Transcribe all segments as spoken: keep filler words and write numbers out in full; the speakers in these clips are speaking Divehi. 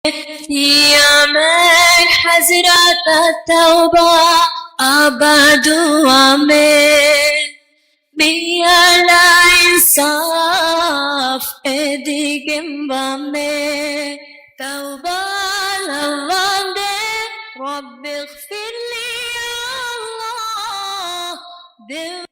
ތިޔަމެން ޙަޟްރަތަށް ތައުބާ އަބަދުވަމޭ. މިއަޅާ އިންސާފް އެދިގެންވަމޭ. ތައުބާ ލައްވާނދޭ، رب اغفر لي يا الله. ދެވް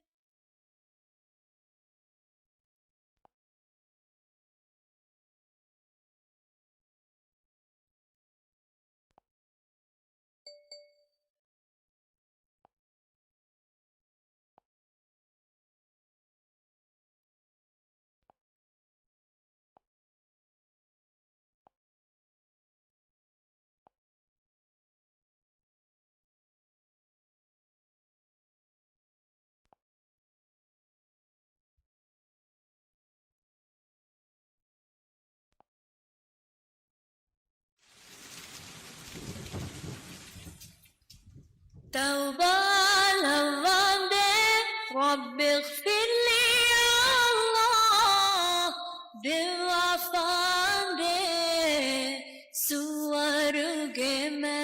ތައުބާ ލައްވާނދޭ، رب اغفر لي يا الله. ދެއްވާފާނދޭ ސުވަރުގެ މަ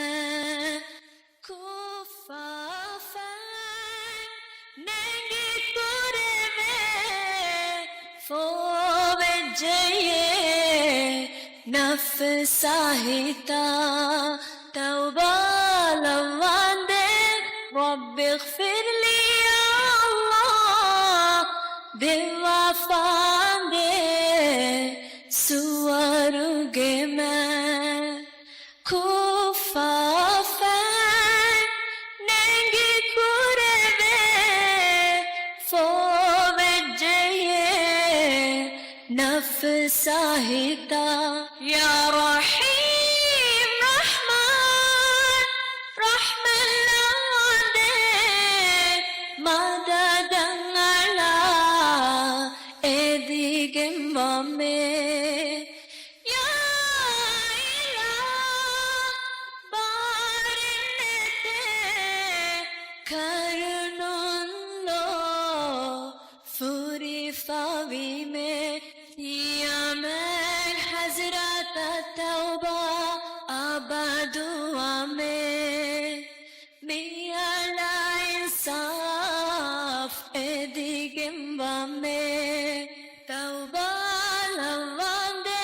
ކުއްފާފައިން ނެގި ކުރެވޭ، ފޯވެއްޖެޔޭ ނަފްސާ ހިތާ. ތައުބާ ލައްވާނދޭ، رب اغفر لي يا الله. ދެއްވާފާނދޭ ސުވަރުގެ މަ ކުއްފާފައިން ނެގި ކުރެވޭ، ފޯވެއްޖެޔޭ ނަފްސާ ހިތާ. يا رحيم رحمن، ރަޙްމަތް ލައްވާނދޭ، މަދަދަށް އަޅާ އެދިގެންވަމޭ. ޔާ އިލާހް، ބާރެއްނެތޭ ކަރުނުންލޯ ފުރިފަވީމޭ. ތިޔަމެން ޙަޟްރަތަށް ތައުބާ އަބަދުވަމޭ. މިއަޅާ އިންސާފް އެދިގެންވަމޭ. ތައުބާ ލައްވާނދޭ،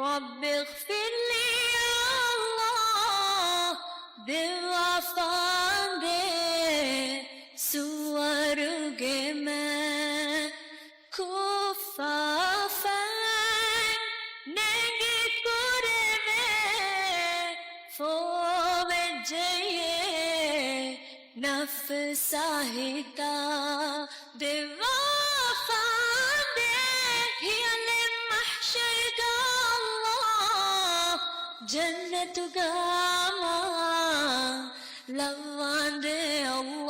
رب اغفر لي يا الله. ދެއްވާފާނދޭ ސުވަރުގެ މަ ކުއްފާފައިން ނެގި ކުރެވޭ، ފޯވެއްޖެޔޭ ނަފްސާ ހިތާ. ދެއްވާފާނދޭ ހިޔަލެއް މަޙްޝަރުގަ ﷲ، ޖަންނަތުގަ މާ ލައްވާނދޭ ﷲ.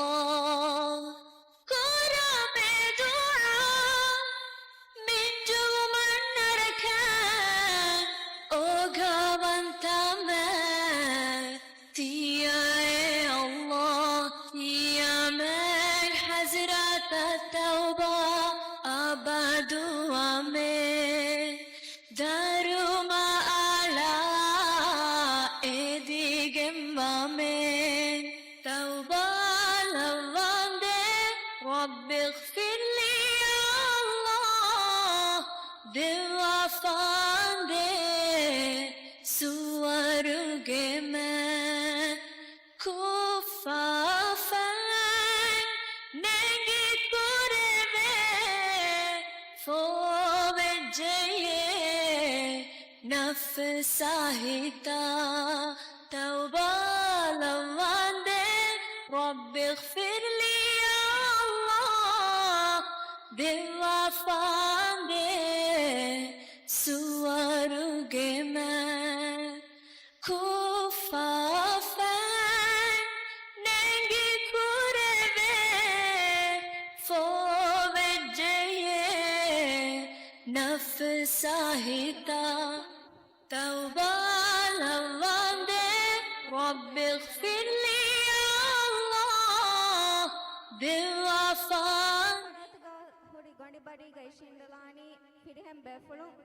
ކުރާމޭ ދުޢާ މިންޖުވުމަށް ނަރަކައިން އޯގާވަންތަމެއް ތިޔައޭ ﷲ. ތިޔަމެން ޙަޟްރަތަށް ތައުބާ އަބަދުވަމޭ. ދަރުމަ އަޅާ އެދިގެންވަމޭ. ތައުބާ ލައްވާނދޭ، رب اغفر لي يا الله. ދެއްވާފާނދޭ ސުވަރުގެ މަ ކުއްފާފައިން ނެގި ކުރެވޭ، ފޯވެއްޖެޔޭ ނަފްސާ ހިތާ. ތައުބާ ލައްވާނދޭ، رب اغفر لي يا الله. ދެއްވާފާނދޭ ސުވަރުގެ މަ ކުއްފާފައިން ނެގި ކުރެވޭ، ފޯވެއްޖެޔޭ ނަފްސާ ހިތާ. ތައުބާ ލައްވާނދޭ، رب اغفر لي يا الله. ދެއްވާފާ ހުރި ގޮނޑި ބަޑީގައި ޝިންޑަލާނީ ފިރިހެން ބޭފުޅުން.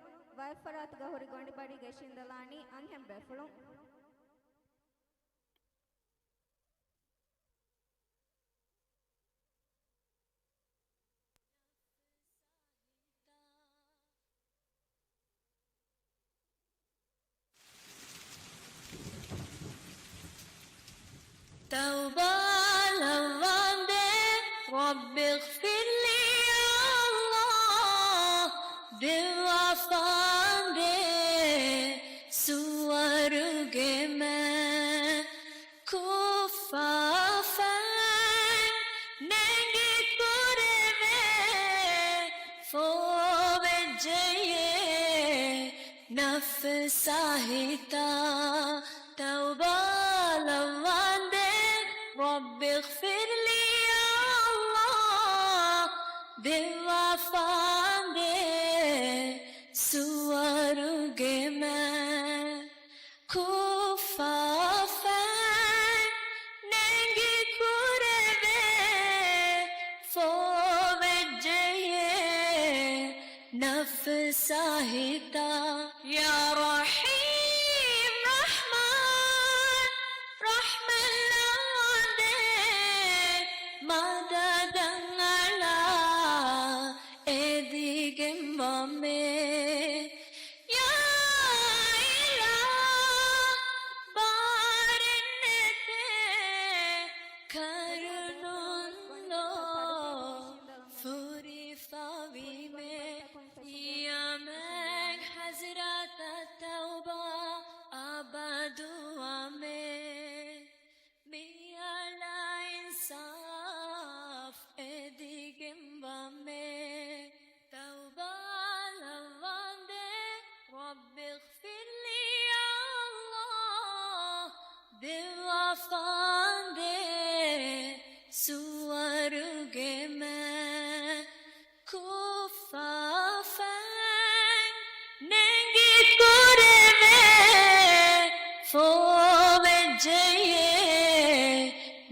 ބައެއްފަރާތުގަ ހުރި ގޮނޑި ބަޑީގައި ޝިންދަލާނީ އަންހެން ބޭފުޅުން. ތައުބާ ލައްވާނދޭ، رب اغفر لي يا الله، ދެއްވާ ފާނދޭ ސުވަރުގެ މަ ކުއްފާފައިން ނެގި ކުރެވޭ ފޯވެއްޖެޔޭ ނަފްސާ ހިތާ. ތައުބާ ލައްވާނދޭ، رب اغفر لي يا الله، ދެއްވާ ފާނދޭ ސުވަރުގެ މަ ކުއްފާފައިން ނެގި ކުރެވޭ ފޯވެއްޖެޔޭ ނަފްސާ ހިތާ. يا رحيم رحمن، ރަޙްމަތް ލައްވާނދޭ، މަދަދަށް އަޅާ އެދިގެން ވަމޭ. ޔާ އިލާހް، ބާރެއްނެތޭ ކަރުނުން ލޯ ފުރިފަވީމޭ. އިޔަމެން ޙަޟްރަތަށް ތައުބާ އަބަދުވަމޭ. މިއަޅާ އިންސާފް އެދިގެން ވަމޭ. ތައުބާ ލައްވާނދޭ، رب اغفر لي يا الله، ދެއްވާ ފާނދޭ ސުވަރުގެ މަ ކުއްފާފައިން ނެގި ކުރެވޭ ފޯވެއްޖެޔޭ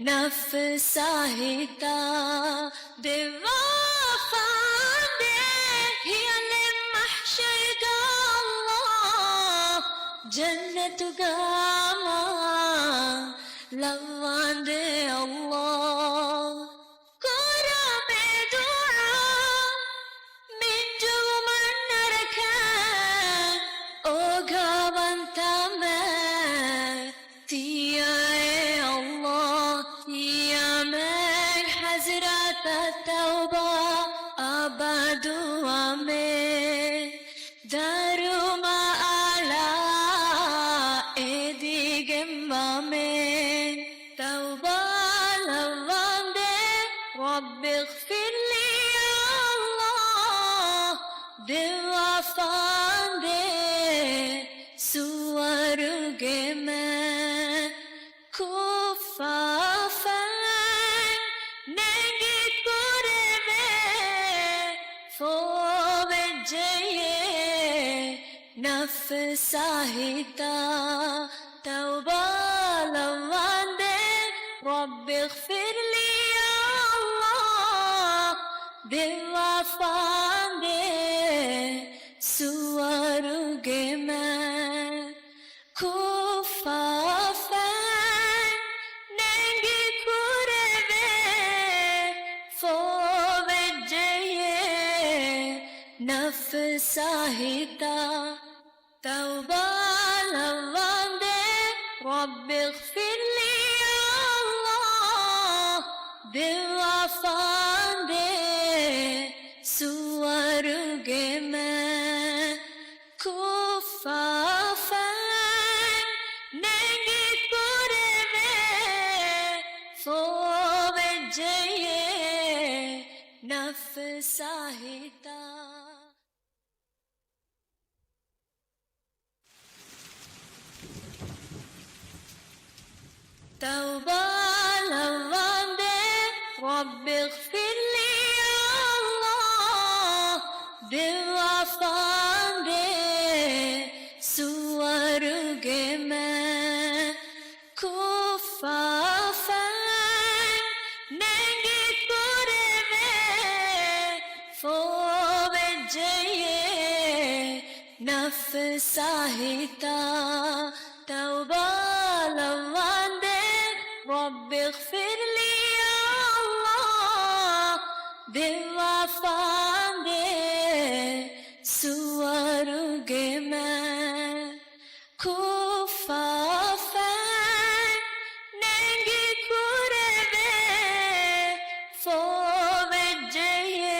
ނަފްސާ ހިތާ. ދެއްވާ ފާނދޭ ހިޔަލެއް މަޙްޝަރުގަ ﷲ، ޖަންނަތުގަ މާ ލައްވާނދޭ ﷲ. ކުރާ ބެދުޢާ މިންޖުވުމަށް ނަރަކަ އޯގާވަންތަމެ ތިޔައޭ ﷲ. އިޔަމެން ޙަޟްރަތަށް ތައުބާ އަބަދުވަމޭ. ދަރުމަ އަޅާ އެދިގެން ވަމޭ. ތައުބާ ލައްވާނދޭ، رب اغفر لي يا الله، ދެއްވާ ފާނދޭ ސުވަރުގެ މަ ކުއްފާފައިން ނެގި ކުރެވޭ ފޯވެއްޖެޔޭ ނަފްސާ ހިތާ. ތައުބާ ލައްވާނދޭ، رب اغفر لي يا الله، ދެއްވާ ފާނދޭ ސުވަރުގެ މަ ކުއްފާފައިން ނެގި ކުރެވޭ ފޯވެއްޖެޔޭ ނަފްސާ ހިތާ. ތައުބާ ލައްވާނދޭ، رب اغفر لي يا الله، ދެއްވާ ފާނދޭ ސުވަރުގެ މަ ކުއްފާފައިން ނެގި ކުރެވޭ ފޯވެއްޖެޔޭ ނަފްސާ ހިތާ. ތައުބާ ލައްވާނދޭ، رب اغفر لي يا الله، ދެއްވާ ފާނދޭ ސުވަރުގެ މަ ކުއްފާފައިން ނެގި ކުރެވޭ ފޯވެއްޖެޔޭ ނަފްސާ ހިތާ ތައުބާ ލައްވާނދޭ. رب اغفر لي يا الله، ދެއްވާފާނދޭ ސުވަރުގެ މެ. ކުއްފާފައިން ނެނގި ކުރެވޭ ފޯވެއްޖެޔޭ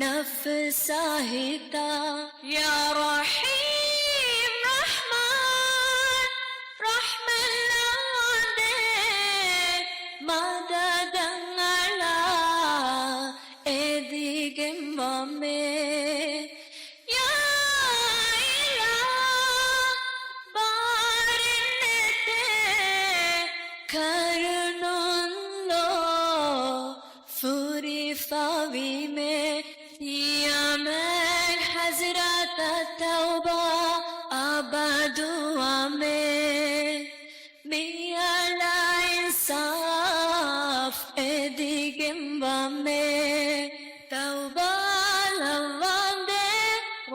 ނަފްސާ ހިތާ. ޔާ ރަޙީމް ރަޙްމާން، ރަޙްމަތް ލައްވާނދޭ، މަދަދަށް އަޅާ އެދިގެން ވަމޭ. ޔާ އިލާހް، ބާރެއް ނެތޭ ކަރުނުން ލޯ ފުރިފަވީމޭ. ޔާ މެން ޙަޟްރަތަށް ތައުބާ އަބަދުވަމޭ. މިއަޅާ އިންސާފް އެދިގެން ވަމޭ. ތައުބާ ލައްވާނދޭ،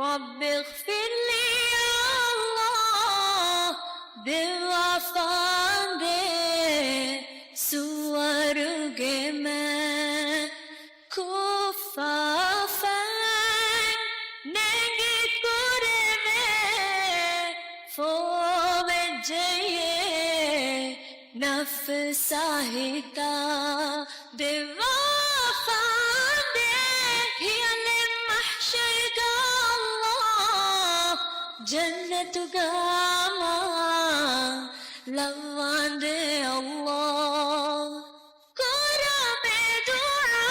رب اغفر لي يا الله، ދެއްވާފާނދޭ ސުވަރުގެ މެ. ކުއްފާފައިން ނެނގި ކުރެވޭ ފޯވެއްޖެޔޭ ނަފްސާ ހިތާ. ދެއްވާފާނދޭ ހިޔަލެއް މަޙްޝަރުގަ ﷲ، ޖަންނަތުގަ މާ ލައްވާނދޭ ﷲ. ކުރަމޭ ދުޢާ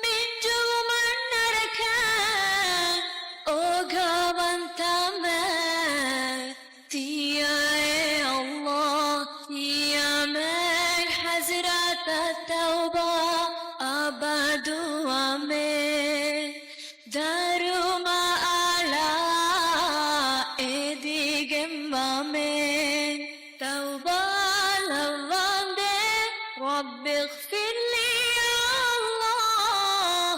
މިންޖުވުމަށް ނަރަކަށް އޯގާވަންތަމެ ތިޔައޭ ﷲ. ޔާ މެން ޙަޟްރަތަށް ތައުބާ އަބަދުވަމޭ. ދަރުމަ އަޅާ އެދިގެން ވަމޭ. ތައުބާ ލައްވާނދޭ، رب اغفر لي يا الله،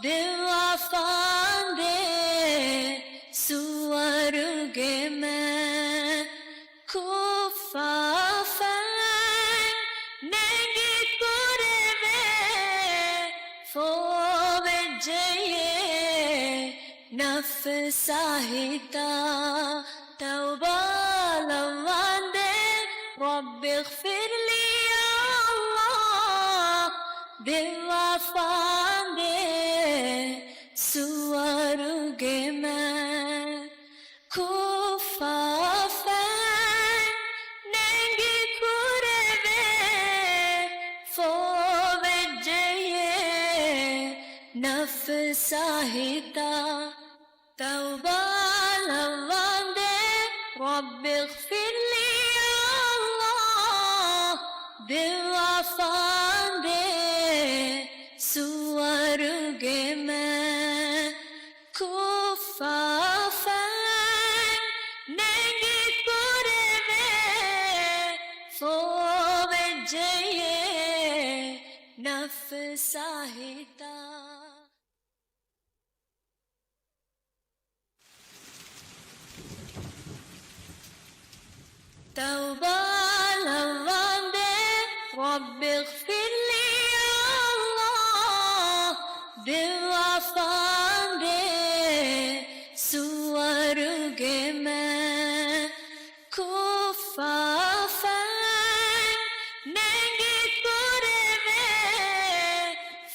ދެއްވާފާނދޭ ސުވަރުގެ މެ. ކުއްފާފައިން ނެނގި ކުރެވޭ ފޯވެއްޖެޔޭ ނަފްސާ ހިތާ. ތައުބާ ލައްވާނދޭ، رب اغفر لي يا الله، ދެއްވާފާނދޭ ސުވަރުގެ މެ. ކުއްފާފައިން ނެނގި ކުރެވޭ ފޯވެއްޖެޔޭ ނަފްސާ ހިތާ. ތައުބާ ލައްވާނދޭ، رب اغفر لي يا الله، ދެއްވާފާނދޭ ސުވަރުގެ މެ. ކުއްފާފައިން ނެނގި ކުރެވޭ ފޯވެއްޖެޔޭ ނަފްސާ ހިތާ. ތައުބާ ލައްވާނދޭ، رب اغفر لي يا الله، ދެއްވާފާނދޭ ސުވަރުގެ މެ. ކުއްފާފައިން ނެނގި ކުރެވޭ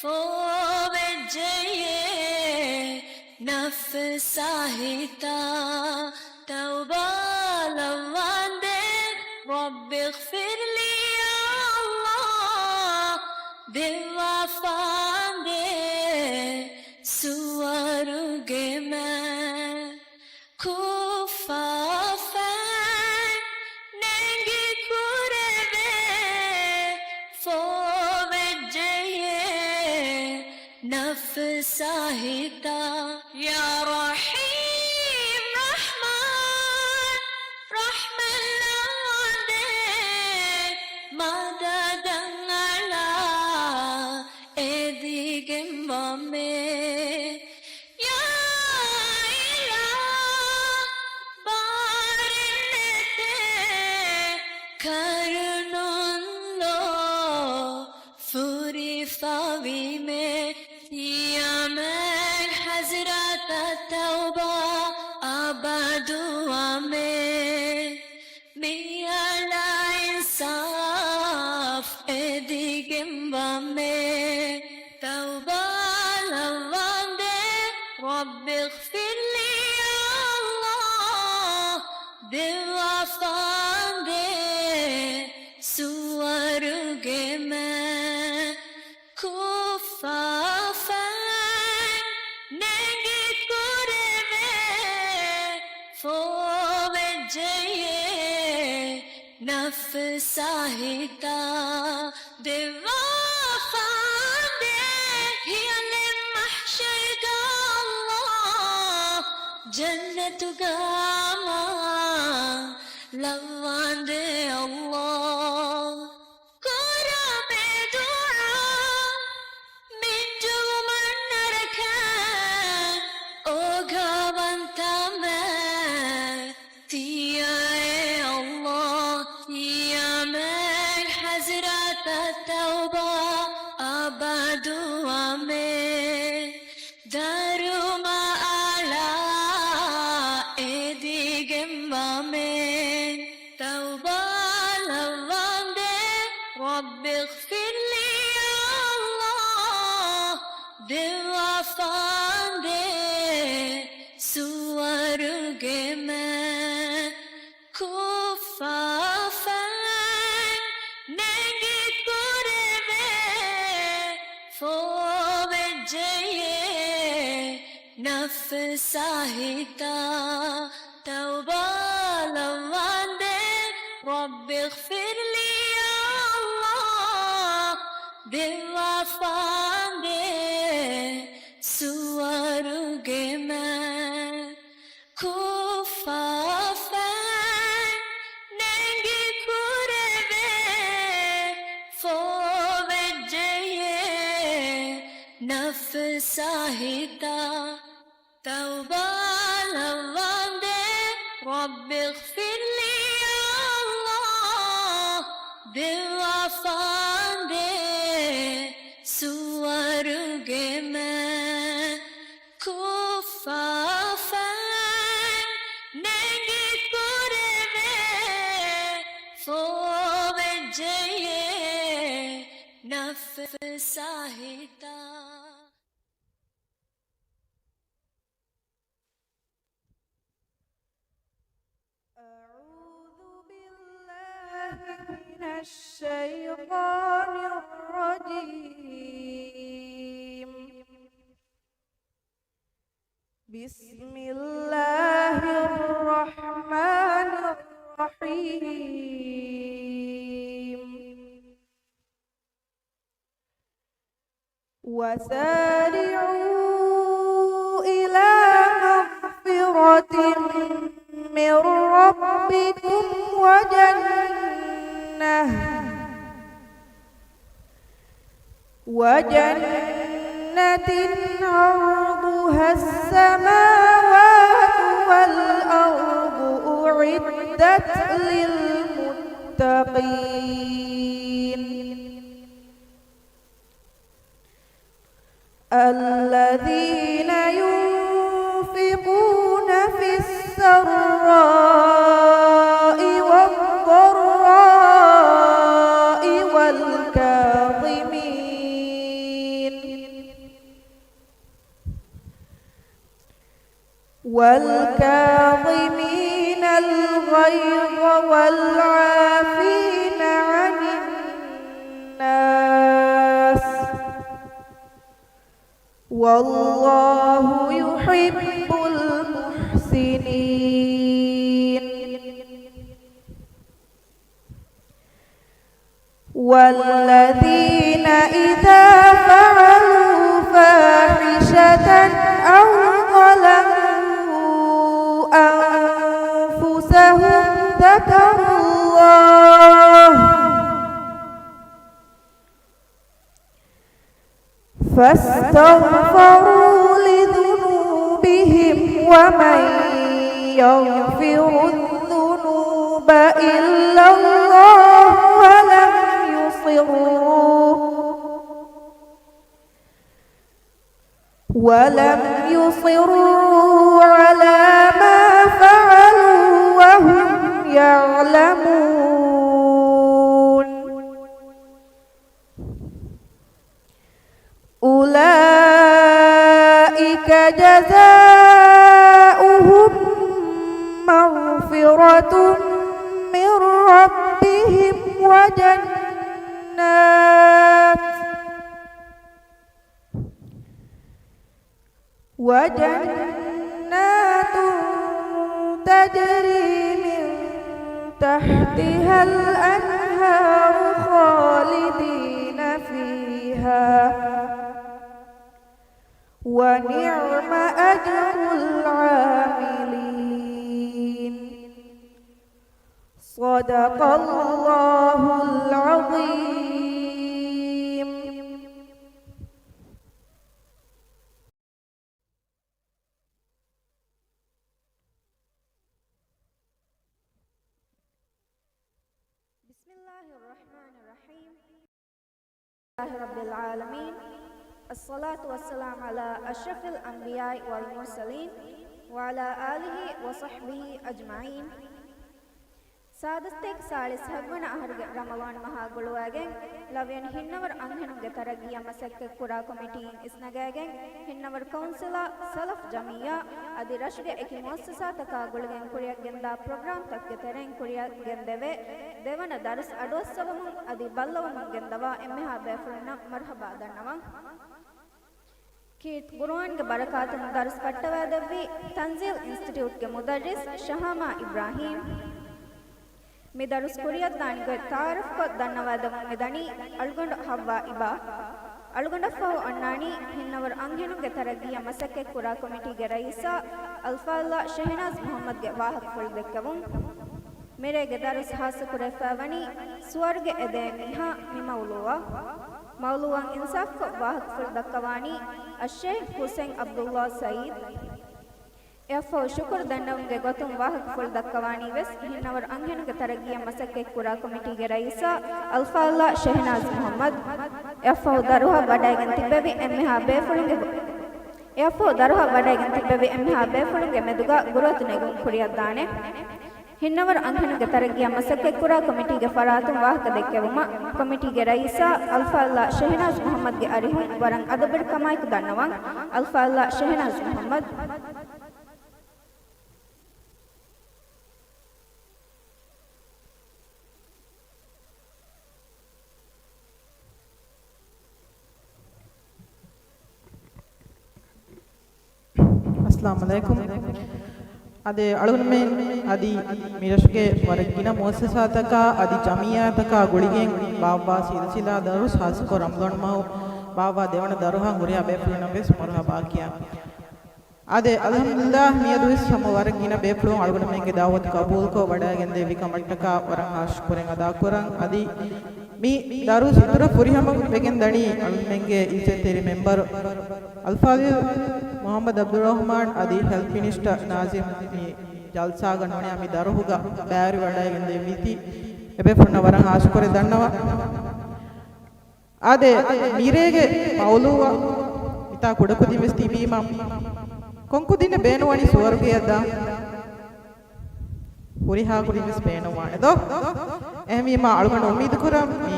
ފޯވެއްޖެޔޭ ނަފްސާ ހިތާ. ތައުބާ ލައްވާނދޭ، رب اغفر لي يا الله، ދެއްވާފާނދޭ ސުވަރުގެ މެ. ކުއްފާފައިން ނެނގި ކުރެވޭ ފޯވެއްޖެޔޭ ނަފްސާ ހިތާ. ޔާ ރަޙީމް ރަޙްމާން، ރަޙްމަތް ލައްވާނދޭ، މަދަދަށް އަޅާ އެދިގެން ވަމޭ. ޔާ ފިއްލި ޔާ ﷲ، ދެއްވާފާނދޭ ސުވަރުގެ މަތި. ކުއްފާފައިން ނެގި ކުރެވޭ ފޯވެއްޖެޔޭ ނަފްސާ ހިތާ. ދެއްވާފާނދޭ ހިޔަލެއް މަޙްޝަރުގަ ﷲ، ޖަންނަތުގަ މާ ލައްވާނދޭ ﷲ. ކުރުމެއް ދުޢާ މިންޖުވުމަށް ނަރަކަ އޯގާވަންތަމެ ތިޔައޭ ﷲ. ޔަމެން ޙަޟްރަތަށް ތައުބާ އަބަދުވަމޭ. ދަރުމަ އަޅާ އެދިގެން ވަމޭ. ތައުބާ ލައްވާނދޭ، رب اغفر لي يا الله. ދެއްވާފާނދޭ ސުވަރުގެ މަތި. ކުއްފާފައިން ނެގި ކުރެވޭ ފޯވެއްޖެޔޭ ނަފްސާ ހިތާ. ތައުބާ ލައްވާނދޭ، رب اغفر لي يا الله. ދެއްވާފާނދޭ ސުވަރުގެ މަތި. ކުއްފާފައިން ނެގި ކުރެވޭ ފޯވެއްޖެޔޭ ނަފްސާ ހިތާ. ތައުބާ ލައްވާނދޭ، رب اغفر لي يا الله. ދެއްވާފާނދޭ ސުވަރުގެ މަތި. ކުއްފާފައިން ނެގި ކުރެވޭ ފޯވެއްޖެޔޭ ނަފްސާ ހިތާ. أعوذ بالله من الشيطان الرجيم. بسم الله الرحمن الرحيم. وسارعوا إلى مغفرة من ربكم وجنة، وجنة عرضها السماوات والأرض أعدت للمتقين. الذين ينفقون في السراء والضراء والكاظمين، والكاظمين الغيظ والعافين عن الناس، والله يحب المحسنين. والذين إذا فعلوا فاحشة أو ظلموا أنفسهم ذكروا الله فاستغفروا لذنوبهم ومن يغفر الذنوب إلا الله ولم يصروا، ولم يصروا على ما فعلوا وهم يعلمون. أولئك جزاؤهم جنات تجري من تحتها الأنهار خالدين فيها ونعم أجر العاملين. صدق الله العظيم. بسم الله الرحمن الرحيم. لله رب العالمين. الصلاة والسلام على أشرف الأنبياء والمرسلين وعلى آله وصحبه أجمعين. ސާދަ ސަތޭކަ ސާޅީސް ހަތްވަނަ އަހަރުގެ ރަމަޟާން މަހާ ގުޅުވައިގެން، ލަވިޔަނި ހިންނަވަރު އަންހެނުންގެ ތަރައްގީއަށް މަސައްކަތްކުރާ ކޮމިޓީއިން އިސްނަގައިގެން، ހިންނަވަރު ކައުންސިލާ ސަލަފް ޖަމިއްޔާ އަދި ރަށުގެ އެކި މުއައްސަސާތަކާ ގުޅިގެން ކުރިއަށްގެންދާ ޕްރޮގްރާމްތަކުގެ ތެރެއިން ކުރިއަށްގެންދެވޭ ދެވަނަ ދަރުސް އަޑުއައްސަވަމުން އަދި ބައްލަވަމުން ގެންދަވާ އެންމެހާ ބޭފުޅުންނަށް މަރުހަބާ ދަންނަވަން. ކީރިތި ޤުރުއާންގެ ބަރަކާތުން ދަރުސް ފައްޓަވައިދެއްވީ ތަންޒީލް އިންސްޓިޓިއުޓްގެ މުދައްރިސް ޝަހާމާ އިބްރާހީމް. މި ދަރުސް ކުރިއަށްދާނެ ގޮތް ތަޢާރަފްކޮށް ދަންނަވައިދެމުން މިދަނީ އަޅުގަނޑު ޙައްވާ އިބާ. އަޅުގަނޑަށްފަހު އޮންނާނީ ހިންނަވަރު އަންހެނުންގެ ތަރައްގީއަށް މަސައްކަތްކުރާ ކޮމިޓީގެ ރައީސާ އަލްފާޟިލާ ޝެހެނާޒް މުޙައްމަދްގެ ވާހަކަފުޅު ދެއްކެވުން. މިރޭގެ ދަރުސް ޚާއްޞަކުރެވިފައިވަނީ ސުވަރުގެ އެދޭ މީހާ މި މައުޟޫޢަށް. މައުޟޫޢަށް އިންސާފްކޮށް ވާހަކަފުޅު ދައްކަވާނީ އައްޝައިޚް ޙުސައިން ޢަބްދުﷲ ސަޢީދު. އެއަށްފަހު ޝުކުރު ދަންނަވުމުގެ ގޮތުން ވާހަކަފުޅު ދައްކަވާނީ ވެސް ހިންނަވަރު އަންހެނުންގެ ތަރައްގީއަށް މަސައްކަތްކުރާ ކޮމިޓީގެ ރައީސާ އަލްފާޟިލާ ޝެހެނާޒް މުޙައްމަދް. އެއަށްފަހު ދަރުހަށް ވަޑައިގެން ތިއްބެވި އެންމެހާ ބޭފުޅުންގެ އެއަށްފަހު ދަރުހަށް ވަޑައިގެން ތިއްބެވި އެންމެހާ ބޭފުޅުންގެ މެދުގަ ގުރުއަތު ނެގުން ކުރިއަށްދާނެ. ހިންނަވަރު އަންހެނުންގެ ތަރައްގީއަށް މަސައްކަތްކުރާ ކޮމިޓީގެ ފަރާތުން ވާހަކަ ދެއްކެވުމަށް ކޮމިޓީގެ ރައީސާ އަލްފާޟިލާ ޝެހެނާޒް މުޙައްމަދްގެ އަރިހުން ވަރަށް އަދަބުވެރިކަމާއެކު ދަންނަވަން. އަލްފާޟިލާ ޝެހެނާޒް މުޙައްމަދް. އައްސަލާމު ޢަލައިކުމް. އާދެ، އަޅުގަނޑުމެން އަދި މިރަށުގެ ވަރަށް ގިނަ މުއައްސަސާތަކާ އަދި ޖަމިއްޔާތަކާ ގުޅިގެން ބާއްވާ ސިލްސިލާ ދަރުސް ޚާއްޞަކޮށް ރަމަޟާން މަހު ބާއްވާ ދެވަނަ ދަރުހަށް ހުރިހާ ބޭފުޅުންނަށް ވެސް މަރުޙަބާ ކިޔަން. އާދެ، އަލްޙަމްދުލިއްލާހް، މިއަދުވެސް ހަމަ ވަރަށް ގިނަ ބޭފުޅުން އަޅުގަނޑުމެންގެ ދަޢުވަތު ޤަބޫލުކޮށް ވަޑައިގެންދެވި ކަމަށްޓަކާ ވަރަށް ހާ ޝުކުރެއް އަދާކުރަން. އަދި މި ދަރުސް އިތުރަށް ފުރިހަމަ ވެގެން ދަނީ އަޅުގަނޑުމެންގެ އިއްޒަތްތެރި މެމްބަރު އަލްފާޟިލް މުޙައްމަދު ޢަބްދުއްރަޙްމާން އަދި ހެލްތް މިނިސްޓަރ ނާޒިމް މި ޖަލްސާގަ ނޫނީ މި ދަރުހުގަ ބައިވެރިވަޑައިގެންދެވީތީ އެބޭފުޅުންނަށް ވަރަށް ހާ ޝުކުރެއް ދަންނަވަން. އާދެ، މިރޭގެ މައުޟޫޢަށް މިތާ ކުޑަކުދިން ވެސް ތިބީމަ، ކޮންކުދިންނެއް ބޭނުންވަނީ ސުވަރުގެއަށް ދާން؟ ހުރިހާ ކުދިން ވެސް ބޭނުންވާނެ ދޯ؟ އެހެންވީމަ، އަޅުގަނޑު އުއްމީދުކުރަން މި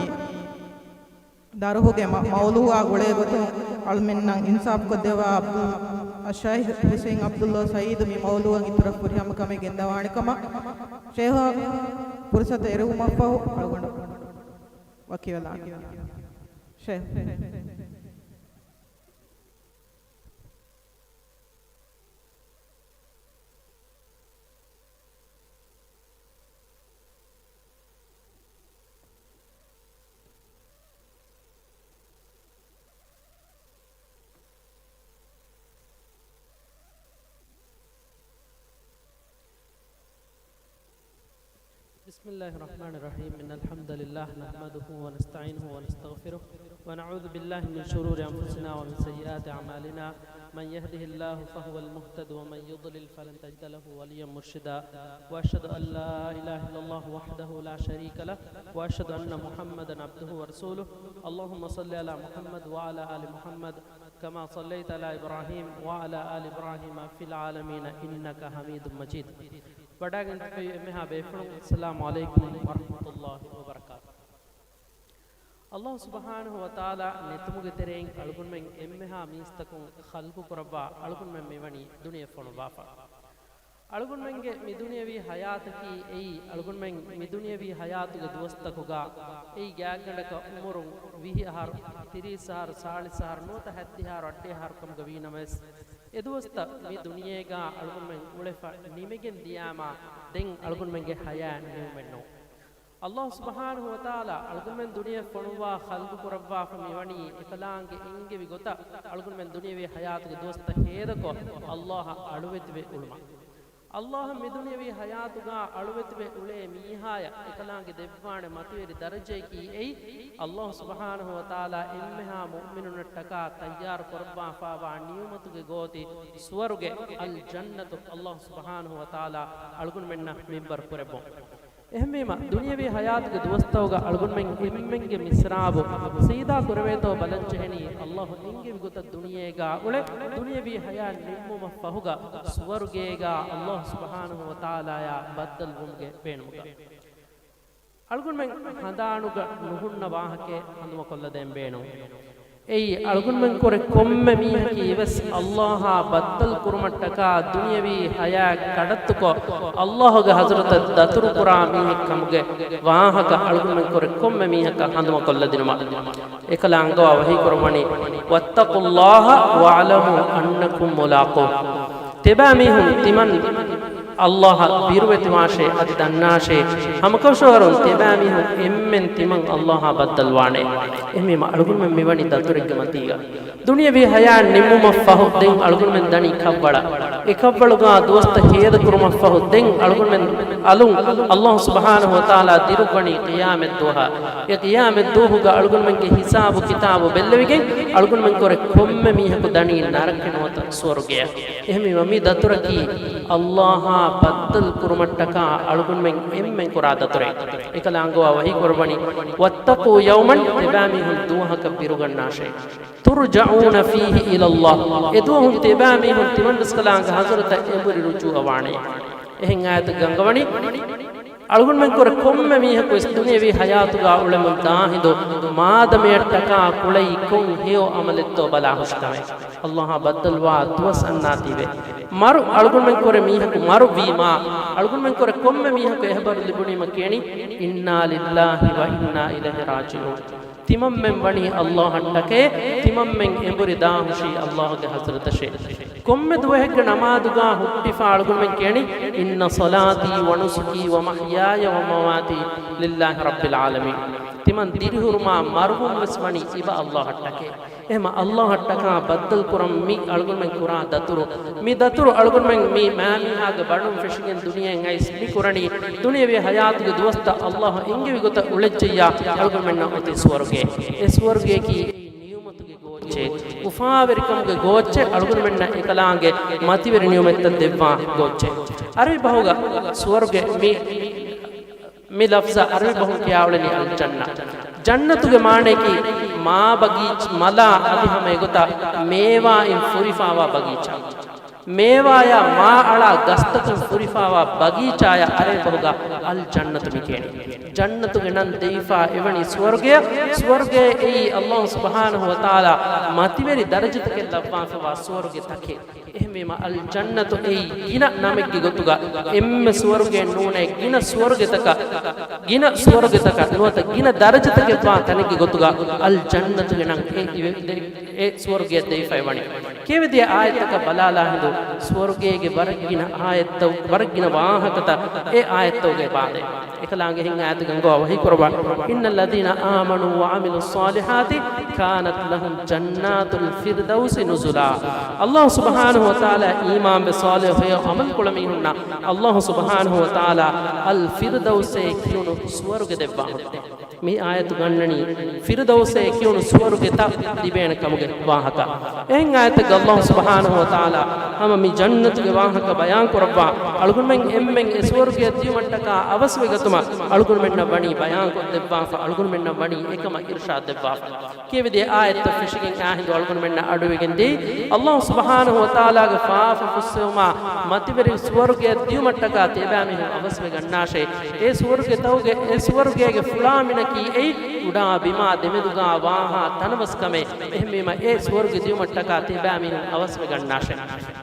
ދަރުހުގެ މަ-، މައުޟޫޢާ ގުޅޭ ގޮތުން އަޅުމެންނަށް އިންސާފްކޮށްދެއްވާ އަބްދުލް، އައްޝައިޚް ޙުސައިން ޢަބްދުﷲ ސަޢީދު މި މައުޟޫޢަށް އިތުރަށް ފުރިހަމަ ކަމެއް ގެންދަވާނެ ކަމަށް ޝޭޚަށް ފުރުޞަތު އެރުވުމަށްފަހު އަޅުގަނޑު ވަކިވެލާނެ. ޝޭޚް. بسم الله الرحمن الرحيم. إن الحمد لله نحمده ونستعينه ونستغفره ونعوذ بالله من شرور أنفسنا ومن سيئات أعمالنا. من يهده الله فهو المهتد ومن يضلل فلن تجد له وليا مرشدا. وأشهد أن لا إله إلا الله وحده لا شريك له وأشهد أن محمدا عبده ورسوله. اللهم صل على محمد وعلى آل محمد كما صليت على إبراهيم وعلى آل إبراهيم في العالمين إنك حميد مجيد. ވަޑައިގެން ތިބި އެންމެހާ ބޭފުޅުން، އައްސަލާމު ޢަލައިކުމް ވަރަޙްމަތުﷲ ވަބަރަކާތުހު. އައްލާހު ސުބްޙާނަހު ވަތަޢާލާ ނެތުމުގެ ތެރެއިން އަޅުގަނޑުމެން އެންމެހާ މީސްތަކުން ޚަލްޤު ކުރައްވާ އަޅުގަނޑުމެން މިވަނީ ދުނިޔެ ފޮނުވާފަ. އަޅުގަނޑުމެންގެ މި ދުނިޔަވީ ޙަޔާތަކީ އެއީ އަޅުގަނޑުމެން މި ދުނިޔަވީ ޙަޔާތުގެ ދުވަސްތަކުގަ އެއީ ގާތްގަނޑަކަށް ޢުމުރުން ވިހި އަހަރު، ތިރީސް އަހަރު، ސާޅީސް އަހަރު ނުވަތަ ހަތްދިހަ އަހަރު، އަށްޑިހަ އަހަރު ކަމުގަ ވީނަމަވެސް، އެދުވަސްތައް މި ދުނިޔޭގާ އަޅުގަނޑުމެން އުޅެފަ ނިމިގެން ދިޔާމާ، ދެން އަޅުގަނޑުމެންގެ ޙަޔާތް ނިމުމެއްނޫން. އައްލާހު ސުބްޙާނަހު ވަތަޢާލާ އަޅުގަނޑުމެން ދުނިޔެ ފޮނުއްވާ ޚަލްޤު ކުރައްވާފަ މިވަނީ އެކަލާނގެ އެންގެވި ގޮތަށް އަޅުގަނޑުމެން ދުނިޔެވީ ޙަޔާތުގެ ދުވަސްތައް ހޭދަކޮށް، އައްލާހަށް އަޅުވެތިވެ އުޅުމަށް. އައްލާހަށް މި ދުނިޔެވީ ޙަޔާތުގާ އަޅުވެތިވެ އުޅޭ މީހާޔަށް އެކަލާނގެ ދެއްވާނެ މަތިވެރި ދަރަޖަޔަކީ އެއީ، އައްލާހު ސުބްޙާނަހު ވަތަޢާލާ އެންމެހާ މުއުމިނުންނަށްޓަކާ ތައްޔާރު ކުރައްވާފައިވާ ނިޢުމަތުގެ ގޯތި ސުވަރުގެ، އަލް ޖަންނަތު، އައްލާހު ސުބްޙާނަހު ވަތަޢާލާ އަޅުގަނޑުމެންނަށް މިންވަރު ކުރެއްވުން. އެހެންވީމަ، ދުނިޔެވީ ޙަޔާތުގެ ދުވަސްތަކުގަ އަޅުގަނޑުމެން އެންމެންގެ މިސްރާބު ސީދާ ކުރެވޭތޯ ބަލަންޖެހެނީ، އައްލާހު އެންގެވި ގޮތަށް ދުނިޔޭގާ އުޅެ، ދުނިޔެވީ ޙަޔާތް ނިންމުމަށް ފަހުގަ ސުވަރުގޭގާ އައްލާހު ސުބްޙާނަހު ވަތަޢާލާޔާ ބައްދަލުވުމުގެ ބޭނުމުގަ. އަޅުގަނޑުމެން ހަނދާނުގަ ނުހުންނަ ވާހަކައެއް ހަނދުމަކޮށްލަދޭން ބޭނުން. އެއީ، އަޅުގަނޑުމެން ކުރެ ކޮންމެ މީހަކީ ވެސް އައްލާހާ ބައްދަލު ކުރުމަށްޓަކާ ދުނިޔެވީ ޙަޔާތް ކަޑައްތުކޮށް، އައްލާހުގެ ޙަޟްރަތަށް ދަތުރުކުރާ މީހެއް ކަމުގެ ވާހަކަ އަޅުގަނޑުމެން ކުރެ ކޮންމެ މީހަކަށް ހަނދުމަކޮށްލަދިނުމަށް. އެކަލާނގެ ވަޙީ ކުރައްވަނީ، "وَاتَّقُوا اللَّهَ وَاعْلَمُوا أَنَّكُمْ مُلَاقُوهُ." ތިބާމީހުން ތިމަން އައްލާހަށް ބިރުވެތިވާށޭ، އަދި ދަންނާށޭ، ހަމަކަށަވަރުން ތިބާމީހުން އެންމެން ތިމަން އައްލާހާ ބައްދަލުވާނެ. އެހެންވީމަ އަޅުގަނޑުމެން މިވަނީ ދަތުރެއްގެ މަތީގަ. ދުނިޔެވީ ޙަޔާތް ނިންމުމަށް ފަހު، ދެން އަޅުގަނޑުމެން ދަނީ ކަށްވަޅަށް. އެ ކަށްވަޅުގާ ދުވަސްތައް ހޭދަކުރުމަށްފަހު، ދެން އަޅުގަނޑުމެން އަލުން އައްލާހު ސުބްޙާނަހު ވަތަޢާލާ ދިރުއްވަނީ ޤިޔާމަތްދުވަހަށް. އެ ޤިޔާމަތްދުވަހުގަ އަޅުގަނޑުމެންގެ ހިސާބު ކިތާބު ބެއްލެވިގެން، އަޅުގަނޑުމެން ކުރެ ކޮންމެ މީހަކު ދަނީ ނަރަކަ ނުވަތަ ސުވަރުގެއަށް. އެހެންވީމަ މި ދަތުރަކީ އައްލާހާ ބައްދަލު ކުރުމަށްޓަކާ އަޅުގަނޑުމެން އެންމެން ކުރާ ދަތުރެއް. އެކަލާނގެ ވަޙީ ކުރައްވަނީ، "وَاتَّقُوا يَوْمًا" ތިބާމީހުން ދުވަހަކަށް ބިރުގަންނާށޭ. "تُرْجَعُونَ فِيهِ إِلَى اللَّهِ" އެދުވަހުން ތިބާމީހުން ތިމަންރަސްކަލާނގެ ޙަޟްރަތަށް އެނބުރި ރުޖޫޢަވާނެ. އެހެން އާޔަތެއް ގަންގަވަނީ، އަޅުގަނޑުމެން ކުރެ ކޮންމެ މީހަކު ވެސް ދުނިޔެވީ ޙަޔާތުގާ އުޅެމުން ދާހިނދު މާދަމަޔަށްޓަކާ ކުޅައި ކޮން ހެޔޮ ޢަމަލެއްތޯ ބަލާހުށި ކަމެއް. އައްލާހާ ބައްދަލުވާ ދުވަސް އަންނާތީވެ. މަރު އަޅުގަނޑުމެން ކުރެ މީހަކު މަރު ވީމާ، އަޅުގަނޑުމެން ކުރެ ކޮންމެ މީހަކު އެހެބަރު ލިބުނީމަ ކިޔަނީ، "إِنَّا لِلَّهِ وَإِنَّا إِلَيْهِ رَاجِعُونَ." ތިމަންމެން ވަނީ އައްލާހަށްޓަކައި، ތިމަންމެން އެނބުރި ދާހުށީ އައްލާހުގެ ޙަޟްރަތަށޭ. ކޮންމެ ދުވަހެއްގެ ނަމާދުގާ ހުއްޓިފާ އަޅުގަނޑުމެން ކިޔަނީ، "إِنَّ صَلَاتِي وَنُسُكِي وَمَحْيَايَ وَمَمَاتِي لِلَّهِ رَبِّ الْعَالَمِينَ." ތިމަން ދިރިހުރުމާ މަރުވުން ވެސް ވަނީ އިބަ އައްލާހަށްޓަކައި. އެހެމަ އައްލާހަށްޓަކާ ބައްދަލު ކުރަން މި އަޅުގަނޑުމެން ކުރާ ދަތުރު، މި ދަތުރު އަޅުގަނޑުމެން މި މާމީހާގެ ބަނޑުން ފެށިގެން ދުނިޔެއިން އައިސް މި ކުރަނީ، ދުނިޔެވީ ޙަޔާތުގެ ދުވަސްތައް އައްލާހު އެންގެވި ގޮތަށް އުޅެއްޖެއްޔާ އަޅުގަނޑުމެންނަށް އޮތީ ސުވަރުގެ. އެ ސުވަރުގެއަކީ ނިޢުމަތުގެ ގޯއްޗެއް، އުފާވެރިކަމުގެ ގޯއްޗެއް އަޅުގަނޑުމެންނަށް އެކަލާނގެ މަތިވެރި ނިޢުމަތްތައް ދެއްވާ ގޯއްޗެއް. ޢަރަބި ބަހުގަ ސުވަރުގެ މި މި ލަފްޒަށް ޢަރަބި ބަހުން ކިޔާ އުޅެނީ އަލްޖަންނަ. ޖަންނަތުގެ މާނަޔަކީ މާ ބަގީޗް، މަލާ އަދި ހަމަ އެގޮތަށް މޭވާއިން ފުރިފާވާ ބަގީޗާ. މޭވާޔާ މާ އަޅާ ގަސްތަކުން ފުރިފާވާ ބަގީޗާޔަށް ޢަރަބި ބަހުގަ އަލްޖަންނަތު މި ކިޔަނީ. ޖަންނަތުގެ ނަން ދެވިފާ އެވަނީ ސުވަރުގެއަށް. ސުވަރުގެ އެއީ އައްލާހު ސުބްޙާނަހު ވަތަޢާލާ މަތިވެރި ދަރަޖަތަކެއް ލައްވާފަވާ ސުވަރުގެ ތަކެއް. އެހެންވީމަ، އަލްޖަންނަތު އެއީ ގިނަ ނަމެއްގެ ގޮތުގަ އެންމެ ސުވަރުގެއެއް ނޫނޭ، ގިނަ ސުވަރުގެތަކަށް، ގިނަ ސުވަރުގެތަކަށް ނުވަތަ ގިނަ ދަރަޖަތަކެއްވާ ތަނެއްގެ ގޮތުގަ އަލްޖަންނަތުގެ ނަން އެ އިވެ-، ދެ-، އެ ސުވަރުގެއަށް ދެވިފައި ވަނީ. ކިޔެވިދިޔަ އާޔަތްތަކަށް ބަލާލާ ހިނދު، ސުވަރުގޭގެ ވަރަށް ގިނަ އާޔަތްތައް، ވަރަށް ގިނަ ވާހަކަތައް އެ އާޔަތްތަކުގައި ބާދޭ. އެކަލާނގެ އެހެން އާޔަތެއް ގަންގަވާ ވަޙީ ކުރައްވާ، "إِنَّ الَّذِينَ آمَنُوا وَعَمِلُوا الصَّالِحَاتِ كَانَتْ لَهُمْ جَنَّاتُ الْفِرْدَوْسِ نُزُلًا." އައްލާހު ސުބްޙާނަހު ވަތަޢާލާ އީމާންވެ ޞާލިޙު ހެޔޮ ޢަމަލު ކުޅަ މީހުންނަށް އައްލާހު ސުބްޙާނަހު ވަތަޢާލާ އަލް ފިރްދައުސޭ ކިޔުނު ސުވަރުގެ ދެއްވާ ހުއްޓޭ. މި އާޔަތު ގަންނަނީ ފިރްދައުސޭ ކިޔުނު ސުވަރުގެތައް ލިބޭނެ ކަމުގެ ވާހަކަ. އެހެން އާޔަތެއްގަ އައްލާހު ސުބްޙާނަހު ވަތަޢާލާ ހަމަ މި ޖަންނަތުގެ ވާހަކަ ބަޔާން ކުރައްވާ، އަޅުގަނޑުމެން އެންމެން އެ ސުވަރުގެއަށް ދިޔުމަށްޓަކާ އަވަސްވެގަތުމަށް އަޅުގަނޑުމެންނަށް ވަނީ ބަޔާންކޮށްދެއްވާފަ، އަޅުގަނޑުމެންނަށް ވަނީ އެކަމަށް އިރުޝާދު ދެއްވާފަ. ކިޔެވިދިޔަ އާޔަތްތައް ފެށިގެން އާހިނދު އަޅުގަނޑުމެންނަށް އަޑުއިވިގެން ދިޔައީ، އައްލާހު ސުބްޙާނަހު ވަތަޢާލާގެ ފާފަ ފުއްސެވުމާ މަތިވެރި ސުވަރުގެއަށް ދިޔުމަށްޓަކާ ތިބާމީހުން އަވަސްވެގަންނާށޭ. އެ ސުވަރުގެތަކުގެ، އެ ސުވަރުގޭގެ ފުޅާ މިނަކީ އެއީ، އުޑާ ބިމާ ދެމެދުގާ ވާހާ ތަނަވަސްކަމެއް. އެހެންވީމަ އެ ސުވަރުގެ ދިޔުމަށްޓަކާ ތިބާމީހުން އަވަސްވެގަންނާށޭ.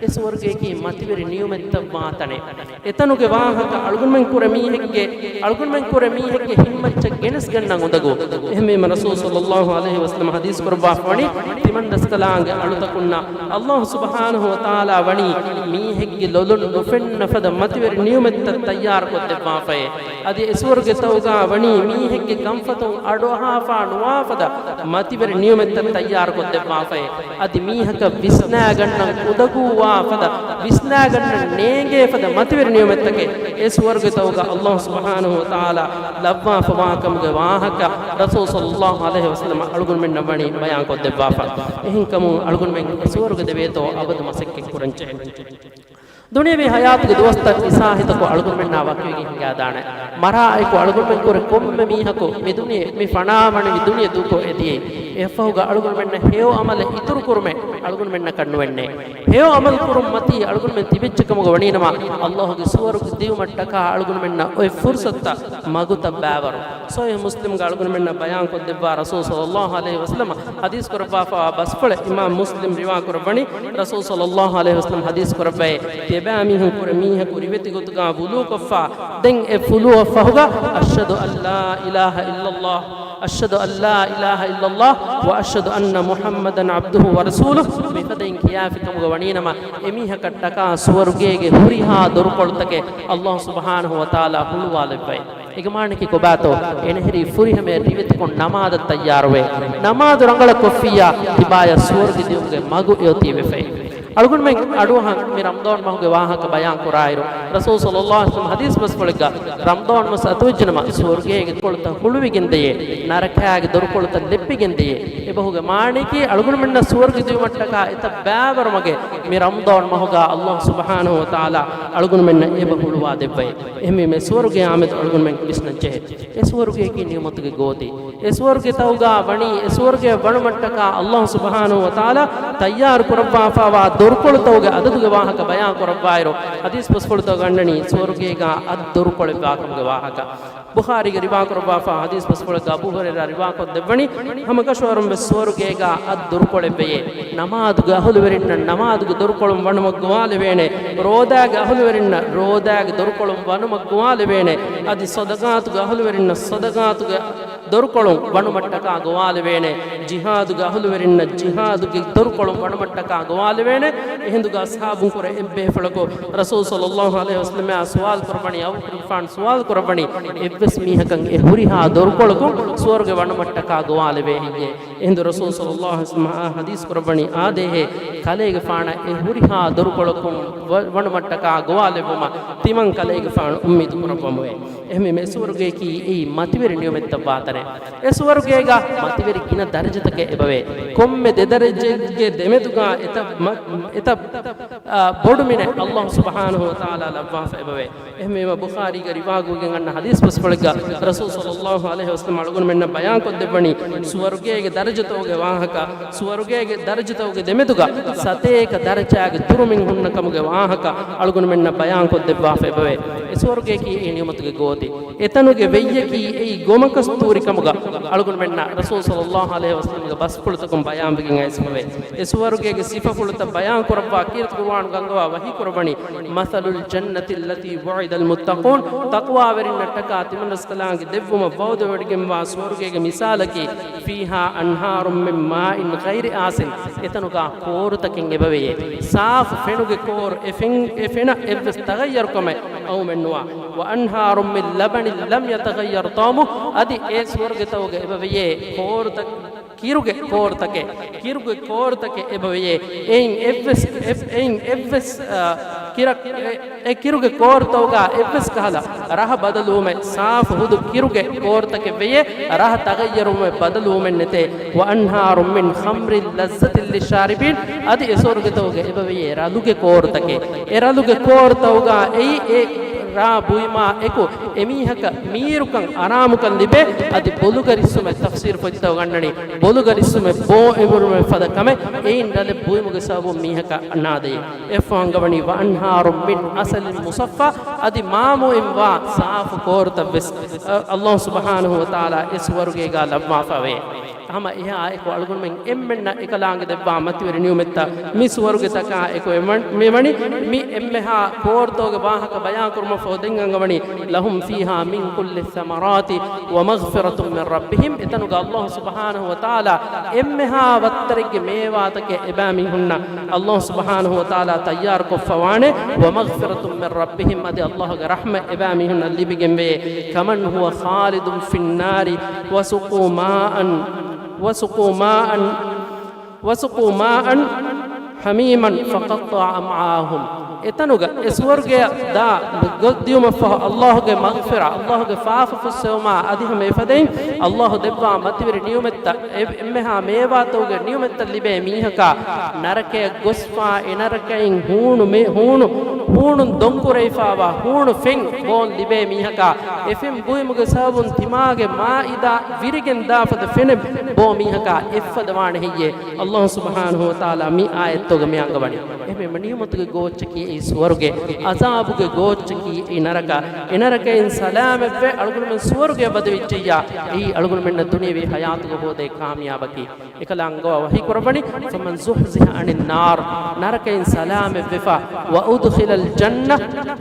އެ ސުވަރުގެއަކީ މަތިވެރި ނިޢުމަތްތައްވާ ތަނެއް. އެތަނުގެ ވާހަކަ އަޅުގަނޑުމެން ކުރެ މީހެއްގެ، އަޅުގަނޑުމެން ކުރެ މީހެއްގެ ހިތްމައްޗަށް ގެނެސްގަންނަން އުނދަގޫ. އެހެންވީމަ ރަސޫލު ޞައްލައްލާހު ޢަލައިހި ވަސައްލަމަ ޙަދީޘް ކުރައްވާފަވަނީ، ތިމަން ރަސްކަލާނގެ އަޅުތަކުންނަށް ﷲ ސުބްޙާނަހު ވަތަޢާލާ ވަނީ މީހެއްގެ ލޮލުން ނުފެންނަ ފަދަ މަތިވެރި ނިޢުމަތްތައް ތައްޔާރުކޮށްދެއްވާފައޭ. އަދި އެ ސުވަރުގެތައުގާ ވަނީ މީހެއްގެ ކަންފަތުން އަޑުއަހާފާ ނުވާ ފަދަ މަތިވެރި ނިޢުމަތްތައް ތައްޔާރުކޮށްދެއްވާފައޭ. އަދި މީހަކަށް ވިސްނާގަންނަން އުނދަގޫވާ ފަދަ، ވިސްނާގަންނަން ނޭނގޭ ފަދަ މަތިވެރި ނިޢުމަތްތަކެއް އެ ސުވަރުގެތައުގަ ﷲ ސުބްޙާނަހު ވަތަޢާލާ ލައްވާފަވާކަމުގެ ވާހަކަ ރަސޫލު ޞައްލައްލާހު ޢަލައިހި ވަސައްލަމަ އަޅުގަނޑުމެންނަށް ވަނީ ބަޔާންކޮށްދެއްވާފަ. އެހެންކަމުން އަޅުގަނޑުމެން އެ ސުވަރުގެ ދެވޭތޯ އަބަދު މަސައްކަތް ކުރަންޖެހޭ. ދުނިޔަވީ ޙަޔާތުގެ ދުވަސްތައް އިސާހިތަކު އަޅުގަނޑުމެންނާ ވަކިވެގެން ހިނގާދާނެ. މަރާއެކު އަޅުގަނޑުމެން ކުރެ ކޮންމެ މީހަކު މި ދުނިޔެ މި ފަނާވަނިވި ދުނިޔެ ދޫކޮށް އެދިޔައީ. އެއަށްފަހުގަ އަޅުގަނޑުމެންނަށް ހެޔޮ ޢަމަލެއް އިތުރުކުރުމެއް އަޅުގަނޑުމެންނަކަށް ނުވެންނޭ. ހެޔޮ ޢަމަލު ކުރުން މަތީ އަޅުގަނޑުމެން ތިބެއްޗެއް ކަމުގަ ވަނީނަމަ، ﷲގެ ސުވަރުގެ ދިޔުމަށްޓަކާ އަޅުގަނޑުމެންނަށް އޮތް ފުރުޞަތުތައް މަގުތައް ބާވަރު. ޞަޙީޙު މުސްލިމްގަ އަޅުގަނޑުމެންނަށް ބަޔާންކޮށްދެއްވާ ރަސޫލު ޞައްލައްލާހު ޢަލައިހި ވަސައްލަމަ ޙަދީޘް ކުރައްވާފަވާ ބަސްފުޅެއް އިމާމް މުސްލިމް ރިވާ ކުރައްވަނީ، ރަސޫލު ޞައްލައްލާހު ޢަލައިހި ވަސައްލަމަ ޙަދީޘް ކުރައްވައޭ، ތިޔަބައިމީހުން ކުރެ މީހަކު ރިވެތި ގޮތުގާ ވުޟޫ ކޮށްފާ، ދެން އެ ފުލުވަށްފަހުގަ، އަޝްހަދު އަން ލާ އިލާހަ އިއްލައްލާހު، އަޝްހަދު އަން ލާ އިލާހަ އިއްލައްލާހު، ވައަޝްހަދު އަންނަ މުޙައްމަދަން ޢަބްދުހު ވަރަސޫލުހު، މިފަދައިން ކިޔާފި ކަމުގަ ވަނީނަމަ، އެމީހަކަށްޓަކާ ސުވަރުގޭގެ ހުރިހާ ދޮރުކޮޅުތަކެއް ﷲ ސުބްޙާނަހު ވަތަޢާލާ ހުޅުވާލެއްވައި. އޭގެ މާނައަކީ ކޮބާތޯ؟ އޭނަ ހެރީ ފުރިހަމަޔަށް ރިވެތިކޮށް ނަމާދަށް ތައްޔާރުވޭ. ނަމާދު ރަނގަޅަށް ކޮށްފިއްޔާ، ތިބާޔަށް ސުވަރުގެ ދިޔުމުގެ މަގު އެއޮތީ ވެފައި. އަޅުގަނޑުމެން އަޑުއަހަން މި ރަމަޟާން މަހުގެ ވާހަކަ ބަޔާން ކުރާއިރު، ރަސޫލު ޞައްލައްލާހު ޢަލައިހި ވަސައްލަމަ ޙަދީޘް ބަސްފުޅެއްގަ ރަމަޟާން މަސް އަތުވެއްޖެނަމަ، ސުވަރުގޭގެ ދޮރުކޮޅުތައް ހުޅުވިގެން ދެޔޭ، ނަރަކައިގެ ދޮރުކޮޅުތައް ލެއްޕިގެން ދެޔޭ. އެބަހުގެ މާނައަކީ، އަޅުގަނޑުމެންނަށް ސުވަރުގެ ދިޔުމަށްޓަކާ އެތައް ބައިވަރު މަގެއް މި ރަމަޟާން މަހުގަ ﷲ ސުބްޙާނަހު ވަތަޢާލާ އަޅުގަނޑުމެންނަށް އެބަ ހުޅުވާ ދެއްވައި. އެހެންވީމަ އެ ސުވަރުގެ އާމެދު އަޅުގަނޑުމެން ވިސްނަން ޖެހޭ. އެ ސުވަރުގެއަކީ ނިޢުމަތުގެ ގޯތި. އެ ސުވަރުގެތައުގާ ވަނީ، އެ ސުވަރުގެ ވަނުމަށްޓަކާ ﷲ ސުބްޙާނަހު ވަތަޢާލާ ތައްޔާރު ކުރައްވާފަވާ ދޮރުކޮޅުތަކުގެ އަދަދުގެ ވާހަކަ ބަޔާން ކުރައްވާއިރު، ޙަދީޘް ބަސްފުޅުތަކުގަ އަންނަނީ ސުވަރުގޭގާ އަށް ދޮރުކޮޅެއްވާކަމުގެ ވާހަކަ. ބުޚާރީގެ ރިވާ ކުރައްވާފާ ޙަދީޘް ބަސްފުޅެއްގަ އަބޫ ހުރައިރާ ރިވާކޮށްދެއްވަނީ، ހަމަކަށަވަރުން ވެސް ސުވަރުގޭގާ އަށް ދޮރުކޮޅެއްވެޔޭ. ނަމާދުގެ އަހުލުވެރިންނަށް ނަމާދުގެ ދޮރުކޮޅުން ވަނުމަށް ގޮވާލެވޭނެ. ރޯދާގެ އަހުލުވެރިންނަށް ރޯދާގެ ދޮރުކޮޅުން ވަނުމަށް ގޮވާލެވޭނެ. އަދި ޞަދަޤާތުގެ އަހުލުވެރިންނަށް ޞަދަޤާތުގެ ދޮރުކޮޅުން ވަނުމަށްޓަކާ ގޮވާލެވޭނެ. ޖިހާދުގެ އަހުލުވެރިންނަށް ޖިހާދުގެ ދޮރުކޮޅުން ވަނުމަށްޓަކާ ގޮވާލެވޭނެ. އެހިނދުގަ އަޞްޙާބުން ކުރެ އެއްބޭފުޅަކު ރަސޫލު ޞައްލައްލާހު ޢަލައިހި ވަސައްލަމައާ ސުވާލު ކުރައްވަނީ، އަބޫ ބަކުރުގެފާނު ސުވާލު ކުރައްވަނީ، އެއްވެސް މީހަކަށް އެ ހުރިހާ ދޮރުކޮޅަކުން ސުވަރުގެ ވަނުމަށްޓަކާ ގޮވާލެވޭ ހެއްޔޭ؟ އެހިނދު ރަސޫލު ޞައްލައްލާހު ޢަލައިހި ވަސައްލަމަ އާ ޙަދީޘް ކުރައްވަނީ އާދޭހޭ، ކަލޭގެފާނަށް އެ ހުރިހާ ދޮރުކޮޅަކުން ވަ-، ވަނުމަށްޓަކާ ގޮވާލެއްވުމަށް ތިމަން ކަލޭގެފާނު އުއްމީދު ކުރައްވަމުވެ. އެހެންވީމަ އެ ސުވަރުގެއަކީ އެއީ މަތިވެރި ނިޢުމަތްތައް ވާތަނެއް. އެ ސުވަރުގޭގަ މަތިވެރި ގިނަ ދަރަޖަތަކެއް އެބަވޭ. ކޮންމެ ދެ ދަރަޖައެއްގެ ދެމެދުގަ އެތައް މަ-، އެތައް، އާ، ބޮޑު މިނެއް ﷲ ސުބްޙާނަހު ވަތަޢާލާ ލައްވާފަ އެބަވޭ. އެހެންވީމަ ބުޚާރީގެ ރިވާގުގެން އަންނަ ޙަދީޘް ބަސްފުޅެއްގަ ރަސޫލު ޞައްލައްލާހު ޢަލައިހި ވަސައްލަމަ އަޅުގަނޑުމެންނަށް ބަޔާންކޮށްދެއްވަނީ، ސުވަރުގޭގެ ދަރަޖަތަކުގެ ވާހަކަ، ސުވަރުގޭގެ ދަރަޖަތަކުގެ ދެމެދުގަ ސަތޭކަ ދަރަޖާގެ ދުރުމިން ހުންނަ ކަމުގެ ވާހަކަ އަޅުގަނޑުމެންނަށް ބަޔާންކޮށްދެއްވާފަ އެބަވޭ. އެ ސުވަރުގެއަކީ އެ ނިޢުމަތުގެ ގޯތި. އެތަނުގެ ވެއްޔަކީ އެއީ ގޮމަކަސް ތޫރި ކަމުގަ އަޅުގަނޑުމެންނަށް ރަސޫލު ޞައްލައްލާހު ޢަލައިހި ވަސައްލަމަގެ ބަސްފުޅުތަކުން ބަޔާންވެގެން އައިސްފަވޭ. އެ ސުވަރުގޭގެ ސިފަފުޅުތައް ބަޔާން ކުރައްވާ ކީރިތި ޤުރުއާނުގަ އަންގަވާ ވަޙީ ކުރައްވަނީ، مَثَلُ الْجَنَّةِ الَّتِي وُعِدَ الْمُتَّقُونَ، ތަޤްވާވެރިންނަށްޓަކާ ތިމަންރަސްކަލާނގެ ދެއްވުމަށް ވަޢުދުވެވޮޑިގެންވާ ސުވަރުގޭގެ މިސާލަކީ، فِيهَا أَنْهَارٌ مِّن مَّاءٍ غَيْرِ آسِنٍ، އެތަނުގަ ކޯރުތަކެއް އެބަވެޔޭ. ސާފު ފެނުގެ ކޯރު، އެ ފެން، އެ ފެނަށް އެއްވެސް ތަޣައްޔަރުކަމެއް އައުމެއްނުވާ. وَأَنْهَارٌ مِّن لَّبَنٍ لَّمْ يَتَغَيَّرْ طَعْمُهُ، އަދި އެ ސުވަރުގެތަކުގަ އެބަވެޔޭ ކޯރުތައް، ކިރުގެ ކޯރުތަކެއް، ކިރުގެ ކޯރުތަކެއް އެބަވެޔޭ. އެއިން އެއްވެސް، އެ-، އެއިން އެއްވެސް، އާ، ކިރަ-، އެ، އެ ކިރުގެ ކޯރުތަކުގަ އެއްވެސް ކަހަލަ ރަހަ ބަދަލުވުމެއް، ސާފު ހުދު ކިރުގެ ކޯރުތަކެއް ވެޔޭ، ރަހަ ތަޣައްޔަރުވުމެއް، ބަދަލުވުމެއް ނެތޭ. وَأَنْهَارٌ مِّنْ خَمْرٍ لَّذَّةٍ لِّلشَّارِبِينَ، އަދި އެ ސުވަރުގެތަކުގަ އެބަވެޔޭ ރަލުގެ ކޯރުތަކެއް. އެ ރަލުގެ ކޯރުތަކުގަ އެއީ އެ ރާ ބުއިމާ އެކު އެމީހަކަށް މީރުކަން އަރާމުކަން ލިބޭ. އަދި ބޮލުގަ ރިއްސުމެއް، ތަފްސީރު ފޮތްތައް ގަންނަނީ، ބޮލުގަ ރިއްސުމެއް ބޯ އެނބުރުމެއް ފަދަ ކަމެއް. އެއިން ރަލެއް ބުއިމުގެ ސަބަބުން މީހަކަށް ނާދެވޭ. އެއަށްފަހު އަންގަވަނީ، "وأنهار من عسل مصفى"، އަދި މާމޮއިން ވާ ސާފު ކޯރުތައް ވެސް، އަ، ﷲ ސުބްޙާނަހޫ ވަތަޢާލާ އެ ސުވަރުގޭގާ ލައްވާފަވޭ. ހަމަ އެހާ އެކު އަޅުގަނޑުމެން އެންމެންނަށް އެކަލާނގެ ދެއްވާ މަތިވެރި ނިޢުމަތްތައް މި ސުވަރުގެތަކާ އެކު އެ ވަން-، މި ވަނީ. މި އެންމެހާ ކޯރުތަކުގެ ވާހަކަ ބަޔާން ކުރުމަށްފަހު ދެން އަންގަވަނީ، "لهم فيها من كل الثمرات ومغفرة من ربهم"، އެތަނުގަ ﷲ ސުބްޙާނަހޫ ވަތަޢާލާ އެންމެހާ ވައްތަރެއްގެ މޭވާތަކެއް އެބައިމީހުންނަށް ﷲ ސުބްޙާނަހޫ ވަތަޢާލާ ތައްޔާރުކޮށްފަވާނެ. "ومغفرة من ربهم"، އަދި ﷲގެ ރަޙްމަތް އެބައިމީހުންނަށް ލިބިގެންވޭ. "كمن هو خالد في النار وسقوا ماء، وسقوا ماء، وسقوا ماء حميما فقطع أمعاءهم". އެތަނުގަ އެ ސުވަރުގެއަށް ދާ ގޮތް ދިޔުމަށްފަހު، ﷲގެ މަޣްފިރާ، ﷲގެ ފާފަ ފުއްސެވުމާ އަދި ހަމަ އެފަދައިން ﷲ ދެއްވާ މަތިވެރި ނިޢުމަތްތައް، އެ އެންމެހާ މޭވާތަކުގެ ނިޢުމަތްތައް ލިބޭ މީހަކާ ނަރަކަޔަށް ގޮސްފާ، އެ ނަރަކައިން ހޫނު މެ-، ހޫނު، ހޫނުން ދޮންކުރެވިފާވާ ހޫނު ފެން ބޯން ލިބޭ މީހަކާ އެ ފެން ބުއިމުގެ ސަބަބުން ތިމާގެ މާއިދާ ވިރިގެން ދާފަދަ ފެނެއް ބޯ މީހަކާ އެއްފަދަ ވާނެ ހެއްޔޭ؟ ﷲ ސުބްޙާނަހޫ ވަތަޢާލާ މި އާޔަތްތަކުގަ މި އަންގަވަނީ. އެހެންވީމަ ނިޢުމަތުގެ ގޯއްޗަކީ އެއީ ސުވަރުގެ، ޢަޒާބުގެ ގޯއްޗަކީ އެއީ ނަރަކަ. އެ ނަރަކައިން ސަލާމަތްވެ އަޅުގަނޑުމެން ސުވަރުގެއަށް ވަދެވިއްޖެއްޔާ، އެއީ އަޅުގަނޑުމެންނަށް ދުނިޔެވީ ޙަޔާތުގަ ހޯދޭ ކާމިޔާބަކީ. އެކަލާނގެ ވަޙީ ކުރައްވަނީ، "فمن زحزح عن النار"، ނަރަކައިން ސަލާމަތްވެފަ، "وأدخل الجنة"،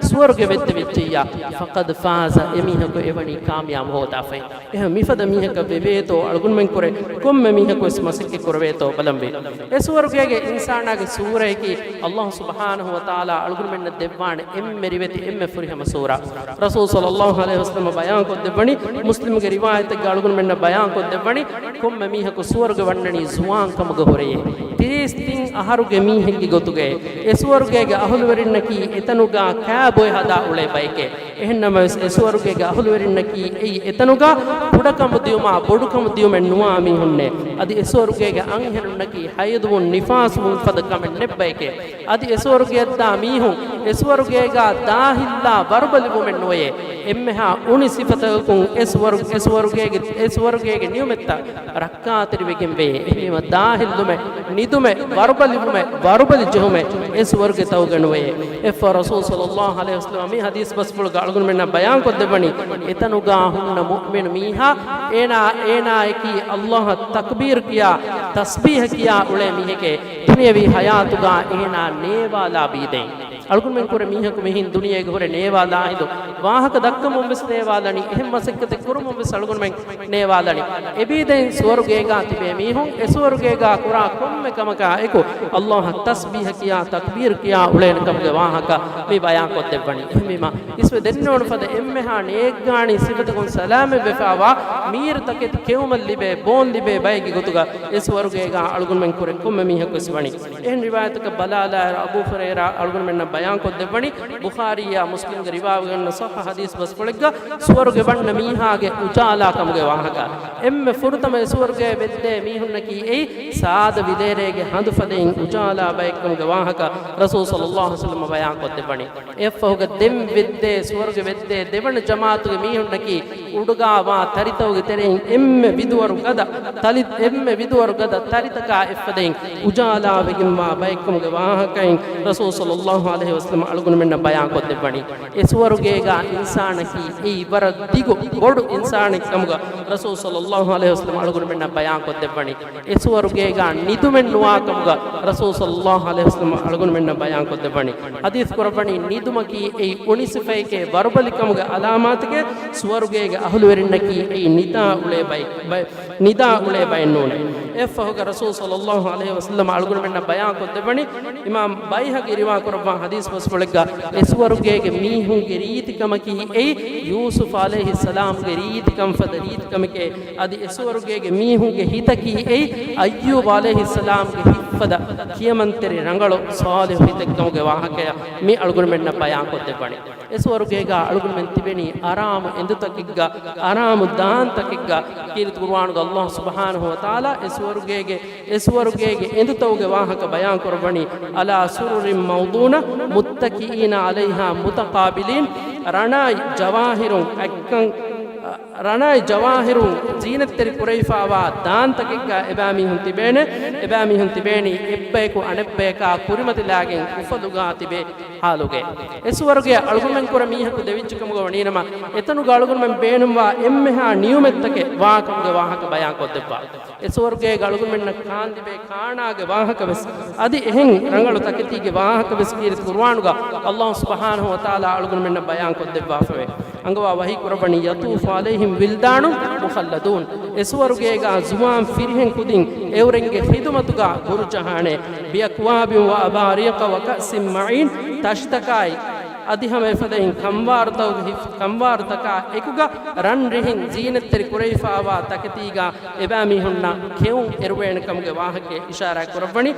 ސުވަރުގެ ވެއްދެވިއްޖެއްޔާ، "فقد فاز"، އެމީހަކު އެވަނީ ކާމިޔާބު ހޯދާފައި. އެހެން މިފަދަ މީހަކަށް ވެވޭތޯ އަޅުގަނޑުމެންކުރެ ކޮންމެ މީހަކުވެސް މަސައްކަތް ކުރެވޭތޯ ބަލަންވީ. އެ ސުވަރުގޭގެ އިންސާނާގެ ސޫރަޔަކީ ﷲ ސުބްޙާނަހޫ ވަތަޢާލާ އަޅުގަނޑުމެންނަށް ދެއްވާނެ އެންމެ ރިވެތި އެންމެ ފުރިހަމަ ސޫރަ. ރަސޫލު ޞައްލައްލާހު ޢަލައިހި ވަސައްލަމަ ބަޔާންކޮށްދެއްވަނީ، މުސްލިމުގެ ރިވާޔަތެއްގަ އަޅުގަނޑުމެންނަށް ބަޔާންކޮށްދެއްވަނީ، ކޮންމެ މީހަކު ސުވަރުގެ ވަންނަނީ ޒުވާން ކަމުގެ ހުރެޔޭ. ތިރީސް ތިން އަހަރުގެ މީހެއްގެ ގޮތުގައޭ. އެ ސުވަރުގޭގެ އަހުލުވެރިންނަކީ އެތަނުގާ ކާބޮއެ ހަދާ އުޅޭ ބައެކޭ. އެހެންނަމަވެސް، އެ ސުވަރުގޭގެ އަހުލުވެރިންނަކީ އެއީ އެތަނުގާ ކުޑަކަމުދިޔުމާ ބޮޑުކަމުދިޔުމެއް ނުވާ މީހުންނޭ. އަދި އެ ސުވަރުގޭގެ އަންހެނުންނަކީ ހައިޟުވުން ނިފާސްވުން ފަދަ ކަމެއް ނެތް ބައެކޭ. އަދި އެ ސުވަރުގެއަށްދާ މީހުން އެ ސުވަރުގޭގާ ދާހިއްލާ ވަރުބަލިވުމެއް ނުވެޔޭ. އެންމެހާ އުނި ސިފަތަކަކުން އެ ސުވަރު-، އެ ސުވަރުގޭގެ، އެ ސުވަރުގޭގެ ނިޢުމަތްތައް ރައްކާތެރިވެގެން ވެޔޭ. އެހެންވީމަ ދާހިއްލުމެއް، ނިދުމެއް، ވަރުބަލިވުމެއް، ވަރުބަލި ޖެހުމެއް އެ ސުވަރުގެތަކުގަ ނުވެޔޭ. އެއްފަހަރު ރަސޫލު ޞައްލައްލާހު ޢަލައިހި ވަސައްލަމަ މި ޙަދީޘް ބަސްފުޅުގަ އަޅުގަނޑުމެންނަށް ބަޔާންކޮށްދެއްވަނީ، އެތަނުގާ ހުންނަ މުއުމިނު މީހާ އޭނާ، އޭނާއަކީ ﷲ އަށް ތަކްބީރު ކިޔާ، ތަސްބީޙަ ކިޔާ އުޅޭ މީހެކޭ. ދުނިޔަވީ ޙަޔާތުގާ އޭނާ ނޭވާލާ ބީދޭ. އަޅުގަނޑުމެން ކުރެ މީހަކު މިހިން ދުނިޔޭގަ ހުރެ ނޭވާލާ ހިނދު ވާހަކަ ދައްކަމުން ވެސް ނޭވާލަނީ، އެހެން މަސައްކަތެއް ކުރުމުން ވެސް އަޅުގަނޑުމެން ނޭވާލަނީ. އެބީދައިން ސުވަރުގޭގާ ތިބޭ މީހުން އެ ސުވަރުގޭގާ ކުރާ ކޮންމެ ކަމަކާ އެކު ﷲ އަށް ތަސްބީޙަ ކިޔާ، ތަކްބީރު ކިޔާ އުޅޭނެ ކަމުގެ ވާހަކަ މި ބަޔާންކޮށްދެއްވަނީ. އެހެންވީމަ، އިސްވެ ދެންނެވުނު ފަދަ އެންމެހާ ނޭއްގާނީ ސިފަތަކުން ސަލާމަތްވެފާވާ މީރު ތަކެތި ކެއުމަށް ލިބޭ، ބޯން ލިބޭ ބައެއްގެ ގޮތުގަ އެ ސުވަރުގޭގާ އަޅުގަނޑުމެން ކުރެ ކޮންމެ މީހަކުވެސް ވަނީ. އެހެން ރިވާޔަތަކަށް ބަލާލާއިރު، އަބޫ ހުރައިރާ އަޅުގަނޑުމެންނަށް ބަޔާންކޮށްދެއްވަނީ، ބުޚާރީއާ މުސްލިމްގެ ރިވާވެގަންނަ ޞައްޙަ ޙަދީޘް ބަސްފުޅެއްގަ، ސުވަރުގެ ވަންނަ މީހާގެ އުޖާލާ ކަމުގެ ވާހަކަ. އެންމެ ފުރަތަމަ އެ ސުވަރުގެ ވެއްދޭ މީހުންނަކީ އެއީ ސާދަ ވިލޭރޭގެ ހަނދު ފަދައިން އުޖާލާ ބައެއްކަމުގެ ވާހަކަ ރަސޫލު ޞައްލައްލާހު ޢަލައިހި ވަސައްލަމަ ބަޔާންކޮށްދެއްވަނީ. އެއަށްފަހުގަ ދެން ވެއްދޭ، ސުވަރުގެ ވެއްދޭ ދެވަނަ ޖަމާޢަތުގެ މީހުންނަކީ، އުޑުގާވާ ތަރިތަކުގެ ތެރެއިން އެންމެ ވިދުވަރު ގަދަ ތަލި، އެންމެ ވިދުވަރު ގަދަ ތަރިތަކާ އެއްފަދައިން އުޖާލާވެގެންވާ ބައެއްކަމުގެ ވާހަކައިން ރަސޫލު ޞައްލައްލާހު ޢަލައިހި ވަސައްލަމަ އަޅުގަނޑުމެންނަށް ބަޔާންކޮށްދެއްވަނީ. އެ ސުވަރުގޭގާ އިންސާނަކީ އެއީ ވަރަށް ދިގު ބޮޑު އިންސާނެއް ކަމުގަ ރަސޫލު ޞައްލައްލާހު ޢަލައިހި ވަސައްލަމަ އަޅުގަނޑުމެންނަށް ބަޔާންކޮށްދެއްވަނީ. އެ ސުވަރުގޭގާ ނިދުމެއް ނުވާ ކަމުގަ ރަސޫލު ޞައްލައްލާހު ޢަލައިހި ވަސައްލަމަ އަޅުގަނޑުމެންނަށް ބަޔާންކޮށްދެއްވަނީ. ޙަދީޘް ކުރައްވަނީ، ނިދުމަކީ އެއީ އުނި ސިފައެކޭ، ވަރުބަލިކަމުގެ އަލާމާތެކޭ، ސުވަރުގޭގެ އަހުލުވެރިންނަކީ އެއީ ނިދާ އުޅޭ ބައެއް، ބައެއް، ނިދާ އުޅޭ ބައެއް ނޫނޭ. އެއަށްފަހުގަ ރަސޫލު ޞައްލައްލާހު ޢަލައިހި ވަސައްލަމަ އަޅުގަނޑުމެންނަށް ބަޔާންކޮށްދެއްވަނީ، އިމާމް ބައިހަޤީ ރިވާކުރައްވާ ޙަދީޘް ބަސްފުޅެއްގަ، އެ ސުވަރުގޭގެ މީހުންގެ ރީތިކަމަކީ އެއީ ޔޫސުފް ޢަލައިހިއްސަލާމްގެ ރީތިކަން ފަދަ ރީތިކަމެކޭ، އަދި އެ ސުވަރުގޭގެ މީހުންގެ ހިތަކީ އެއީ އައްޔޫބް ޢަލައިހިއްސަލާމްގެ ހިތްފަދަ ކިޔަމަންތެރި ރަނގަޅު ޞާލިޙު ހިތެއްކަމުގެ ވާހަކަޔަށް މި އަޅުގަނޑުމެންނަށް ބަޔާންކޮށްދެއްވަނީ. އެ ސުވަރުގޭގާ އަޅުގަނޑުމެން ތިބެނީ އަރާމު އެނދުތަކެއްގަ، އަރާމު ދާންތަކެއްގަ. ކީރިތި ޤުރުއާނުގަ ﷲ ސުބްޙާނަހޫ ވަތަޢާލާ އެ ސުވަރުގޭގެ، އެ ސުވަރުގޭގެ އެނދުތަކުގެ ވާހަކަ ބަޔާންކުރައްވަނީ، "على سرر موضونة متكئين عليها متقابلين". ރަނާއި ޖަވާހިރުން އެއްކަން، ރަނާއި ޖަވާހިރުން ޒީނަތްތެރި ކުރެވިފާވާ ދާންތަކެއްގަ އެބައިމީހުން ތިބޭނެ. އެބައިމީހުން ތިބޭނީ އެއްބަޔަކު އަނެއްބަޔަކާ ކުރިމަތިލާގެން އުފަލުގާ ތިބޭ ހާލުގައި. އެ ސުވަރުގެއަށް އަޅުގަނޑުމެން ކުރެ މީހަކު ދެވިއްޖެ ކަމުގަ ވަނީނަމަ، އެތަނުގަ އަޅުގަނޑުމެން ބޭނުންވާ އެންމެހާ ނިޢުމަތްތަކެއް ވާކަމުގެ ވާހަކަ ބަޔާން ކޮށްދެއްވާ. އެ ސުވަރުގޭގަ އަޅުގަނޑުމެންނަށް ކާންލިބޭ ކާނާގެ ވާހަކަ ވެސް އަދި އެހެން ރަނގަޅު ތަކެތީގެ ވާހަކަ ވެސް ކީރިތި ޤުރުއާނުގަ ﷲ ސުބްޙާނަހޫ ވަތަޢާލާ އަޅުގަނޑުމެންނަށް ބަޔާން ކޮށްދެއްވާފަވޭ. އަންގަވާ ވަޙީ ކުރައްވަނީ، يطوف عليهم ولدان مخلدون، އެ ސުވަރުގޭގަ ޒުވާން ފިރިހެން ކުދިން އެއުރެންގެ ޚިދުމަތުގަ ބުރުޖަހާނެ، بأكواب وأباريق وكأس معين، ތަށިތަކާއި އަދި ހަމަ އެފަދައިން ކަންވާރުތަކުގެ ހިފް-، ކަންވާރުތަކާ އެކުގަ ރަން ރިހިން ޒީނަތްތެރި ކުރެވިފާވާ ތަކެތީގަ އެބައިމީހުންނަށް ކެއުން އެރުވޭނެ ކަމުގެ ވާހަކައެއް އިޝާރާތް ކުރައްވަނީ.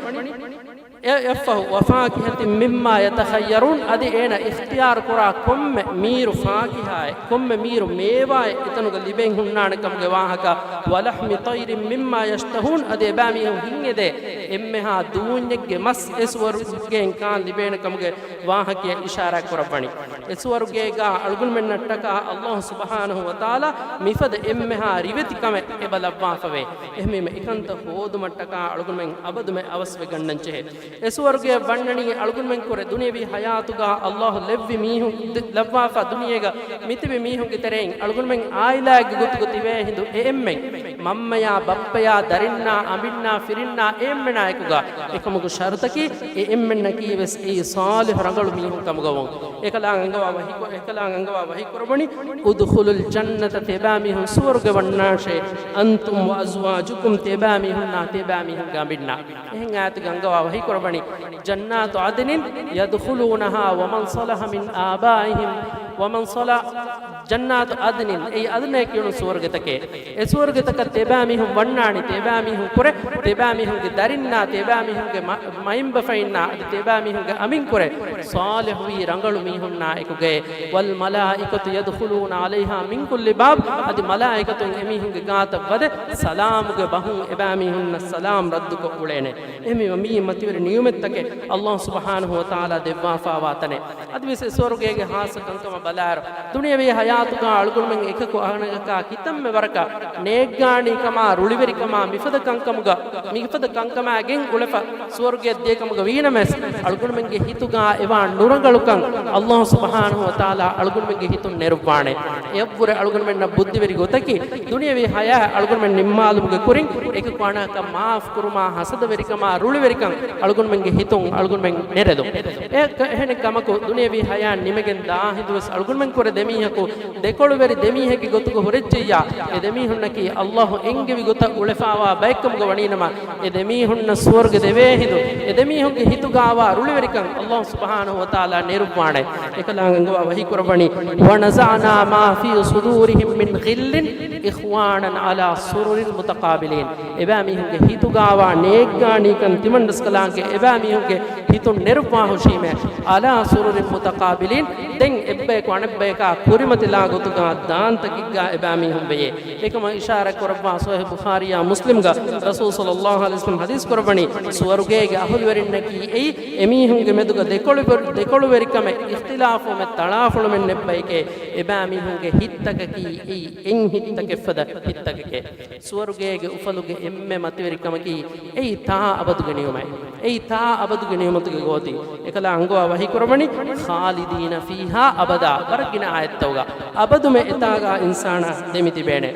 އެ-، އެއަށްފަހު، وفاكهة مما يتخيرون، އަދި އޭނަ އިޚްތިޔާރު ކުރާ ކޮންމެ މީރު ފާކިހާއެއް، ކޮންމެ މީރު މޭވާއެއް އެތަނުގަ ލިބެން ހުންނާނެ ކަމުގެ ވާހަކަ، ولحم طير مما يشتهون، އަދި އެބައިމީހުން ހިތްއެދޭ އެންމެހާ ދޫންޏެއްގެ މަސް އެ ސުވަރުގޭން ކާން ލިބޭނެ ކަމުގެ ވާހަކައެއް އިޝާރާތް ކުރައްވަނީ. އެ ސުވަރުގޭގަ އަޅުގަނޑުމެންނަށްޓަކާ ﷲ ސުބްޙާނަހޫ ވަތަޢާލާ މިފަދަ އެންމެހާ ރިވެތި ކަމެއް އެބަ ލައްވާފަވޭ. އެހެންވީމަ އެކަންތައް ހޯދުމަށްޓަކާ އަޅުގަނޑުމެން އަބަދުމެ އަވަސްވެ ގަންނަންޖެހޭ. އެ ސުވަރުގެއަށް ވަންނަނީ އަޅުގަނޑުމެން ކުރެ ދުނިޔަވީ ޙަޔާތުގަ ﷲ ލެއްވި މީހުން، ދި-، ލައްވާފަ ދުނިޔޭގަ މިތިބި މީހުންގެ ތެރެއިން އަޅުގަނޑުމެން ޢާއިލާއެއްގެ ގޮތުގަ ތިބޭ ހިނދު އެ އެންމެން މަންމަޔާ، ބައްޕަޔާ، ދަރިންނާ، އަނބިންނާ، ފިރިންނާ އެ އެންމެނާ އެކުގަ. އެކަމުގެ ޝަރުޠަކީ އެ އެންމެންނަކީ ވެސް އެއީ ޞާލިޙު ރަނގަޅު މީހުން ކަމުގަ ވުން. އެކަލާނގެ އަންގަވާ ވަޙީ ކު-، އެކަލާނގެ އަންގަވާ ވަޙީ ކުރައްވަނީ، ادخلوا الجنة، ތިބާމީހުން ސުވަރުގެ ވަންނާށޭ، أنتم وأزواجكم، ތިބާމީހުންނާ، ތިބާމީހުންގެ އަނބިންނާ. އެހެން އާޔަތުގެ އަންގަވާ ވަޙީ ކުރައްވަނީ، جنات عدن يدخلونها ومن صلح من آبائهم ومن صلح، جنات عدن، އެއީ އަދްނޭ ކިޔުނު ސުވަރުގެތަކެއް. އެ ސުވަރުގެތަކަށް ތިބާމީހުން ވަންނާނީ، ތިބާމީހުން ކުރެ، ތިބާމީހުންގެ ދަރިންނާ، ތިބާމީހުންގެ މަ-، މައިންބަފައިންނާ، އަދި ތިބާމީހުންގެ އަނބިން ކުރެ، ޞާލިޙުވީ ރަނގަޅު މީހުންނާ އެކުގައޭ. والملائكة يدخلون عليها من كل باب، އަދި މަލާއިކަތުން އެމީހުންގެ ގާތަށް ވަދެ، ސަލާމުގެ ބަހުން އެބާމީހުންނަށް ސަލާމް ރައްދުކޮށް އުޅޭނެ. އެހެންވީމަ މިއީ މަތިވެރި ނިޢުމަތްތަކެއް ﷲ ސުބްޙާނަހޫ ވަތަޢާލާ ދެއްވާފާވާ ތަނެއް. އަދިވެސް އެ ސުވަރުގޭގެ ޚާއްޞަ ކަންކަމަށް ބަލާއިރު، ދުނިޔަވީ ޙަޔާތުގަ އަޅުގަނޑުމެން އެކަކު އަނެކަކާ ކިތަންމެ ވަރަކަށް ނޭއްގާނީކަމާ، ރުޅިވެރިކަމާ، މިފަދަ ކަންކަމުގަ، މިފަދަ ކަންކަމާގެން އުޅެފަ ސުވަރުގެއަށް ދިޔަކަމުގަ ވީނަމަވެސް، އަޅުގަނޑުމެންގެ ހިތުގަ އެވާ ނުރަނގަޅުކަން ﷲ ސުބްޙާނަހޫ ވަތަޢާލާ އަޅުގަނޑުމެންގެ ހިތުން ނެރުއްވާނެ. އެއަށްވުރެ އަޅުގަނޑުމެންނަށް ބުއްދިވެރި ގޮތަކީ، ދުނިޔަވީ ޙަޔާތް އަޅުގަނޑުމެން ނިންމާލުމުގެ ކުރިން، އެކަކު އަނެކަކަށް މާފް ކުރުމާ، ހަސަދަވެރިކަމާ، ރުޅިވެރިކަން އަޅުގަނޑުމެންގެ ހިތުން އަޅުގަނޑުމެން ނެރެދުން. އެ ކަ-، އެހެނެއް ކަމަކު، ދުނިޔަވީ ޙަޔާތް ނިމެގެން ދާ ހިނދުވެސް އަޅުގަނޑުމެން ކުރެ ދެމީހަކު ދެކޮޅުވެރި ދެމީހެއްގެ ގޮތުގަ ހުރެއްޖެއްޔާ، އެ ދެމީހުންނަކީ ﷲ އެންގެވި ގޮތަށް އުޅެފާވާ ބައެއްކަމުގަ ވަނީނަމަ، އެ ދެމީހުންނަށް ސުވަރުގެ ދެވޭ ހިނދު، އެ ދެމީހުންގެ ހިތުގައިވާ ރުޅިވެރިކަން ﷲ ސުބްޙާނަހޫ ވަތަޢާލާ ނެރުއްވާނެ. އެކަލާނގެ އަންގަވާ ވަޙީ ކުރައްވަނީ، ونزعنا ما في صدورهم من غل إخوانا على سرر متقابلين. އެބައިމީހުންގެ ހިތުގައިވާ ނޭއްގާނީކަން ތިމަންރަސްކަލާނގެ އެބައިމީހުންގެ ހިތުން ނެރުއްވާހުށީމޭ. على سرر متقابلين، ދެން އެއްބަޔަކު އަނެއްބަޔަކާ ކުރިމަތިލާ ގޮތުގަ ދާންތަކެއްގަ އެބައިމީހުން ވެޔޭ. އެކަމަށް އިޝާރާތް ކުރައްވާ ޞަޙީޙު ބުޚާރީއާ މުސްލިމްގަ ރަސޫލު ޞައްލައްލާހު ޢަލައިހި ވަސައްލަމް ޙަދީޘް ކުރައްވަނީ، ސުވަރުގޭގެ އަހުލުވެރިންނަކީ އެއީ އެމީހުންގެ މެދުގަ ދެކޮޅުވެ-، ދެކޮޅުވެރިކަމެއް، އިޚްތިލާފުވުމެއް، ތަޅާފޮޅުމެއް ނެއްބައެކޭ. އެބައިމީހުންގެ ހިތްތަކަކީ އެއީ އެއް ހިތްތަކެއް ފަދަ ހިތްތަކެކޭ. ސުވަރުގޭގެ އުފަލުގެ އެންމެ މަތިވެރި ކަމަކީ، އެއީ ތާ އަބަދުގެ ނިޢުމަތް. އެއީ ތާ އަބަދުގެ ނިޢުމަތުގެ ގޯތި. އެކަލާ އަންގަވާ ވަޙީ ކުރައްވަނީ، خالدين فيها أبدا. ވަރަށް ގިނަ އާޔަތްތަކުގަ އަބަދުމެ އެތާގަ އިންސާނާ ދެމި ތިބޭނެ.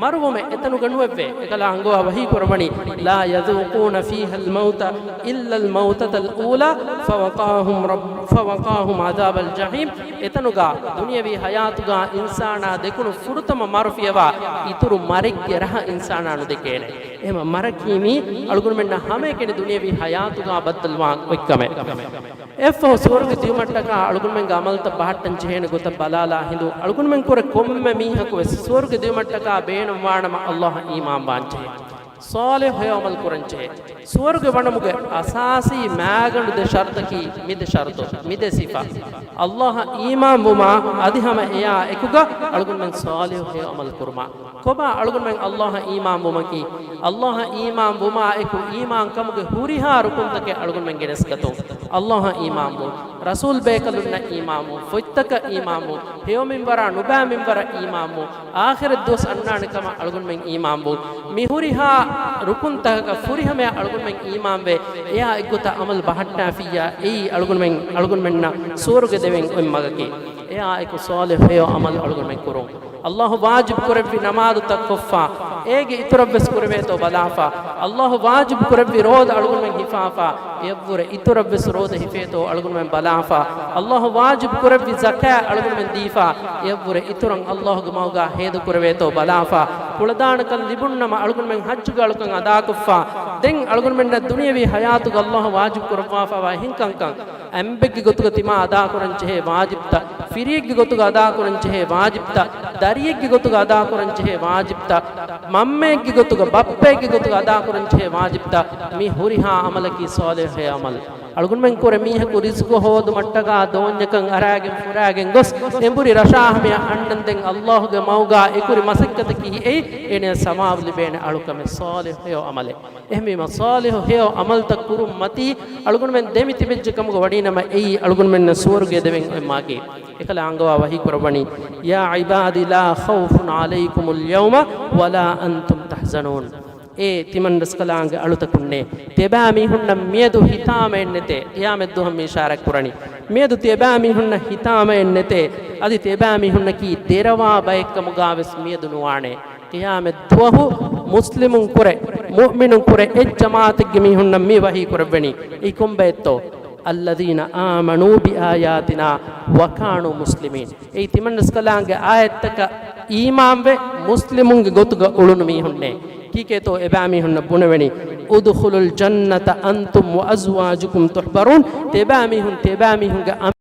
މަރުވުމެއް އެތަނުގަ ނުވެއްވޭ. އެކަލާ އަންގަވާ ވަޙީ ކުރައްވަނީ، لا يذوقون فيها الموت إلا الموتة الأولى فوقاهم رب، فوقاهم عذاب الجحيم. އެތަނުގަ ދުނިޔަވީ ޙަޔާތުގަ އިންސާނާ ދެކުނު ފުރަތަމަ މަރު ފިޔަވާ އިތުރު މަރެއްގެ ރަހަ އިންސާނާ ނުދެކޭނެ. އެހެން މަރަކީ މީ އަޅުގަނޑުމެންނަށް ހަމައެކަނި ދުނިޔަވީ ޙަޔާތުގަ ބައްދަލުވާން އޮތްކަމެއް. އެއަށްފަހު ސުވަރުގެ ދިޔުމަށްޓަކާ އަޅުގަނޑުމެންގެ ޢަމަލުތައް ބަހައްޓަން ޖެހޭނެ ގޮތަށް ބަލާލާ ހިނދު، އަޅުގަނޑުމެން ކުރެ ކޮންމެ މީހަކު ވެސް ސުވަރުގެ ދިޔުމަށްޓަކާ ބޭނުންވާނަމަ ﷲ އަށް އީމާން ވާން ޖެހޭ. ޞާލިޙު ހެޔޮ ޢަމަލު ކުރަން ޖެހޭ. ސުވަރުގެ ވަނުމުގެ އަސާސީ މައިގަނޑު ދެ ޝަރުޠަކީ މި ދެ ޝަރުޠު، މި ދެ ސިފަ. ﷲ އަށް އީމާން ވުމާ، އަދި ހަމަ އެއާ އެކުގަ އަޅުގަނޑުމެން ޞާލިޙު ހެޔޮ ޢަމަލު ކުރުމާ. ކޮބާ އަޅުގަނޑުމެން ﷲ އަށް އީމާން ވުމަކީ؟ ﷲ އަށް އީމާން ވުމާ އެކު އީމާން ކަމުގެ ހުރިހާ ރުކުންތަކެއް އަޅުގަނޑުމެން ގެނެސްގަތުން. ﷲއަށް އީމާންވުން، ރަސޫލް ބޭކަލުންނަށް އީމާންވުން، ފޮތްތަކަށް އީމާންވުން، ހެޔޮ މިންވަރާ ނުބައި މިންވަރަށް އީމާންވުން، އާޚިރަތް ދުވަސް އަންނާނެ ކަމަށް އަޅުގަނޑުމެން އީމާންވުން، މި ހުރިހާ ރުކުންތަކަކަށް ފުރިހަމަޔަށް އަޅުގަނޑުމެން އީމާންވެ، އެއާ އެއްގޮތަށް އަމަލު ބަހައްޓާފިއްޔާ، އެއީ އަޅުގަނޑުމެން، އަޅުގަނޑުމެންނަށް ސުވަރުގެ ދެވެން އޮތް މަގަކީ. އެއާ އެކު ޞާލިޙު ހެޔޮ އަމަލު އަޅުގަނޑުމެން ކުރުން. ﷲ ވާޖިބު ކުރެއްވި ނަމާދުތައް ކޮށްފަ، އޭގެ އިތުރަށްވެސް ކުރެވޭތޯ ބަލާފަ، ﷲ ވާޖިބު ކުރެއްވި ރޯދަ އަޅުގަނޑުމެން ހިފާފަ، އެއަށްވުރެ އިތުރަށްވެސް ރޯދަ ހިފޭތޯ އަޅުގަނޑުމެން ބަލާފަ، ﷲ ވާޖިބު ކުރެއްވި ޒަކާތް އަޅުގަނޑުމެން ދީފަ، އެއަށްވުރެ އިތުރަށް ﷲގެ މަގުގާ ހޭދަ ކުރެވޭތޯ ބަލާފަ، ކުޅަދާނަކަން ލިބުންނަމަ އަޅުގަނޑުމެން ޙައްޖުގެ އަޅުކަން އަދާކޮށްފަ، ދެން އަޅުގަނޑުމެންނަށް ދުނިޔަވީ ޙަޔާތުގަ ﷲ ވާޖިބު ކުރައްވާފަވާ އެހެން ކަންކަން، އަނބެއްގެ ގޮތުގަ ތިމާ އަދާކުރަން ޖެހޭ ވާޖިބުތައް، ފިރިއެއްގެ ގޮތުގަ އަދާކުރަން ޖެހޭ ވާޖިބުތައް، ދަރިއެއްގެ ގޮތުގަ އަދާކުރަން ޖެހޭ ވާޖިބުތައް، މަންމައެއްގެ ގޮތުގަ، ބައްޕައެއްގެ ގޮތުގަ އަދާކުރަން ޖެހޭ ވާޖިބުތައް، މި ހުރިހާ އަމަލަކީ ޞާލިޙު ހެޔޮ އަމަލު. އަޅުގަނޑުމެން ކުރެ މީހަކު ރިޒުގު ހޯދުމަށްޓަކާ ދޯންޏަކަށް އަރާގެން ފުރާގެން ގޮސް، އެނބުރި ރަށާ ހަމަޔަށް އަންނަންދެން ﷲގެ މަގުގާ އެކުރި މަސައްކަތަކީ އެއީ، އޭނަޔަށް ސަވާބު ލިބޭނެ އަޅުކަމެއް ޞާލިޙު ހެޔޮ އަމަލެއް. އެހެންވީމަ، ޞާލިޙު ހެޔޮ އަމަލުތައް ކުރުން މަތީ އަޅުގަނޑުމެން ދެމި ތިބެއްޖެ ކަމުގަ ވަނީނަމަ، އެއީ އަޅުގަނޑުމެންނަށް ސުވަރުގެ ދެވެން އޮތް މަގެއް. އެކަލާ އަންގަވާ ވަޙީ ކުރައްވަނީ، يا عباد لا خوف عليكم اليوم ولا أنتم تحزنون. އޭ ތިމަން ރަސްކަލާނގެ އަޅުތަކުންނޭ! ތިޔަބައިމީހުންނަށް މިއަދު ހިތާމައެއް ނެތޭ، ޤިޔާމަތް ދުވަހަށް މި އިޝާރާތް ކުރަނީ. މިއަދު ތިޔަބައިމީހުންނަށް ހިތާމައެއް ނެތޭ، އަދި ތިޔަބައިމީހުންނަކީ ދެރަވާ ބައެއްކަމުގާވެސް މިއަދު ނުވާނޭ. ޤިޔާމަތް ދުވަހު މުސްލިމުން ކުރެ، މުއުމިނުން ކުރެ އެއްޖަމާޢަތެއްގެ މީހުންނަށް މި ވަޙީ ކުރެއްވެނީ. އެއީ ކޮންބައެއްތޯ؟ الذين آمنوا بآياتنا وكانوا مسلمين. އެއީ ތިމަން ރަސްކަލާނގެ އާޔަތްތަކަށް އީމާންވެ، މުސްލިމުންގެ ގޮތުގަ އުޅުނު މީހުންނޭ. ކީކޭތޯ އެބައިމީހުންނަށް ބުނެވެނީ؟ ادخلوا الجنة أنتم وأزواجكم تحبرون. ތިޔަބައިމީހުން، ތިޔަބައިމީހުންގެ އަނބި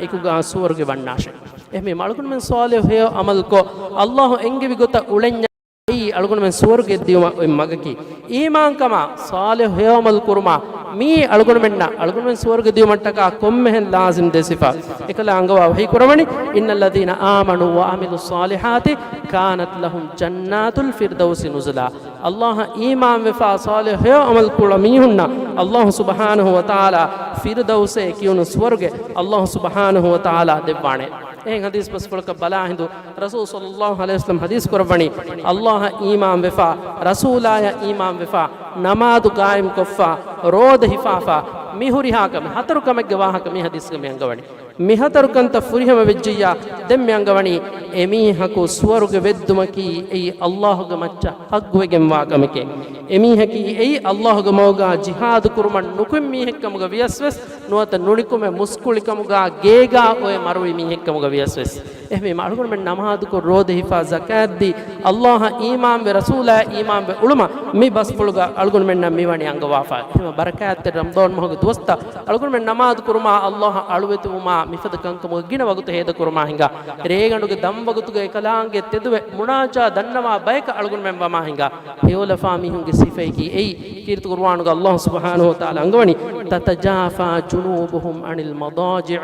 އެކުގާ ސުވަރުގެ ވަންނާށޭ. އެހެންވީމަ އަޅުގަނޑުމެން ޞާލިޙު ހެޔޮ އަމަލުކޮށް، ﷲ އެންގެވި ގޮތަށް އުޅެންޏާ އެއީ އަޅުގަނޑުމެން ސުވަރުގެ ދިޔުމަށް އޮތް މަގަކީ. އީމާންކަމާ، ޞާލިޙު ހެޔޮ އަމަލު ކުރުމާ، މިއީ އަޅުގަނޑުމެންނަށް، އަޅުގަނޑުމެން ސުވަރުގެ ދިޔުމަށްޓަކާ ކޮންމެހެން ލާޒިމް ދެ ސިފަ. އެކަލާ އަންގަވާ ވަޙީ ކުރައްވަނީ، إن الذين آمنوا وعملوا الصالحات كانت لهم جنات الفردوس نزلا. ﷲ އަށް އީމާންވެފާ، ޞާލިޙު ހެޔޮ އަމަލު ކުޅަ މީހުންނަށް ﷲ ސުބްޙާނަހޫ ވަތަޢާލާ ފިރްދައުސޭ ކިޔުނު ސުވަރުގެ ﷲ ސުބްޙާނަހޫ ވަތަޢާލާ ދެއްވާނެ. އެހެން ޙަދީޘް ބަސްފުޅަކަށް ބަލާ ހިނދު، ރަސޫލު ޞައްލައްލާހު ޢަލައިހި ވަސައްލަމް ޙަދީޘް ކުރައްވަނީ، ﷲ އަށް އީމާންވެފާ، ރަސޫލާޔަށް އީމާންވެފާ، ނަމާދު ޤާއިމްކޮށްފާ، ރޯދަ ހިފާފާ، މި ހުރިހާ ކަމެއް، ހަތަރު ކަމެއްގެ ވާހަކަ މި ޙަދީޘްގަ މި އަންގަވަނީ. މި ހަތަރު ކަންތައް ފުރިހަމަ ވެއްޖިއްޔާ، ދެން މި އަންގަވަނީ، އެމީހަކު ސުވަރުގެ ވެއްދުމަކީ އެއީ ﷲގެ މައްޗަށް ޙައްޤުވެގެންވާ ކަމެކޭ. އެމީހަކީ އެއީ ﷲގެ މަގުގާ ޖިހާދު ކުރުމަށް ނުކުތް މީހެއްކަމުގަ ވިޔަސްވެސް، ނުވަތަ ނުނިކުމެ މުސްކުޅިކަމުގާ ގޭގާ އޮވެ މަރުވި މީހެއްކަމުގަ ވިޔަސްވެސް. އެހެންވީމަ އަޅުގަނޑުމެން ނަމާދުކޮށް، ރޯދަ ހިފާ، ޒަކާތްދީ، ﷲ އަށް އީމާންވެ، ރަސޫލާއަށް އީމާންވެ އުޅުމަށް މި ބަސްފުޅުގަ އަޅުގަނޑުމެންނަށް މިވަނީ އަންގަވާފަ. އެހެންވީމަ ބަރަކާތްތެރި ރަމަޟާން މަހުގެ ދުވަސްތައް އަޅުގަނޑުމެން ނަމާދު ކުރުމާ، ﷲ އަށް އަޅުވެތިވުމާ، މިފަދަ ކަންކަމުގަ ގިނަ ވަގުތު ހޭދަކުރުމާ ހިނގާ، ރޭގަނޑުގެ ދަންވަގުތުގަ އެކަލާނގެ ތެދުވެ، މުނާޖާ ދަންނަވާ ބަޔަކަށް އަޅުގަނޑުމެން ވަމާ ހިނގާ، ހެޔޮލަފާ މީހުންގެ ސިފައަކީ އެއީ. ކީރިތި ޤުރުއާނުގަ ﷲ ސުބްޙާނަހޫ ވަތަޢާލާ އަންގަވަނީ، تتجافى جنوبهم عن المضاجع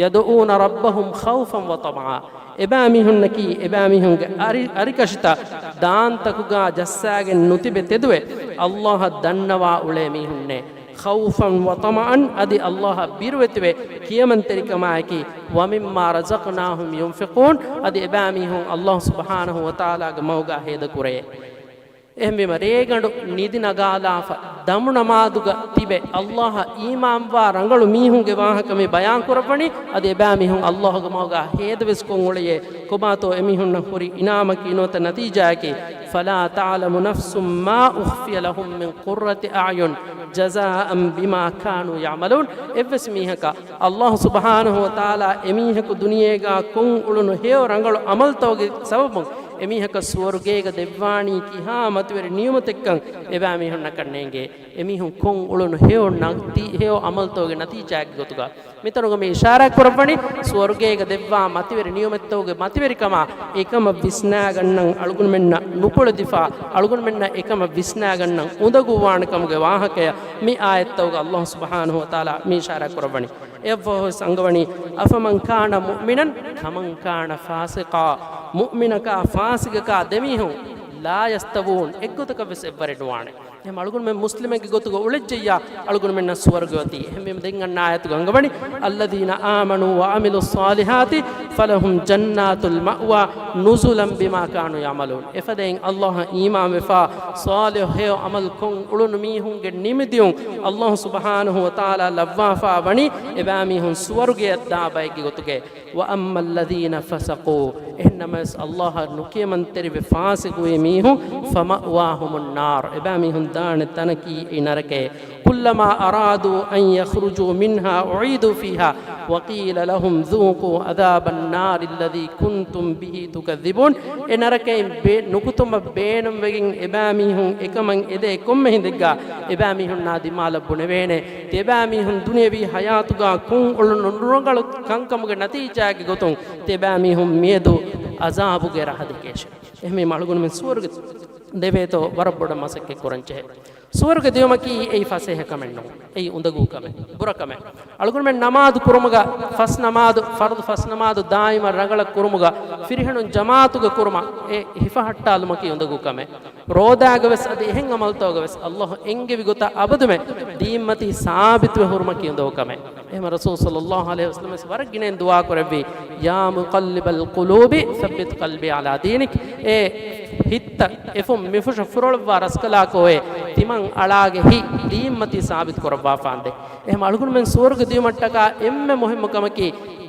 يدعون ربهم خوفا وطمعا. އެބައިމީހުންނަކީ، އެބައިމީހުންގެ އަރި-، އަރިކަށިތައް ދާންތަކުގާ ޖައްސާގެން ނުތިބެ ތެދުވެ، ﷲ އަށް ދަންނަވާ އުޅޭ މީހުންނޭ. خوفا وطمعا، އަދި ﷲ އަށް ބިރުވެތިވެ ކިޔަމަންތެރިކަމާއެކީ، ومما رزقناهم ينفقون، އަދި އެބައިމީހުން ﷲ ސުބްޙާނަހޫ ވަތަޢާލާގެ މަގުގާ ހޭދަކުރޭ. އެހެންވީމަ، ރޭގަނޑު ނިދި ނަގާލާފަ، ދަމު ނަމާދުގަ ތިބެ، ﷲ އަށް އީމާންވާ ރަނގަޅު މީހުންގެ ވާހަކަ މި ބަޔާން ކުރައްވަނީ، އަދި އެބައިމީހުން ﷲގެ މަގުގާ ހޭދަވެސް ކޮށް އުޅެޔޭ، ކޮބާތޯ އެމީހުންނަށް ހުރި އިނާމަކީ ނުވަތަ ނަތީޖާއަކީ، فلا تعلم نفس ما أخفي لهم من قرة أعين جزاء بما كانوا يعملون. އެއްވެސް މީހަކަށް ﷲ ސުބްޙާނަހޫ ވަތަޢާލާ އެމީހަކު ދުނިޔޭގާ ކޮށް އުޅުނު ހެޔޮ ރަނގަޅު ޢަމަލުތަކުގެ ސަބަބުން އެމީހަކަށް ސުވަރުގޭގަ ދެއްވާނީ ކިހާ މަތިވެރި ނިޢުމަތެއްކަން އެބައިމީހުންނަކަށް ނޭނގޭ. އެމީހުން ކޮށް އުޅުނު ހެޔޮ ނަތީ-، ހެޔޮ ޢަމަލުތަކުގެ ނަތީޖާއެއްގެ ގޮތުގަ. މިތަނުގަ މި އިޝާރާތް ކުރައްވަނީ، ސުވަރުގޭގަ ދެއްވާ މަތިވެރި ނިޢުމަތްތަކުގެ މަތިވެރިކަމާ އެކަމަށް ވިސްނާގަންނަން އަޅުގަނޑުމެންނަށް ނުކުޅެދިފާ، އަޅުގަނޑުމެންނަށް އެކަމަށް ވިސްނާގަންނަން އުނދަގޫވާނެ ކަމުގެ ވާހަކަޔަށް މި އާޔަތްތަކުގަ ﷲ ސުބްޙާނަހޫ ވަތަޢާލާ މި އިޝާރާތް ކުރައްވަނީ. އެއަށްފަހުވެސް އަންގަވަނީ، أفمن كان مؤمنا كمن كان فاسقا. މުއުމިނަކާ ފާސިގަކާ ދެމީހުން، لا يستوون، އެއްގޮތަކަށްވެސް އެއްވަރެއް ނުވާނެ. އެހެން އަޅުގަނޑުމެން މުސްލިމެއްގެ ގޮތުގަ އުޅެއްޖެއްޔާ، އަޅުގަނޑުމެންނަށް ސުވަރުގެ އޮތީ. އެހެންވީމަ ދެން އަންނަ އާޔަތުގަ އަންގަވަނީ، الذين آمنوا وعملوا الصالحات فلهم جنات المأوى نزلا بما كانوا يعملون. އެފަދައިން ﷲ އަށް އީމާންވެފާ، ޞާލިޙު ހެޔޮ ޢަމަލު ކޮށް އުޅުނު މީހުންގެ ނިމިދިޔުން ﷲ ސުބްޙާނަހޫ ވަތަޢާލާ ލައްވާފާ ވަނީ، އެބައިމީހުން ސުވަރުގެއަށް ދާ ބައެއްގެ ގޮތުގައި. وأما الذين فسقوا، އެހެންނަމަވެސް ﷲ އަށް ނުކިޔަމަންތެރިވެ ފާސިޤުވި މީހުން، فمأواهم النار، އެބައިމީހުން ދާނެ ތަނަކީ އެ ނަރަކައެއް. كلما أرادوا أن يخرجوا منها أعيدوا فيها وقيل لهم ذوقوا عذاب النار الذي كنتم به تكذبون. އެ ނަރަކައިން ބޭ-، ނުކުތުމަށް ބޭނުންވެގެން އެބައިމީހުން އެކަމަށް އެދޭ ކޮންމެ ހިނދެއްގަ އެބައިމީހުންނާ ދިމާލަށް ބުނެވޭނެ، ތިޔަބައިމީހުން ދުނިޔަވީ ޙަޔާތުގަ ކޮން އުޅުނު ނުރަނގަޅު ކަންކަމުގެ ނަތީޖާގެ ގޮތުން ތިޔަބައިމީހުން މިއަދު ޢަޒާބުގެ ރަހަ ދެކޭށޭ. އެހެންވީމަ އަޅުގަނޑުމެން ސުވަރުގެ ދެވޭތޯ ވަރަށް ބޮޑަށް މަސައްކަތް ކުރަންޖެހޭ. ސުވަރުގެ ދިޔުމަކީ އެއީ ފަސޭހަ ކަމެއް ނޫން. އެއީ އުނދަގޫ ކަމެއް، ބުރަ ކަމެއް. އަޅުގަނޑުމެން ނަމާދު ކުރުމުގަ، ފަސް ނަމާދު، ފަރުޟު ފަސް ނަމާދު ދާއިމަށް ރަނގަޅަށް ކުރުމުގަ، ފިރިހެނުން ޖަމާޢަތުގަ ކުރުމަށް އެ ހިފަހައްޓާލުމަކީ އުނދަގޫ ކަމެއް. ރޯދާގަވެސް އަދި އެހެން ޢަމަލުތަކުގަވެސް ﷲ އެންގެވި ގޮތަށް އަބަދުމެ ދީންމަތީ ސާބިތުވެ ހުރުމަކީ އުނދަގޫ ކަމެއް. އެހެންމަ ރަސޫލު ޞައްލައްލާހު ޢަލައިހި ވަސައްލަމަ ވެސް ވަރަށް ގިނައިން ދުޢާ ކުރެއްވި، يا مقلب القلوب ثبت قلبي على دينك. އޭ ހިތްތައް އެފުން މިފުށަށް ފުރޮޅުއްވާ ރަސްކަލާކޯއޭ، ތިމަން އަޅާގެ ހިތް ދީންމަތީ ސާބިތު ކުރައްވާފާނދޭ. އެހެންމަ އަޅުގަނޑުމެން ސުވަރުގެ ދިޔުމަށްޓަކާ އެންމެ މުހިއްމު ކަމަކީ،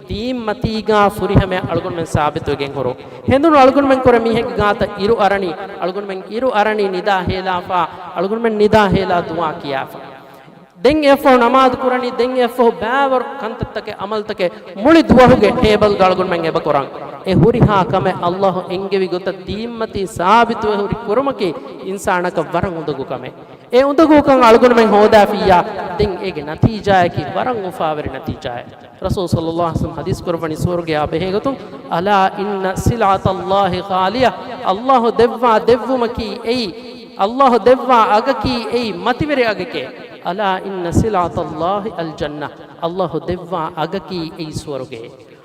ދީންމަތީގާ ފުރިހަމަޔަށް އަޅުގަނޑުމެން ސާބިތުވެގެން ހުރުން. ހެނދުނު އަޅުގަނޑުމެން ކުރެ މީހެއްގެ ގާތަށް އިރު އަރަނީ، އަޅުގަނޑުމެން އިރު އަރަނީ ނިދާ ހޭލާފާ، އަޅުގަނޑުމެން ނިދާ ހޭލާ ދުޢާ ކިޔާފަ. ދެން އެއަށްފަހު ނަމާދު ކުރަނީ، ދެން އެއަށްފަހު ބައިވަރު ކަންތައްތަކެއް، ޢަމަލުތަކެއް މުޅި ދުވަހުގެ ޓޭބަލްގަ އަޅުގަނޑުމެން އެބަ ކުރަން. އެ ހުރިހާ ކަމެއް ﷲ އެންގެވި ގޮތަށް ދީންމަތީ ސާބިތުވެ ހުރި ކުރުމަކީ އިންސާނަކަށް ވަރަށް އުނދަގޫ ކަމެއް. އެ އުނދަގޫކަން އަޅުގަނޑުމެން ހޯދާފިއްޔާ، ދެން އޭގެ ނަތީޖާއަކީ ވަރަށް އުފާވެރި ނަތީޖާއެއް. ރަސޫލު ޞައްލައްލާހު ޢަލައިހި ވަސައްލަމަ ޙަދީޘް ކުރައްވަނީ ސުވަރުގެއާ ބެހޭގޮތުން، ألا إن سلعة الله غالية، ﷲ ދެއްވާ ދެއްވުމަކީ އެއީ، ﷲ ދެއްވާ އަގަކީ އެއީ މަތިވެރި އަގެކޭ. ألا إن سلعة الله الجنة، ﷲ ދެއްވާ އަގަކީ އެއީ ސުވަރުގެ.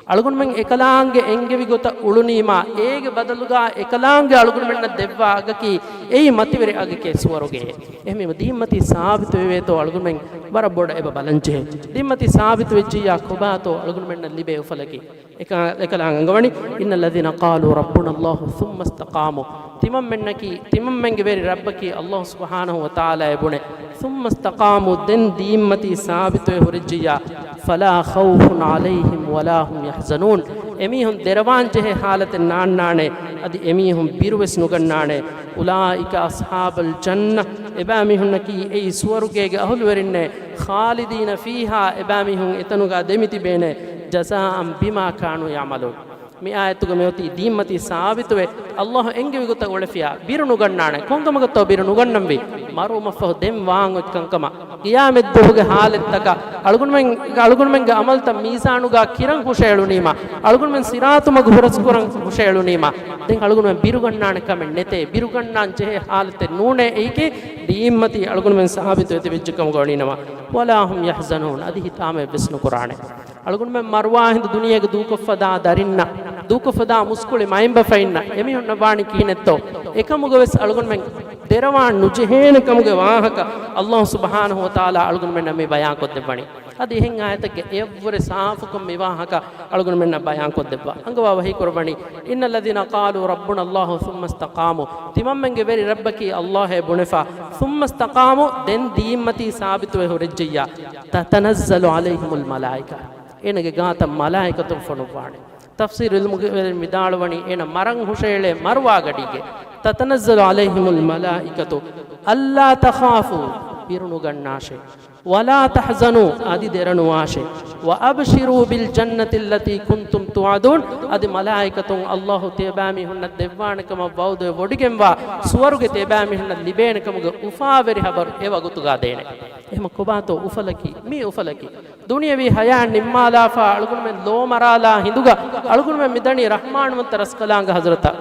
އަޅުގަނޑުމެން އެކަލާނގެ އެންގެވި ގޮތަށް އުޅުނީމާ، އޭގެ ބަދަލުގާ އެކަލާނގެ އަޅުގަނޑުމެންނަށް ދެއްވާ އަގަކީ އެއީ މަތިވެރި އަގެކޭ ސުވަރުގެ. އެހެންވީމަ ދީންމަތީ ސާބިތުވެވޭތޯ އަޅުގަނޑުމެން ވަރަށް ބޮޑަށް އެބަ ބަލަންޖެހޭ. ދީންމަތީ ސާބިތުވެއްޖިއްޔާ ކޮބާތޯ އަޅުގަނޑުމެންނަށް ލިބޭ އުފަލަކީ؟ އެކަ-، އެކަލާނގެ އަންގަވަނީ، إن الذين قالوا ربنا الله ثم استقاموا، ތިމަންމެންނަކީ، ތިމަންމެންގެ ވެރި ރައްބަކީ ﷲ ސުބްޙާނަހޫ ވަތަޢާލާއޭ ބުނެ، ثم استقاموا، ދެން ދީންމަތީ ސާބިތުވެ ހުރެއްޖިއްޔާ، فلا خوف عليهم ولا هم يحزنون، އެމީހުން ދެރަވާންޖެހޭ ޙާލަތެއް ނާންނާނެ، އަދި އެމީހުން ބިރުވެސް ނުގަންނާނެ. أولئك أصحاب الجنة، އެބައިމީހުންނަކީ އެއީ ސުވަރުގޭގެ އަހުލުވެރިންނޭ، خالدين فيها، އެބައިމީހުން އެތަނުގާ ދެމިތިބޭނެ، جزاء بما كانوا يعملون. މި އާޔަތުގަ މިއޮތީ ދީންމަތީ ސާބިތުވެ، ﷲ އެންގެވި ގޮތަށް އުޅެފިޔާ، ބިރު ނުގަންނާނެ. ކޮންކަމަކަށްތޯ ބިރު ނުގަންނަންވީ؟ މަރުވުމަށްފަހު ދެން ވާން އޮތް ކަންކަމަށް. ޤިޔާމަތްދުވަހުގެ ޙާލަތްތަކަށް އަޅުގަނޑުމެން، އަޅުގަނޑުމެންގެ ޢަމަލުތައް މީޒާނުގާ ކިރަން ހުށައެޅުނީމަ، އަޅުގަނޑުމެން ޞިރާޠު މަގު ހުރަސްކުރަން ހުށައެޅުނީމަ، ދެން އަޅުގަނޑުމެން ބިރުގަންނާނެ ކަމެއް ނެތޭ. ބިރުގަންނާން ޖެހޭ ޙާލަތެއް ނޫނޭ އެއީކީ ދީންމަތީ އަޅުގަނޑުމެން ސާބިތުވެ ތިބެއްޖެ ކަމުގަ ވަނީނަމަ. ولا هم يحزنون، އަދި ހިތާމައެއްވެސް ނުކުރާނެ. އަޅުގަނޑުމެން މަރުވާހިނދު ދުނިޔޭގެ ދޫކޮށްފަދާ ދަރިންނަށް، ދޫކޮށްފަދާ މުސްކުޅި މައިންބަފައިންނަށް އެމީހުންނަށް ވާނީ ކިހިނެއްތޯ؟ އެކަމުގަވެސް އަޅުގަނޑުމެން ދެރަވާން ނުޖެހޭނެ ކަމުގެ ވާހަކަ ﷲ ސުބްޙާނަހޫ ވަތަޢާލާ އަޅުގަނޑުމެންނަށް މި ބަޔާންކޮށްދެއްވަނީ. އަދި އެހެން އާޔަތެއްގެ އެއަށްވުރެ ސާފުކޮށް މި ވާހަކަ އަޅުގަނޑުމެންނަށް ބަޔާންކޮށްދެއްވާ. އަންގަވާ ވަޙީކުރައްވަނީ، إن الذين قالوا ربنا الله ثم استقاموا، ތިމަންމެންގެ ވެރި ރައްބަކީ ﷲ އޭ ބުނެފަ، ثم استقاموا، ދެން ދީންމަތީ ސާބިތުވެ ހުރެއްޖެއްޔާ، تتنزل عليهم الملائكة، އޭނަގެ ގާތަށް މަލާއިކަތުން ފޮނުއްވާނެ. ތަފްސީރު ޢިލްމުވެރިން ވިދާޅުވަނީ، އޭނަ މަރަން ހުށައެޅޭ މަރުވާގަޑީގެ، تتنزل عليهم الملائكة ألا تخافوا، ބިރުނުގަންނާށޭ، ولا تحزنوا، އަދި ދެރަނުވާށޭ، وأبشروا بالجنة التي كنتم توعدون، އަދި މަލާއިކަތުން ﷲ ތިޔަބައިމީހުންނަށް ދެއްވާނެ ކަމަށް ވަޢުދުވެ ވޮޑިގެންވާ ސުވަރުގެ ތިޔަބައިމީހުންނަށް ލިބޭނެ ކަމުގެ އުފާވެރި ޚަބަރު އެ ވަގުތުގާ ދޭނެ. އެހެމަ ކޮބާތޯ އުފަލަކީ؟ މީ އުފަލަކީ. ދުނިޔެވީ ޙަޔާތް ނިންމާލާފާ އަޅުގަނޑުމެން ލޯ މަރާލާ ހިނދުގަ އަޅުގަނޑުމެން މިދަނީ ރަޙްމާންވަންތަ ރަސްކަލާނގެ ޙަޟްރަތަށް.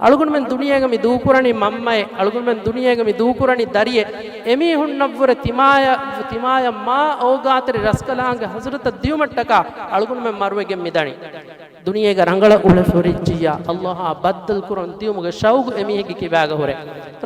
އަޅުގަނޑުމެން ދުނިޔޭގަ މި ދޫކުރަނީ މަންމައެއް، އަޅުގަނޑުމެން ދުނިޔޭގަ މި ދޫކުރަނީ ދަރިއެއް. އެމީހުންނަށްވުރެ ތިމާޔަށް، ތިމާޔަށް މާ އޯގާތެރި ރަސްކަލާނގެ ޙަޟްރަތަށް ދިޔުމަށްޓަކާ އަޅުގަނޑުމެން މަރުވެގެން މިދަނީ. ދުނިޔޭގަ ރަނގަޅަށް އުޅެފަ ހުރިއްޖިއްޔާ، ﷲ އާ ބައްދަލު ކުރަން ދިޔުމުގެ ޝައުގު އެމީހެއްގެ ކިބާގަ ހުރޭ.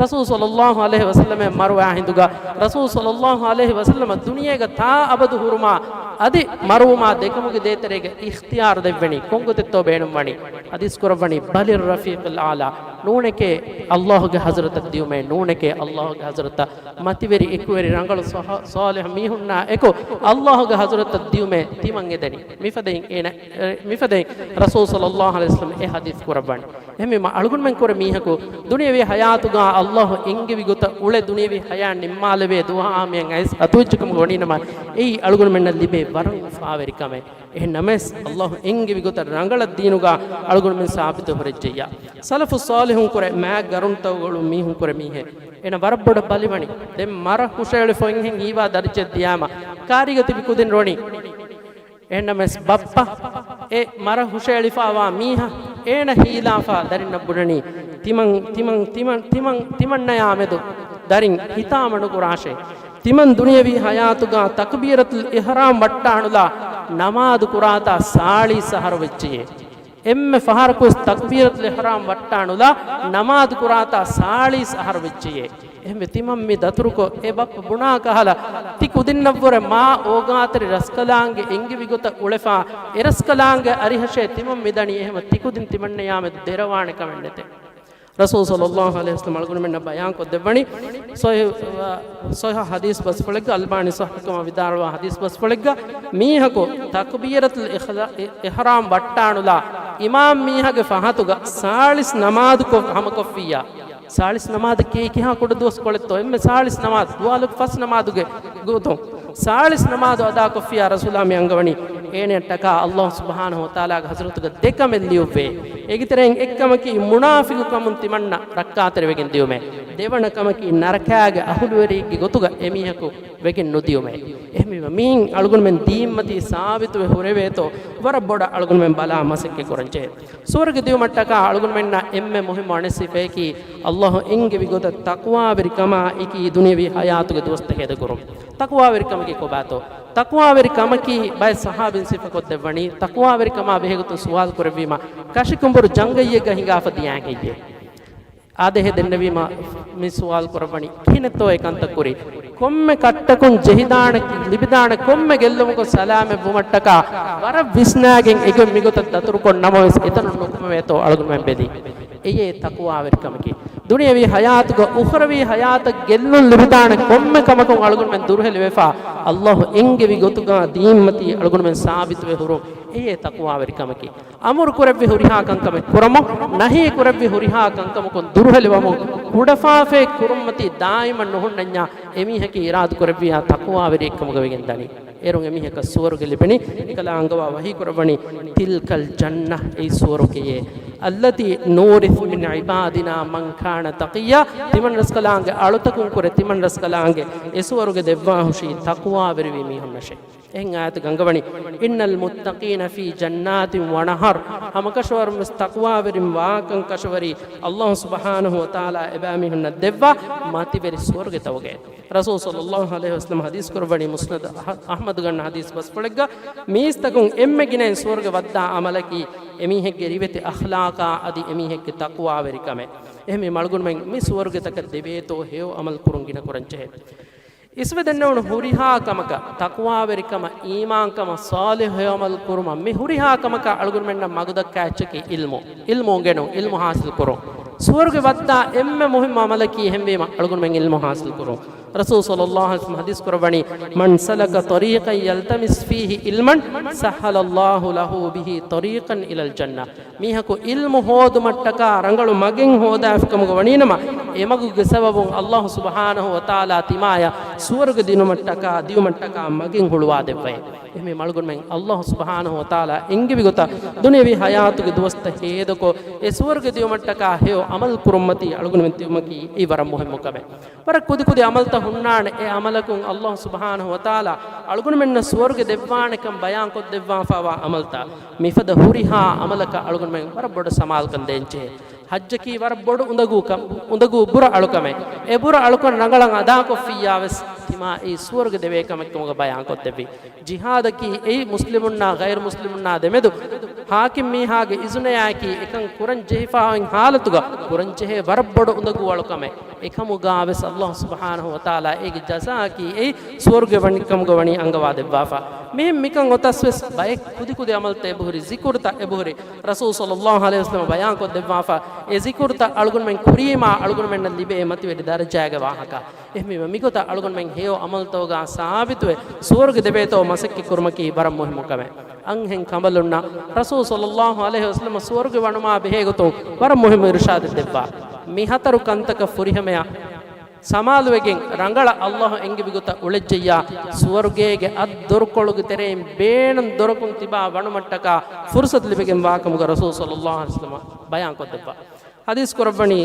ރަސޫލު ޞައްލައްލާހު ޢަލައިހި ވަސައްލަމައަށް މަރުވާ ހިނދުގަ، ރަސޫލު ޞައްލައްލާހު ޢަލައިހި ވަސައްލަމަ ދުނިޔޭގަ ތާ އަބަދު ހުރުމާ އަދި މަރުވުމާ ދެކަމުގެ ދޭތެރޭގަ އިޚްތިޔާރު ދެއްވެނީ ކޮންގޮތެއްތޯ ބޭނުންވަނީ؟ ޙަދީޘް ކުރައްވަނީ، "بل الرفيق الأعلى." ނޫނެކޭ ﷲގެ ޙަޟްރަތަށް ދިޔުމޭ، ނޫނެކޭ ﷲގެ ޙަޟްރަތަށް މަތިވެރި އެކުވެރި ރަނގަޅު ޞަ-، ޞާލިޙު މީހުންނާ އެކު ﷲގެ ޙަޟްރަތަށް ދިޔުމޭ ތިމަން އެދެނީ. މިފަދައިން އޭނަ، އެ، މިފަދައިން ރަސޫލު ޞައްލައްލާހު ޢަލައިހި ވަސައްލަމަ އެ ޙަދީޘް ކުރައްވަނީ. އެހެންވީމަ އަޅުގަނޑުމެން ކުރެ މީހަކު ދުނިޔެވީ ޙަޔާތުގަ ﷲ އެންގެވި ގޮތަށް އުޅެ ދުނިޔެވީ ޙަޔާތް ނިންމާލެވޭ ދުވަހާ މިއަށް އައިސް އަތުވެއްޖެކަމުގަ ވަނީނަމަ، އެއީ އަޅުގަނޑުމެންނަށް ލިބޭ ވަރަށް އުފާވެރި ކަމެއް. އެހެން ނަމަވެސް، ﷲ އެންގެވި ގޮތަށް ރަނގަޅަށް ދީނުގަ އަޅުގަނޑުމެން ސާބިތު ހުރެއްޖެއްޔާ. ސަލަފު ޞާލިޙުން ކުރެ މާތް ގަރުންތަކުގަ އުޅުނު މީހުން ކުރެ މީހެއް. އޭނަ ވަރަށް ބޮޑަށް ބަލިވަނީ. ދެން މަރަށް ހުށައެޅިފަ އިންހެން ހީވާ ދަރިއްޖެއް ދިޔާމަ، ކާރީގަ ތިބި ކުދިން ރޮނީ. އެހެންނަމަވެސް ބައްޕަ އެ މަރަށް ހުށައެޅިފައިވާ މީހާ އޭނަ ހީލާފަ ދަރިންނަށް ބުނަނީ، ތިމަން، ތިމަން، ތިމަން، ތިމަން، ތިމަންނަޔާ މެދު ދަރިން ހިތާމަ ނުކުރާށޭ. ތިމަން ދުނިޔެވީ ޙަޔާތުގަ ތަކުބީރަތުލް އިޙްރާމް ވައްޓާނުލާ ނަމާދު ކުރާތާ ސާޅީސް އަހަރު ވެއްޖެޔޭ. އެންމެ ފަހަރަކުވެސް ތަކުބީރަތުލް އިޙްރާމް ވައްޓާނުލާ ނަމާދު ކުރާތާ ސާޅީސް އަހަރު ވެއްޖެޔޭ. އެހެންވެ، ތިމަން މި ދަތުރުކޮށް، އެ ބައްޕަ ބުނާ ކަހަލަ، ތި ކުދިންނަށްވުރެ މާ އޯގާތެރި ރަސްކަލާނގެ އެންގެވި ގޮތަށް އުޅެފާ، އެ ރަސްކަލާނގެ އަރިހަށޭ ތިމަން މިދަނީ. އެހެންވެ، ތި ކުދިން ތިމަންނަޔާމެދު ދެރަވާނެ ކަމެއް ނެތޭ. ރަސޫލު ޞައްލައްލާހު ޢަލައިހި ވަސައްލަމަ އަޅުގަނޑުމެންނަށް ބަޔާންކޮށްދެއްވަނީ، ޞައްޙަ، ޞައްޙަ ޙަދީޘް ބަސްފުޅެއްގަ، އަލްބާނީ ޞައްޙަކަމަށް ވިދާޅުވާ ޙަދީޘް ބަސްފުޅެއްގަ، މީހަކު ތަކުބީރަތުލް އިޙްރާ-، އި-، އިޙްރާމް ވައްޓާނުލާ އިމާމް މީހާގެ ފަހަތުގަ ސާޅީސް ނަމާދު ކޮށް ހަމަކޮށްފިއްޔާ، ސާޅީސް ނަމާދަކީ ކިހާ ކުޑަ ދުވަސްކޮޅެއްތޯ؟ އެންމެ ސާޅީސް ނަމާދު، ދުވާލުގެ ފަސް ނަމާދުގެ ގޮތުން ސާޅީސް ނަމާދު އަދާކޮށްފިއްޔާ ރަސޫލާ މި އަންގަވަނީ، އޭނައަށްޓަކާ ﷲ ސުބްޙާނަހޫ ވަތަޢާލާގެ ޙަޟްރަތުގަ ދެ ކަމެއް ލިޔުއްވޭ. އޭގެ ތެރެއިން އެއް ކަމަކީ މުނާފިޤުކަމުން ތިމަންނަ ރައްކާތެރިވެގެން ދިޔުމޭ. ދެވަނަ ކަމަކީ ނަރަކާގެ އަހުލުވެރިއެއްގެ ގޮތުގަ އެމީހަކު ވެގެން ނުދިޔުމޭ. އެހެންވީމަ މިއިން އަޅުގަނޑުމެން ދީންމަތީ ސާބިތުވެ ހުރެވޭތޯ، ވަރަށް ބޮޑަށް އަޅުގަނޑުމެން ބަލާ މަސައްކަތް ކުރަންޖެހޭ. ސުވަރުގެ ދިޔުމަށްޓަކާ އަޅުގަނޑުމެންނަށް އެންމެ މުހިއްމު އަނެއް ސިފައަކީ، ﷲ އެންގެވި ގޮތަށް ތަޤްވާވެރިކަމާ އެކީ ދުނިޔެވީ ޙަޔާތުގެ ދުވަސްތަކެއް އެދެކުރުން. ތަޤްވާވެރިކަމަކީ ކޮބާތޯ؟ ތަޤްވާވެރިކަމަކީ ބައެއް ޞަޙާބީން ސިފަކޮށްދެއްވަނީ، ތަޤްވާވެރިކަމާ ބެހޭގޮތުން ސުވާލު ކުރެއްވީމަ، ކަށިކުނބުރު ޖަންގައްޔެއްގަ ހިނގާފަ ދިޔާ ހެއްޔޭ؟ އާދެހޭ ދެންނެވީމަ މި ސުވާލު ކުރައްވަނީ، ކިހިނެއްތޯ އެ ކަންތައް ކުރީ؟ ކޮންމެ ކަށްޓަކުން ޖެހިދާނެ، ލިބިދާނެ ކޮންމެ ގެއްލުމަކުން ސަލާމަތް ވުމަށްޓަކާ ވަރަށް ވިސްނާގެން އެގޮތް މިގޮތަށް ދަތުރުކޮށް ނަމަވެސް އެތަނުން ނުކުމެވޭތޯ އަޅުގަނޑުމެން ބެލީ. އެޔޭ ތަޤްވާވެރިކަމަކީ. ދުނިޔެވީ ޙަޔާތުގަ އުޚްރަވީ ޙަޔާތަށް ގެއްލުން ލިބިދާނެ ކޮންމެ ކަމަކުން އަޅުގަނޑުމެން ދުރުހެލިވެފާ، ﷲ އެންގެވި ގޮތުގަ ދީންމަތީ އަޅުގަނޑުމެން ސާބިތުވެ ހުރުން. އެޔޭ ތަޤްވާވެރިކަމަކީ. އަމުރު ކުރެއްވި ހުރިހާ ކަންކަމެއް ކުރަމުން، ނަހީ ކުރެއްވި ހުރިހާ ކަންކަމަކުން ދުރުހެލިވަމުން، ކުޑަފާފައެއް ކުރުންމަތީ ދާއިމަށް ނުހުންނަންޏާ، އެމީހަކީ އިރާދަކުރެއްވިޔާ ތަޤްވާވެރިއެއްކަމުގަ ވެގެން ދަނީ. އޭރުން އެމީހަކަށް ސުވަރުގެ ލިބެނީ. އެކަލާ އަންގަވާ ވަޙީ ކުރައްވަނީ، "تلك الجنة، އެއީ ސުވަރުގެޔޭ، التي نورث من عبادنا من كان تقيا." ތިމަން ރަސްކަލާނގެ އަޅުތަކުން ކުރެ، ތިމަން ރަސްކަލާނގެ އެ ސުވަރުގެ ދެއްވާހުށީ ތަޤްވާވެރިވި މީހުންނަށޭ. އެހެން އާޔަތު ގަންގަވަނީ، "إن المتقين في جنات ونهر." ހަމަކަށަވަރުން ވެސް ތަޤްވާވެރިން ވާކަން ކަށަވަރީ، ﷲ ސުބްޙާނަހޫ ވަތަޢާލާ އެބައިމީހުންނަށް ދެއްވާ މަތިވެރި ސުވަރުގެ ތަވަގެ. ރަސޫލު ޞައްލައްލާހު ޢަލައިހި ވަސައްލަމަ ޙަދީޘް ކުރައްވަނީ މުސްނަދު އަޙް-، އަޙްމަދު ގަންނަ ޙަދީޘް ބަސްފުޅެއްގަ، މީސްތަކުން އެންމެ ގިނައިން ސުވަރުގެ ވައްދާ ޢަމަލަކީ އެމީހެއްގެ ރިވެތި އަޚްލާޤާ އަދި އެމީހެއްގެ ތަޤްވާވެރިކަމެއް. އެހެންވީމަ އަޅުގަނޑުމެން މި ސުވަރުގެތަކަށް ދެވޭތޯ ހެޔޮ ޢަމަލު ކުރުން ގިނަ ކުރަން ޖެހޭ. އިސްވެ ދެންނެވުނު ހުރިހާ ކަމަކަށް، ތަޤްވާވެރިކަމަށް، އީމާންކަމަށް، ޞާލިޙު ހެޔޮ ޢަމަލު ކުރުމަށް، މި ހުރިހާ ކަމަކަށް އަޅުގަނޑުމެންނަށް މަގުދައްކާ އެއްޗަކީ ޢިލްމު. ޢިލްމު އުނގެނުން، ޢިލްމު ޙާޞިލް ކުރުން. ސުވަރުގެ ވައްދާ އެންމެ މުހިއްމު ޢަމަލަކީ އެހެންވީމަ އަޅުގަނޑުމެން ޢިލްމު ޙާޞިލް ކުރުން. ރަސޫލު ޞައްލައްލާހު ޢަލައިހި ވަސައްލަމަ ޙަދީޘް ކުރައްވަނީ، "من سلك طريقا يلتمس فيه علما سهل الله له به طريقا إلى الجنة." މީހަކު ޢިލްމު ހޯދުމަށްޓަކާ ރަނގަޅު މަގެއް ހޯދާފިކަމުގަ ވަނީނަމަ، އެ މަގުގެ ސަބަބުން ﷲ ސުބްޙާނަހޫ ވަތަޢާލާ ތިމާޔަށް ސުވަރުގެ ދިނުމަށްޓަކާ، ދިޔުމަށްޓަކާ މަގެއް ހުޅުވާ ދެއްވައޭ. އެހެންވީމަ އަޅުގަނޑުމެން ﷲ ސުބްޙާނަހޫ ވަތަޢާލާ އެންގެވި ގޮތަށް ދުނިޔެވީ ޙަޔާތުގެ ދުވަސްތައް ހޭދަކޮށް، އެ ސުވަރުގެ ދިޔުމަށްޓަކާ ހެޔޮ ޢަމަލު ކުރުންމަތީ އަޅުގަނޑުމެން ތިބުމަކީ އެއީ ވަރަށް މުހިއްމު ކަމެއް. ވަރަށް ކުދިކުދި ޢަމަލުތައް ހުންނާނެ، އެ ޢަމަލަކުން ﷲ ސުބްޙާނަހޫ ވަތަޢާލާ އަޅުގަނޑުމެންނަށް ސުވަރުގެ ދެއްވާނެކަން ބަޔާންކޮށްދެއްވާފައިވާ ޢަމަލުތައް. މިފަދަ ހުރިހާ ޢަމަލަކަށް އަޅުގަނޑުމެން ވަރަށް ބޮޑަށް ސަމާލުކަން ދޭންޖެހޭ. ޙައްޖަކީ ވަރަށް ބޮޑު އުނދަގޫ ކަ-، އުނދަގޫ ބުރަ އަޅުކަމެއް. އެ ބުރަ އަޅުކަން ރަނގަޅަށް އަދާކޮށްފިއްޔާވެސް، ތިމާ އެއީ ސުވަރުގެ ދެވޭ ކަމެއް ކަމުގަ ބަޔާންކޮށްދެއްވި. ޖިހާދަކީ އެއީ މުސްލިމުންނާ ޣައިރު މުސްލިމުންނާ ދެމެދު ހާކިމް މީހާގެ އިޒުނަޔާއެކީ އެކަން ކުރަން ޖެހިފާ އޮތް ހާލަތުގަ ކުރަން ޖެހޭ ވަރަށް ބޮޑު އުނދަގޫވަޅު ކަމެއް. އެކަމުގާވެސް ﷲ ސުބްޙާނަހޫ ވަތަޢާލާ އޭގެ ޖަޒާއަކީ އެއީ ސުވަރުގެ ވަނިކަމުގަ ވަނީ އަންގަވާދެއްވާފަ. މިހެން މިކަން އޮތަސްވެސް ބައެއް ކުދިކުދި ޢަމަލުތައް އެބަހުރި، ޒިކުރުތައް އެބަހުރި. ރަސޫލު ޞައްލައްލާހު ޢަލައިހި ވަސައްލަމަ ބަޔާންކޮށްދެއްވާފަ، އެ ޒިކުރުތައް އަޅުގަނޑުމެން ކުރީމާ އަޅުގަނޑުމެންނަށް ލިބޭ މަތިވެރި ދަރަޖާގެ ވާހަކަ. އެހެންވީމަ މިގޮތަށް އަޅުގަނޑުމެން ހެޔޮ ޢަމަލުތަކުގާ ސާބިތުވެ ސުވަރުގެ ދެވޭތޯ މަސައްކަތް ކުރުމަކީ ވަރަށް މުހިއްމު ކަމެއް. އަންހެން ކަނބަލުންނަށް ރަސޫލު ޞައްލައްލާހު ޢަލައިހި ވަސައްލަމަ ސުވަރުގެ ވަނުމާ ބެހޭގޮތުން ވަރަށް މުހިއްމު އިރުޝާދެއް ދެއްވާ. މި ހަތަރު ކަންތަކަށް ފުރިހަމަޔަށް ސަމާލުވެގެން ރަނގަޅަށް ﷲ އެންގެވި ގޮތަށް އުޅެއްޖެއްޔާ، ސުވަރުގޭގެ އަށް ދޮރުކޮޅުގެ ތެރެއިން ބޭނުން ދޮރަކުން ތިބާ ވަނުމަށްޓަކާ ފުރުޞަތު ލިބިގެން ވާކަމުގަ ރަސޫލު ޞައްލައްލާހު ޢަލައިހި ވަސައްލަމަ ބަޔާންކޮށްދެއްވާ. ޙަދީޘް ކުރައްވަނީ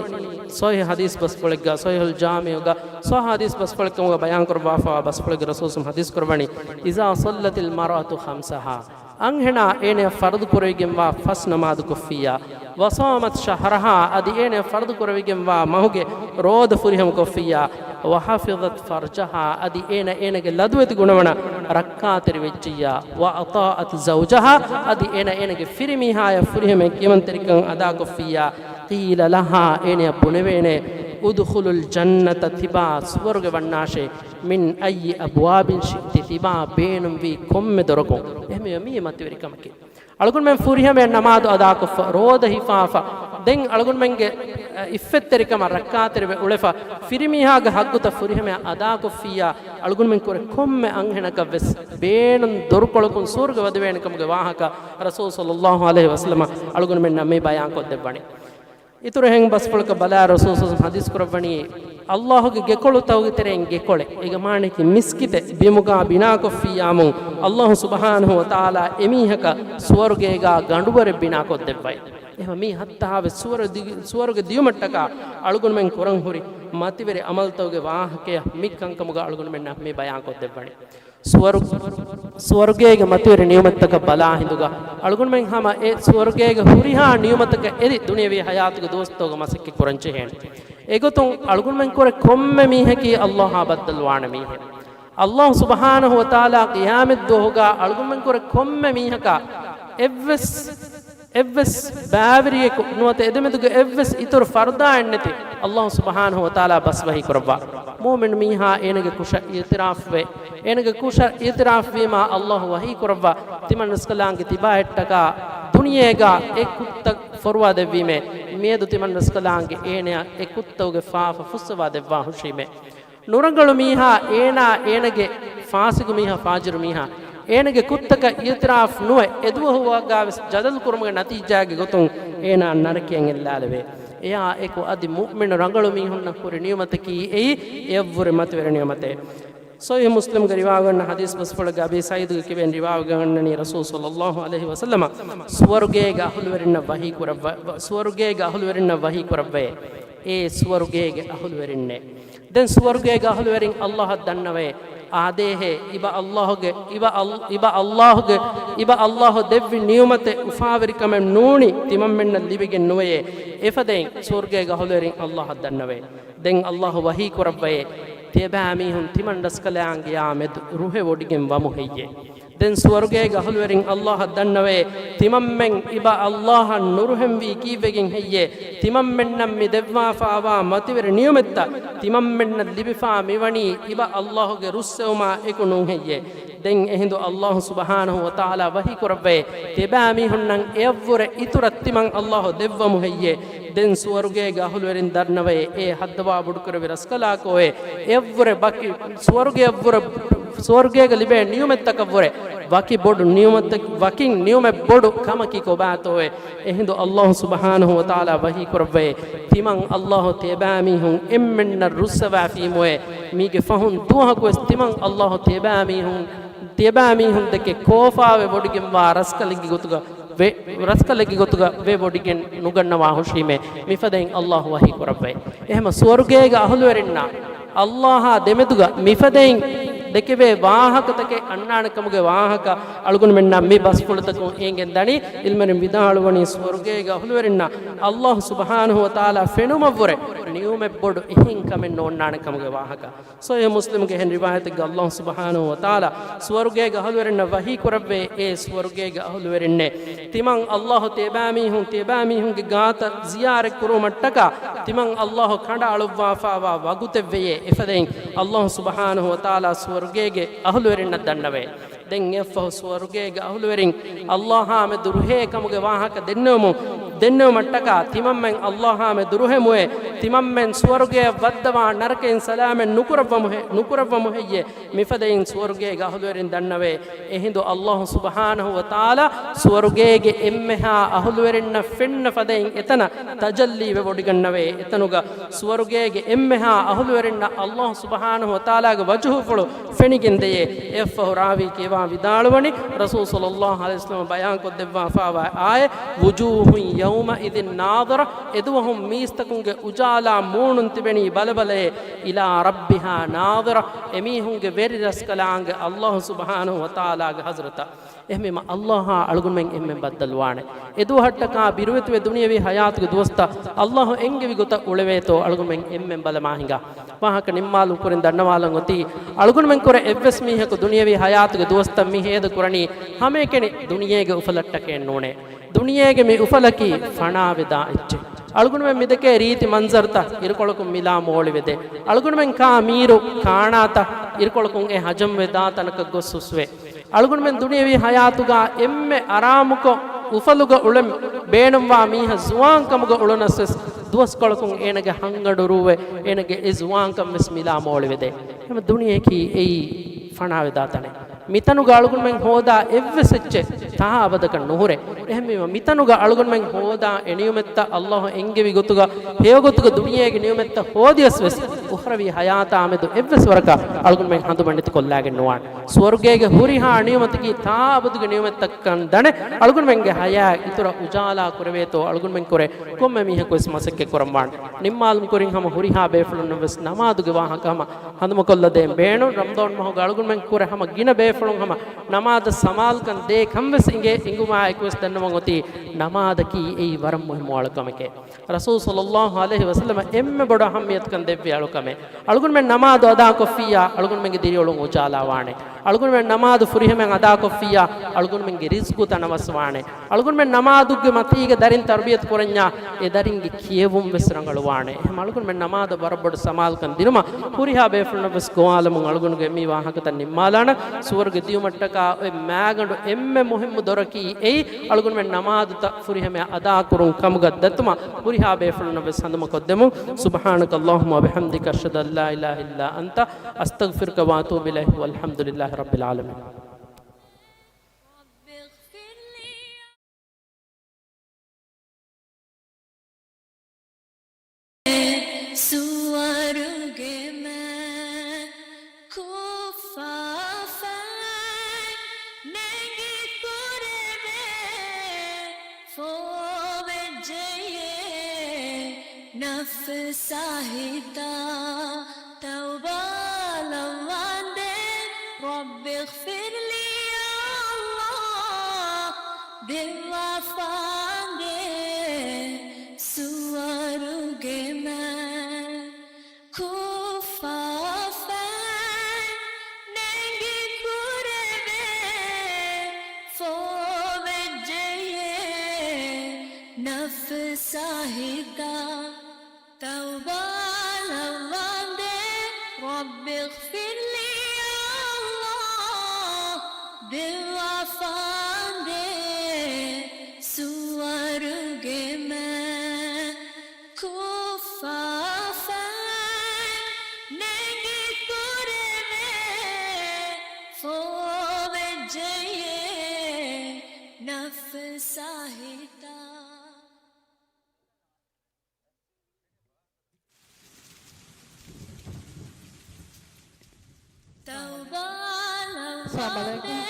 ޞަޙީޙު ޙަދީޘް ބަސްފުޅެއްގަ، ޞަޙީޙުލް ޖާމިޢުގަ ޞަޙީޙު ޙަދީޘް ބަސްފުޅެއްކަމުގަ ބަޔާންކުރައްވާފަވާ ބަސްފުޅެއްގެ ރަސޫލު ޙަދީޘް ކުރައްވަނީ، إذا صلت المرأة خمسها، އަންހެނާ އޭނަޔަށް ފަރުޟު ކުރެވިގެންވާ ފަސް ނަމާދު ކޮށްފިއްޔާ، وصامت شهرها، އަދި އޭނަޔަށް ފަރުޟު ކުރެވިގެންވާ މަހުގެ ރޯދަ ފުރިހަމަ ކޮށްފިއްޔާ، وحفظت فرجها، އަދި އޭނަ އޭނަގެ ލަދުވެތި ގުނަވަނަ ރައްކާތެރި ވެއްޖިއްޔާ، وأطاعت زوجها، އަދި އޭނަ އޭނަގެ ފިރިމީހާޔަށް ފުރިހަމަ ކިޔަމަންތެރިކަން އަދާކޮށްފިއްޔާ، قيل لها، އޭނަޔަށް ބުނެވޭނެ، ادخلي الجنة، ތިބާ ސުވަރުގެ ވަންނާށޭ، من أي أبواب شئت، ތިބާ ބޭނުންވީ ކޮންމެ ދޮރަކުން. އެހެންވީމަ މީ މަތިވެރި ކަމަކީ. އަޅުގަނޑުމެން ފުރިހަމަޔަށް ނަމާދު އަދާކޮށްފަ، ރޯދަ ހިފާފަ، ދެން އަޅުގަނޑުމެންގެ، އަ، އިއްފަތްތެރިކަމަށް ރައްކާތެރިވެ އުޅެފަ، ފިރިމީހާގެ ހައްގުތައް ފުރިހަމަޔަށް އަދާކޮށްފިއްޔާ، އަޅުގަނޑުމެން ކުރެ ކޮންމެ އަންހެނަކަށްވެސް ބޭނުން ދޮރުކޮޅަކުން ސުވަރުގެ ވަދެވޭނެ ކަމުގެ ވާހަކަ ރަސޫލު ޞައްލައްލާހު ޢަލައިހި ވަސައްލަމަ އަޅުގަނޑުމެންނަށް މި ބަޔާންކޮށްދެއްވަނީ. އިތުރު އެހެން ބަސްފުޅަކަށް ބަލާ، ރަސޫލު ޞައްލައްލާހު ޢަލައިހި ވަސައްލަމަ ޙަދީޘް ކުރައްވަނީ، ﷲގެ ގެކޮޅުތަކުގެ ތެރެއިން ގެކޮޅެއް. އޭގެ މާނައަކީ މިސްކިތެއް ބިމުގާ ބިނާކޮށްފިއްޔާމު، ﷲ ސުބްޙާނަހޫ ވަތަޢާލާ އެމީހަކަށް ސުވަރުގޭގާ ގަނޑުވަރެއް ބިނާކޮށްދެއްވައި. އެހެންވީމަ މީ ހައްތަހާވެސް ސުވަރު ދި-، ސުވަރުގެ ދިޔުމަށްޓަކާ އަޅުގަނޑުމެން ކުރަން ހުރި މަތިވެރި ޢަމަލުތަކުގެ ވާހަކަޔަށް މި ކަންކަމުގަ އަޅުގަނޑުމެންނަށް މި ބަޔާންކޮށްދެއްވަނީ. ސުވަރު-، ސުވަރުގޭގެ މަތިވެރި ނިޢުމަތްތަކަށް ބަލާ ހިނދުގަ އަޅުގަނޑުމެން ހަމަ އެ ސުވަރުގޭގެ ހުރިހާ ނިޢުމަތަކަށް އެދި ދުނިޔެވީ ޙަޔާތުގެ ދުވަސްތަކުގަ މަސައްކަތް ކުރަން ޖެހޭނެ. އެގޮތުން އަޅުގަނޑުމެން ކުރެ ކޮންމެ މީހަކީ ﷲއާ ބައްދަލުވާނެ މީހެއް. ﷲ ސުބްޙާނަހޫ ވަތަޢާލާ ޤިޔާމަތްދުވަހުގަ އަޅުގަނޑުމެން ކުރެ ކޮންމެ މީހަކާ އެއްވެސް، އެއްވެސް ބައިވެރިޔަކު ނުވަތަ އެދެމެދުގެ އެއްވެސް އިތުރު ފަރުދާއެއްނެތި ﷲ ސުބްޙާނަހޫ ވަތަޢާލާ ބަސް ވަޙީ ކުރައްވާ. މުއުމިނު މީހާ އޭނަގެ ކުށަށް އިޢުތިރާފްވެ، އޭނަގެ ކުށަށް އިޢުތިރާފްވީމާ ﷲ ވަޙީ ކުރައްވާ، ތިމަން ރަސްކަލާނގެ ތިބާއަށްޓަކާ ދުނިޔޭގާ އެ ކުށްތައް ފޮރުވާ ދެއްވީމޭ، މިއަދު ތިމަން ރަސްކަލާނގެ އޭނަޔަށް އެ ކުށްތަކުގެ ފާފަ ފުއްސަވާ ދެއްވާ ހުށީމޭ. ނުރަނގަޅު މީހާ އޭނާ، އޭނަގެ ފާސިގު މީހާ، ފާޖިރު މީހާ، އޭނަގެ ކުށްތަކަށް އިޢުތިރާފް ނުވެ، އެދުވަހުގާވެސް ޖަދަލު ކުރުމުގެ ނަތީޖާގެ ގޮތުން އޭނާ ނަރަކަޔަށް އެއްލާލެވޭ. އެއާ އެކު އަދި މުއުމިނު ރަނގަޅު މީހުންނަށް ހުރި ނިޢުމަތަކީ އެއީ އެއަށްވުރެ މަތިވެރި ނިޢުމަތެއް. ޞަޙީޙު މުސްލިމްގަ ރިވާވެގަންނަ ޙަދީޘް ބަސްފުޅެއްގަ އަބީ ސަޢީދުގެ ކިބައިން ރިވާވެގަންނަނީ، ރަސޫލު ޞައްލައްލާހު ޢަލައިހި ވަސައްލަމަ ސުވަރުގޭގެ އަހުލުވެރިންނަށް ވަޙީ ކުރައްވަ-، ސުވަރުގޭގެ އަހުލުވެރިންނަށް ވަޙީ ކުރައްވައޭ. އޭ ސުވަރުގޭގެ އަހުލުވެރިންނޭ! ދެން ސުވަރުގޭގެ އަހުލުވެރިން ﷲއަށް ދަންނަވައޭ. އާދޭހޭ، އިބަ ﷲގެ، އިބަ އަލް-، އިބަ ﷲގެ، އިބަ ﷲ ދެއްވި ނިޢުމަތެއް އުފާވެރިކަމެއް ނޫނީ ތިމަންމެންނަށް ލިބިގެން ނުވެޔޭ. އެފަދައިން ސުވަރުގޭގެ އަހުލުވެރިން ﷲއަށް ދަންނަވައޭ. ދެން ﷲ ވަޙީ ކުރައްވައޭ، ތިޔަބައިމީހުން ތިމަން ރަސްކަލާނގެޔާ މެދު ރުހެވޮޑިގެން ވަމު ހެއްޔޭ؟ ދެން ސުވަރުގޭގެ އަހުލުވެރިން ﷲއަށް ދަންނަވައޭ، ތިމަންމެން އިބަ ﷲއަށް ނުރުހެންވީ ކީއްވެގެން ހެއްޔޭ؟ ތިމަންމެންނަށް މި ދެއްވާފައިވާ މަތިވެރި ނިޢުމަތްތައް ތިމަންމެންނަށް ލިބިފާ މިވަނީ އިބަ ﷲގެ ރުއްސެވުމާ އެކު ނޫން ހެއްޔޭ؟ ދެން އެހިނދު ﷲ ސުބްޙާނަހޫ ވަތަޢާލާ ވަޙީ ކުރައްވައޭ، ތިޔަބައިމީހުންނަށް އެއަށްވުރެ އިތުރަށް ތިމަން ﷲ ދެއްވަމު ހެއްޔޭ؟ ދެން ސުވަރުގޭގެ އަހުލުވެރިން ދަންނަވައޭ، އޭ ހައްދަވާ ބޮޑުކުރެއްވި ރަސްކަލާކޯއޭ، އެއަށްވުރެ ވަކި ސުވަރުގެއަށްވުރެ، ސުވަރުގޭގަ ލިބޭ ނިޢުމަތްތަކަށްވުރެ ވަކި ބޮޑު ނިޢުމަތް، ވަކިން ނިޢުމަތް ބޮޑު ކަމަކީ ކޮބާތޯއޭ؟ އެހިނދު ﷲ ސުބްޙާނަހޫ ވަތަޢާލާ ވަޙީ ކުރައްވައޭ، ތިމަން ﷲ ތިޔަބައިމީހުން އެންމެންނަށް ރުއްސަވާފީމުއޭ، މީގެ ފަހުން ދުވަހަކުވެސް ތިމަން ﷲ ތިޔަބައިމީހުން، ތިޔަބައިމީހުންދެކެ ކޯފާވެ ވޮޑިގެންވާ ރަސްކަލެއްގެ ގޮތުގަ ވެ-، ރަސްކަލެއްގެ ގޮތުގަ ވެ ވޮޑިގެން ނުގަންނަވާ ހުށީމޭ، މިފަދައިން ﷲ ވަޙީ ކުރައްވައޭ. އެހެމަ ސުވަރުގޭގެ އަހުލުވެރިންނާ ﷲއާ ދެމެދުގަ މިފަދައިން ދެކެވޭ ވާހަކަތަކެއް އަންނާނެ ކަމުގެ ވާހަކަ އަޅުގަނޑުމެންނާ މި ބަސްފުޅުތަކުން އެނގެން ދަނީ. ޢިލްމުވެރިން ވިދާޅުވަނީ ސުވަރުގޭގެ އަހުލުވެރިންނަށް ﷲ ސުބްޙާނަހޫ ވަތަޢާލާ ފެނުމަށްވުރެ ނިއުމެއް ބޮޑު އެހެން ކަމެއް ނޯންނާނެ ކަމުގެ ވާހަކަ. ޞަޙީޙު މުސްލިމުގެ އެހެން ރިވާޔަތެއްގަ އައްލާހު ސުބްޙާނަހު ވަތަޢާލާ ސުވަރުގޭގެ އަހުލުވެރިންނަށް ވަޙީ ކުރައްވޭ، އޭ ސުވަރުގޭގެ އަހުލުވެރިންނޭ! ތިމަން އައްލާހު ތިޔަބައިމީހުން ތިޔަބައިމީހުންގެ ގާތަށް ޒިޔާރަތް ކުރުވުމަށްޓަކާ ތިމަން އައްލާހު ކަނޑައަޅުއްވާފާވާ ވަގުތެއްވެޔޭ. އެފަދައިން އައްލާހު ސުބްޙާނަހު ވަތަޢާލާ ސުވަރުގޭގެ އަހުލުވެރިންނަށް ދަންނަވޭ. ދެން އެއަށްފަހު ސުވަރުގޭގެ އަހުލުވެރިން އައްލާހާމެ ދުރުހޭ ކަމުގެ ވާހަކަ ދެންނެވުމުން، ދެންނެވުމަށްޓަކާ ތިމަންމެން އައްލާހާމެ ދުރުހެމުވޭ. ތިމަންމެން ސުވަރުގެއަށް ވައްދަވާ ނަރަކައިން ސަލާމަތް ނުކުރައްވަމުހެ-، ނުކުރައްވަމުހެއްޔޭ. މިފަދައިން ސުވަރުގޭގެ އަހުލުވެރިން ދަންނަވޭ. އެހިނދު އައްލާހު ސުބްޙާނަހު ވަތަޢާލާ ސުވަރުގޭގެ އެންމެހާ އަހުލުވެރިންނަށް ފެންނަ ފަދައިން އެތަނަށް ތަޖައްލީވެ ވޮޑިގަންނަވޭ. އެތަނުގަ ސުވަރުގޭގެ އެންމެހާ އަހުލުވެރިންނަށް އައްލާހު ސުބްޙާނަހު ވަތަޢާލާގެ ވަޖުހުފުޅު ފެނިގެންދެޔޭ. އެއަށްފަހު ރާވީ ކިޔަވާ ވިދާޅުވަނީ، ރަސޫލު ޞައްލައްލާހު ޢަލައިހި ވަސައްލަމަ ބަޔާންކޮށްދެއްވާފާވާ އާޔަތް، "وجوه يومئذ ناضرة"، އެދުވަހު މީސްތަކުންގެ އުޖާލާ މޫނުން ތިބެނީ ބަލަބަލައޭ، "إلى ربها ناظرة"، އެމީހުންގެ ވެރިރަސްކަލާނގެ އައްލާހު ސުބްޙާނަހު ވަތަޢާލާގެ ޙަޟްރަތަށް. އެހެންވީމަ އައްލާހާ އަޅުގަނޑުމެން އެންމެން ބައްދަލުވާނެ. އެދުވަހަށްޓަކާ ބިރުވެތިވެ ދުނިޔެވީ ޙަޔާތުގެ ދުވަސްތައް އައްލާހު އެންގެވި ގޮތަށް އުޅެވޭތޯ އަޅުގަނޑުމެން އެންމެން ބަލަމާ ހިނގާ. ވާހަކަ ނިންމާލުމުގެ ކުރިން ދަންނަވާލަން އޮތީ، އަޅުގަނޑުމެން ކުރެ އެއްވެސް މީހަކު ދުނިޔެވީ ޙަޔާތުގެ ދުވަސްތައް މި ހޭދަ ކުރަނީ ހަމައެކަނި ދުނިޔޭގެ އުފަލަށްޓަކައެއް ނޫނޭ. ދުނިޔޭގެ މި އުފަލަކީ ފަނާވެދާ އެއްޗެއް. އަޅުގަނޑުމެން މިދެކޭ ރީތި މަންޒަރުތައް އިރުކޮޅަކުން މިލާ މޯޅިވެދޭ. އަޅުގަނޑުމެން ކާ މީރު ކާނާތައް އިރުކޮޅަކުން އެ ހަޖަމްވެ ދާ ތަނަކަށް ގޮސް ހުސްވޭ. އަޅުގަނޑުމެން ދުނިޔެވީ ޙަޔާތުގަ އެންމެ އަރާމުކޮށް، އުފަލުގަ އުޅެން ބޭނުންވާ މީހަށް ޒުވާންކަމުގަ އުޅުނަސް ވެސް، ދުވަސްކޮޅަކުން އޭނަގެ ހަންގަނޑު ރޫވެ، އޭނަގެ އެ ޒުވާންކަން ވެސް މިލާ މޯޅިވެދޭ. ހަމަ ދުނިޔެއަކީ އެއީ ފަނާވެދާ ތަނެއް. މިތަނުގަ އަޅުގަނޑުމެން ހޯދާ އެއްވެސް އެއްޗެއް ތާ އަބަދަކަށް ނުހުރޭ. އެހެންވީމަ، މިތަނުގަ އަޅުގަނޑުމެން ހޯދާ އެ ނިޢުމަތްތައް އައްލާހު އެންގެވި ގޮތުގަ، ހެޔޮގޮތުގަ ދުނިޔޭގެ ނިޢުމަތްތައް ހޯދިޔަސް ވެސް، އުޚްރަވީ ޙަޔާތާމެދު އެއްވެސް ވަރަކަށް އަޅުގަނޑުމެން ހަނދުމަނެތިކޮށްލާގެން ނުވާނެ. ސުވަރުގޭގެ ހުރިހާ ނިޢުމަތަކީ ތާ އަބަދުގެ ނިޢުމަތްތަކަކަން ދަނެ، އަޅުގަނޑުމެންގެ ޙަޔާތް އިތުރަށް އުޖާލާ ކުރެވޭތޯ އަޅުގަނޑުމެން ކުރެ ކޮންމެ މީހަކު ވެސް މަސައްކަތް ކުރަން ވާނެ. ނިންމާލުމުގެ ކުރިން ހަމަ ހުރިހާ ބޭފުޅުންނަށް ވެސް ނަމާދުގެ ވާހަކަ ހަމަ ހަނދުމަކޮށްލަދޭން ބޭނުން. ރަމަޟާން މަހުގަ އަޅުގަނޑުމެން ކުރެ ހަމަ ގިނަ ބޭފުޅުން ހަމަ ނަމާދަށް ސަމާލުކަން ދޭ ކަން ވެސް އިނގޭ. އިނގުމާ އެކު ވެސް ދަންނަވަން އޮތީ، ނަމާދަކީ އެއީ ވަރަށް މުހިއްމު އަޅުކަމެކޭ. ރަސޫލު ޞައްލައްލާހު ޢަލައިހި ވަސައްލަމަ އެންމެ ބޮޑު އަހައްމިޔަތުކަން ދެއްވި އަޅުކަމެއް. އަޅުގަނޑުމެން ނަމާދު އަދާކޮށްފިއްޔާ، އަޅުގަނޑުމެންގެ ދިރިއުޅުން އުޖާލާވާނެ. އަޅުގަނޑުމެން ނަމާދު ފުރިހަމައިން އަދާކޮށްފިއްޔާ، އަޅުގަނޑުމެންގެ ރިޒްޤު ތަނަވަސްވާނެ. އަޅުގަނޑުމެން ނަމާދުގެ މަތީގަ ދަރިން ތަރުބިޔަތު ކުރަންޏާ، އެ ދަރިންގެ ކިޔެވުން ވެސް ރަނގަޅުވާނެ. އެހެން އަޅުގަނޑުމެން ނަމާދަށް ވަރަށް ބޮޑު ސަމާލުކަން ދިނުމަށް ހުރިހާ ބޭފުޅުންނަށް ވެސް ގޮވާލަމުން އަޅުގަނޑުގެ މި ވާހަކަތައް ނިންމާލާނަން. ސުވަރުގެ ދިޔުމަށްޓަކާ އޮތް މައިގަނޑު އެންމެ މުހިއްމު ދޮރަކީ އެއީ، އަޅުގަނޑުމެން ނަމާދުތައް ފުރިހަމައަށް އަދާކުރުން ކަމުގަ ދަތުމަށް ހުރިހާ ބޭފުޅުންނަށް ވެސް ހަނދުމަކޮށްދެމުން. سبحانك اللهم وبحمدك، أشهد أن لا إله إلا أنت، أستغفرك وأتوب إليك، والحمد لله رب العالمين. ސުވަރުގެ މަ ކުއްފާފައި ނެގި ކުރެވޭ ފޯވެއްޖެޔޭ ނަފްސާ ހިތާ ތައުބާލައްވާނދޭ. رب اغفر لي يا الله، ދެއްވާފާނދޭ ސުވަރުގެ މަ ކުއްފާފައި ނެގި ކުރެވޭ ފޯވެއްޖެޔޭ ނަފްސާ ހިތާ ތައުބާލައްވާނދޭ. رب اغفر لي يا الله، ދެއްވާފާނދޭ ސުވަރުގެ މަ ކުއްފާފައި ނެގި ކުރެވޭ ފޯވެއްޖެޔޭ ނަފްސާ ހިތާ. އައްސަލާމު ޢަލައިކުމް.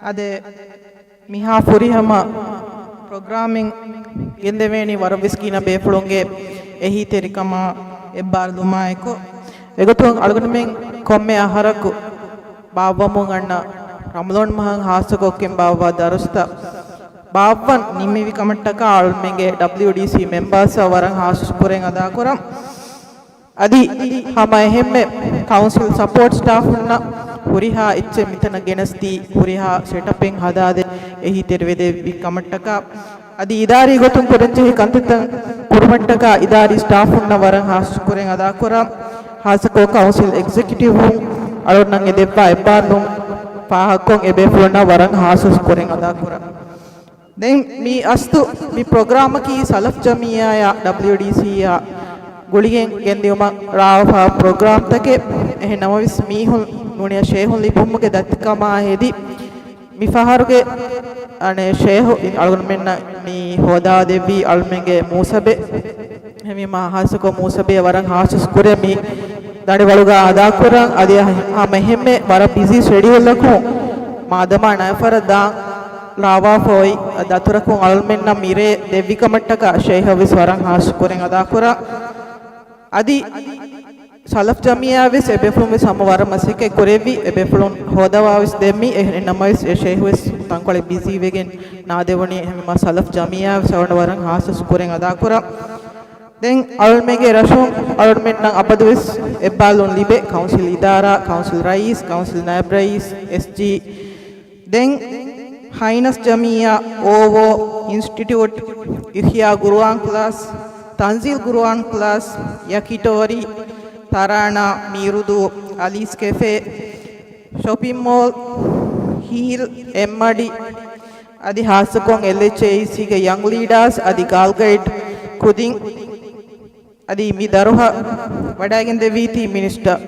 އާދެ، މިހާ ފުރިހަމަ ޕްރޮގްރާމެއް ގެންދެވޭނީ ވަރަށްވެސް ގިނަ ބޭފުޅުންގެ އެހީތެރިކަމާ އެއްބާރުލުމާއެކު. އެގޮތުން އަޅުގަނޑުމެން ކޮންމެ އަހަރަކު ބާއްވަމުން އަންނަ ރަމަޟާން މަހަށް ހާއްސަކޮށްގެން ބާއްވާ ދަރުސްތައް ބާއްވަން ނިމިވި ކަމަށްޓަކާ އަޅުމެންގެ ޑަބްލިޔުޑީސީ މެމްބާސްއަށް ވަރަށް ހާސް ޝުކުރެއް އަދާކުރަން. އަދި ހަމަ އެހެންމެ ކައުންސިލް ސަޕޯޓް ސްޓާފުންނަށް ހުރިހާ އެއްޗެއް މިތަނަށް ގެނެސްދީ، ހުރިހާ ސެޓަޕެއް ހަދާދޭ އެހީތެރިވެދެއްވި ކަމަށްޓަކާ، އަދި އިދާރީ ގޮތުން ކުރަންޖެހޭ ކަންތައްތައް ކުރުމަށްޓަކާ އިދާރީ ސްޓާފުންނަށް ވަރަށް ހާސް ޝުކުރެއް އަދާކުރަން. ހާއްސަކޮށް ކައުންސިލް އެގްޒެކެޓިވުން އަޅުންނަށް އެ ދެއްވާ އެއްބާރުލުން ފާހަގަކޮށް އެބޭފުޅުންނަށް ވަރަށް ހާސް ޝުކުރެއް އަދާކުރަން. ދެން މި އަސްލު މި ޕްރޮގްރާމަކީ ސަލަފް ޖަމިއްޔާއާ ޑަބްލިޔުޑީސީއާ ގުޅިގެން ގެންދިއުމަށް ރާވާފާ ޕްރޮގްރާމްތަކެއް. އެހެން ނަމަވެސް މީހުން ނޫނީ ޝޭހުން ލިބުމުގެ ދަތިކަމާ ހެދި، މި ފަހަރުގެ އަނެއް ޝޭހު އަޅުގަނޑުމެންނަށް މި ހޯދާދެއްވީ އަޅުމެންގެ މޫސަބެ. އެހެންވީމާ ހާއްސަކޮށް މޫސަބެ ވަރަށް ހާސް ޝުކުރެއް މި ދަނޑިވަޅުގަ އަދާކުރަން. އަދި ހަމަ އެހެންމެ ވަރަށް ބިޒީ ޝެޑިއުލަކުން މާދަމާ ނައިފަރަށް ދާން ރާވާފަ އޮތް ދަތުރަކުން އަޅުމެންނަށް މިރޭ ދެއްވި ކަމަށްޓަކާ ޝޭހަށް ވެސް ވަރަށް ހާސް ޝުކުރެއް އަދާކުރަން. އަދި ސަލަފް ޖަމިއްޔާ ވެސް އެބޭފުޅުން ވެސް ހަމަ ވަރަށް މަސައްކަތް ކުރެއްވި، އެބޭފުޅުން ހޯދަވާ ވެސް ދެއްމި. އެހެން ނަމަވެސް އެ ޝޭހު ވެސް ތަންކޮޅެއް ބިޒީ ވެގެން ނާދެވުނީ. އެހެންވީމާ ސަލަފް ޖަމިއްޔާ ވެސް އަޅުގަނޑު ވަރަށް ހާސް ޝުކުރެއް އަދާކުރަން. ދެން އަޅުމެންގެ ރަށުން އަޅުމެންނަށް އަބަދުވެސް އެއްބާލުން ލިބޭ ކައުންސިލް އިދާރާ، ކައުންސިލް ރައީސް، ކައުންސިލް ނައިބް ރައީސް، އެސްޖީ، ދެން ހައިނަސް ޖަމިއްޔާ، އޯވޯ، އިންސްޓިޓިއުޓް، އިޙްޔާ ގުރުއާން ކްލާސް، ތަންޒީލް ގުރުއާން ކްލާސް، ޔަކިޓޯރީ، ތަރާނާ، މީރުދޫ، އަލީސް ކެފޭ، ޝޮޕިން މޯލް، ހީލް، އެއްމަޑި، އަދި ހާއްސަކޮށް އެލްއެޗްއޭއީސީގެ ޔަންގް ލީޑާސް އަދި ގާލް ގައިޑް ކުދިން، އަދި މި ދަރުހަ ވަޑައިގެންދެވީތީ މިނިސްޓަރ،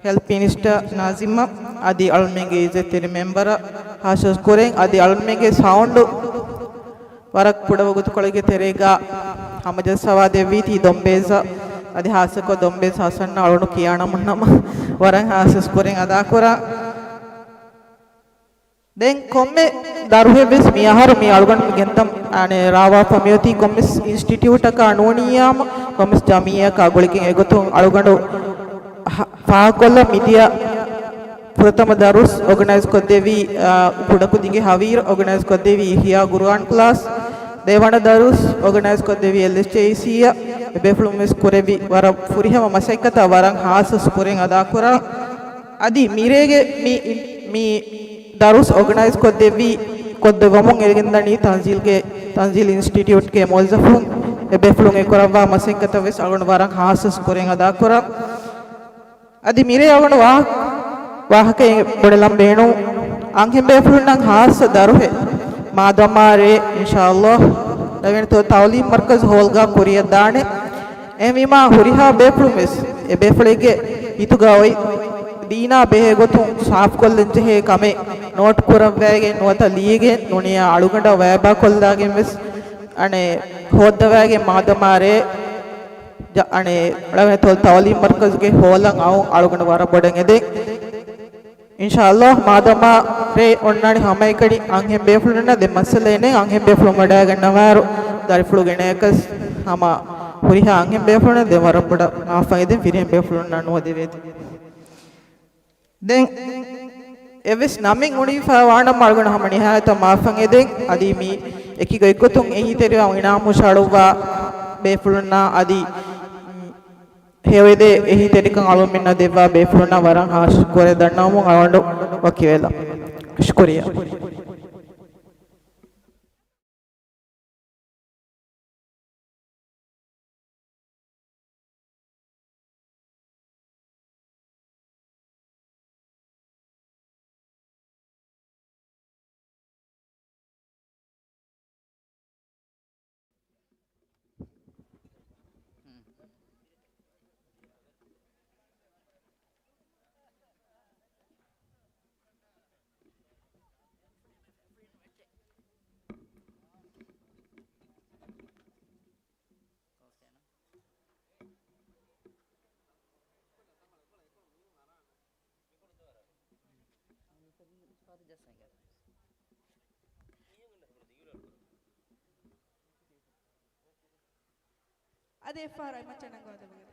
ހެލްތް މިނިސްޓަރ ނާޒިމްއަށް އަދި އަޅުމެންގެ އިއްޒަތްތެރި މެމްބަރަށް ހާއްސަ ޝުކުރެއް. އަދި އަޅުމެންގެ ސައުންޑު ވަރަށް ކުޑަ ވަގުތުކޮޅެއްގެ ތެރޭގަ ހަމަޖައްސަވާ ދެއްވީތީ ދޮންބޭޒަށް، އަދި ހާއްސަކޮށް ދޮންބޭޒް ހަސަންއަށް އަޅުނު ކިޔާނަމުންނަމަ ވަރަށް ހާއްސަ ޝުކުރެއް އަދާކުރަން. ދެން ކޮންމެ ދަރުހެއްވެސް މި އަހަރު މި އަޅުގަނޑު ގެންދަން އަނެއް ރާވާފަ މިއޮތީ ކޮންމެސް އިންސްޓިޓިއުޓަކާ ނޫނިއްޔާމު ކޮންމެސް ޖަމިއްޔަކާ ގުޅިގެން އެގޮތުން އަޅުގަނޑު ހަ-، ފާހަގަކޮށްލަން މިދިޔަ ފުރަތަމަ ދަރުސް އޯގަނައިޒް ކޮށްދެއްވީ، އާ، ކުޑަކުދިންގެ ހަވީރު އޯގަނައިޒް ކޮށްދެއްވީ އިޙްޔާ ގުރުއާން ކްލާސް، ދެވަނަ ދަރުސް އޯގަނައިޒް ކޮށްދެއްވީ އެލްއެޗްއޭއީސީއަށް. އެބޭފުޅުން ވެސް ކުރެއްވި ވަރަށް ފުރިހަމަ މަސައްކަތަށް ވަރަށް ހާއްސަ ޝުކުރެއް އަދާކުރަން. އަދި މިރޭގެ މި، މި ދަރުސް އޯގަނައިޒް ކޮށްދެއްވީ، ކޮށްދެއްވަމުން އެޅިގެންދަނީ ތަންޒީލްގެ، ތަންޒީލް އިންސްޓިޓިއުޓްގެ މުވައްޒަފުން. އެބޭފުޅުން އެ ކުރައްވާ މަސައްކަތަށް ވެސް އަޅުގަނޑު ވަރަށް ހާއްސަ ޝުކުރެއް އަދާކުރަން. އަދި މިރޭ އަޅުގަނޑު ވާ-، ވާހަކައެއް ބޮޑެލަން ބޭނުން. އަންހެން ބޭފުޅުންނަށް ހާއްސަ ދަރުހެއް މާދަމާ ރޭ އިންޝާﷲ ރަވެންތޯ ތައުލީމް މަރްކަޒް ހޯލްގަ ކުރިއަށް ދާނެ. އެހެންވީމާ ހުރިހާ ބޭފުޅުން ވެސް އެ ބޭފުޅެއްގެ ހިތުގަ އޮތް ދީނާ ބެހޭ ގޮތުން ސާފުކޮށްލަން ޖެހޭ ކަމެއް ނޯޓް ކުރައްވައިގެން ނުވަތަ ލިޔެގެން ނޫނިއްޔާ އަޅުގަނޑަށް ވައިބާ ކޮށްލާގެން ވެސް އަނެއް ހޯއްދަވައިގެން މާދަމާ ރޭ ޖަ-، އަނެއް ރަވެންތޯ ތައުލީމް މަރްކަޒުގެ ހޯލަށް އައުން އަޅުގަނޑު ވަރަށް ބޮޑަށް އެދެން. އިންޝާﷲ މާދަމާ ރޭ އޮންނާނެ ހަމައެކަނި އަންހެން ބޭފުޅުންނަށް ދެން މައްސަލައެއް ނެތް. އަންހެން ބޭފުޅުން ވަޑައިގަންނަވާއިރު ދަރިފުޅު ގެނައަކަސް ހަމަ ހުރިހާ އަންހެން ބޭފުޅުންނަށް ދެން ވަރަށް ބޮޑަށް މާފަށް އެދެން ފިރިހެން ބޭފުޅުންނަށް ނުވަދެވޭތި. ދެން އެއްވެސް ނަމެއް އުނިވިފައި ވާނަމަ އަޅުގަނޑު ހަމަ ނިހާޔަތަށް މާފަށް އެދެން. އަދި މި އެކި ގޮތްގޮތުން އެހީތެރިވާ އިނާމު ހުށަހަޅުއްވާ ބޭފުޅުންނާ އަދި ހެޔޮއެދޭ އެހީތެރިކަން އަޅުމެންނަށް ދެއްވާ ބޭފުޅުންނަށް ވަރަށް ހާ ޝުކުރެއް ދަންނަވަމުން އަޅުގަނޑު ވަކިވެލަ. ޝުކުރިއްޔާ. އަދި އެއްފަހަރަށް މައްޗަށް ނަންގަވާ ދެވުގެ.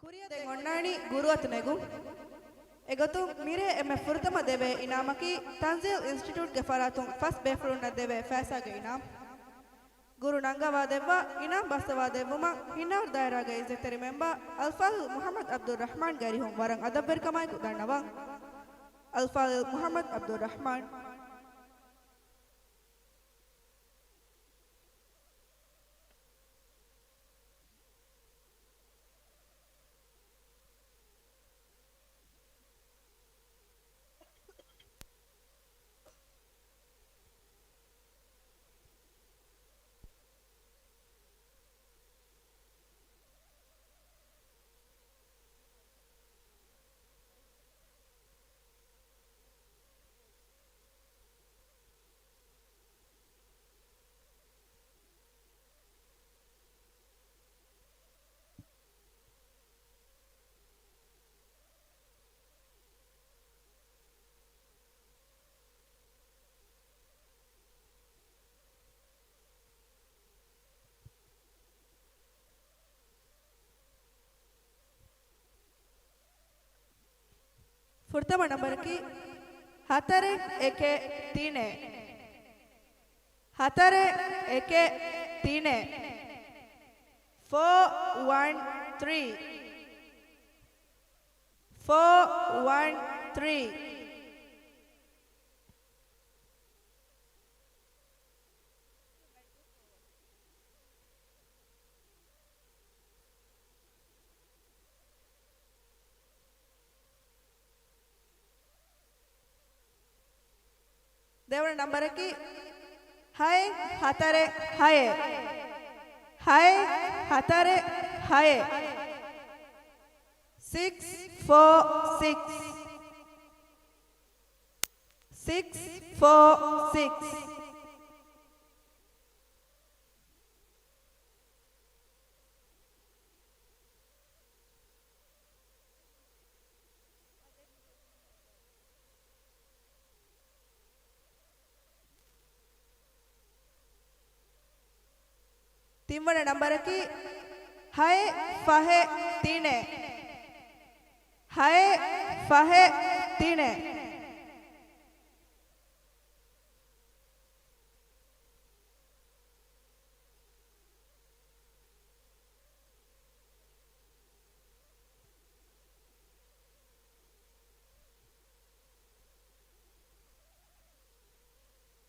ކުރިއަށް ދެން އޮންނާނީ ގުރުއަތު ނެގުން. އެގޮތުން މިރޭ އެންމެ ފުރަތަމަ ދެވޭ އިނާމަކީ ތަންޒީލް އިންސްޓިޓިއުޓްގެ ފަރާތުން ފަސް ބޭފުޅުންނަށް ދެވޭ ފައިސާގެ އިނާމް. ގުރު ނަންގަވާ ދެއްވާ އިނާމް ބައްސަވާ ދެއްވުމަށް ހިންނާރު ދާއިރާގެ އިއްޒަތްތެރި މެމްބަރ އަލްފާޟިލް މުޙައްމަދު ޢަބްދުއްރަޙްމާންގެ އަރިހުން ވަރަށް އަދަބުވެރިކަމާއެކު ދަންނަވަން. އަލްފާޟިލް މުޙައްމަދު ޢަބްދުއްރަޙްމާން. ފުރަތަމަ ނަންބަރަކީ ހަތަރެއް އެކެއް ތިނެއް. ހަތަރެއް އެކެއް ތިނެއް. ފޯ ވަން ތްރީ. ފޯ ވަން ތްރީ. ދެވަނަ ނަންބަރަކީ ހައެއް ހަތަރެއް ހައެއް. ހައެއް ހަތަރެއް ހައެއް. ސިކްސް ފޯ ސިކްސް. ސިކްސް ފޯ ސިކްސް. ތިންވަނަ ނަންބަރަކީ ހައެއް ފަހެއް ތިނެއް. ހައެއް ފަހެއް ތިނެއް.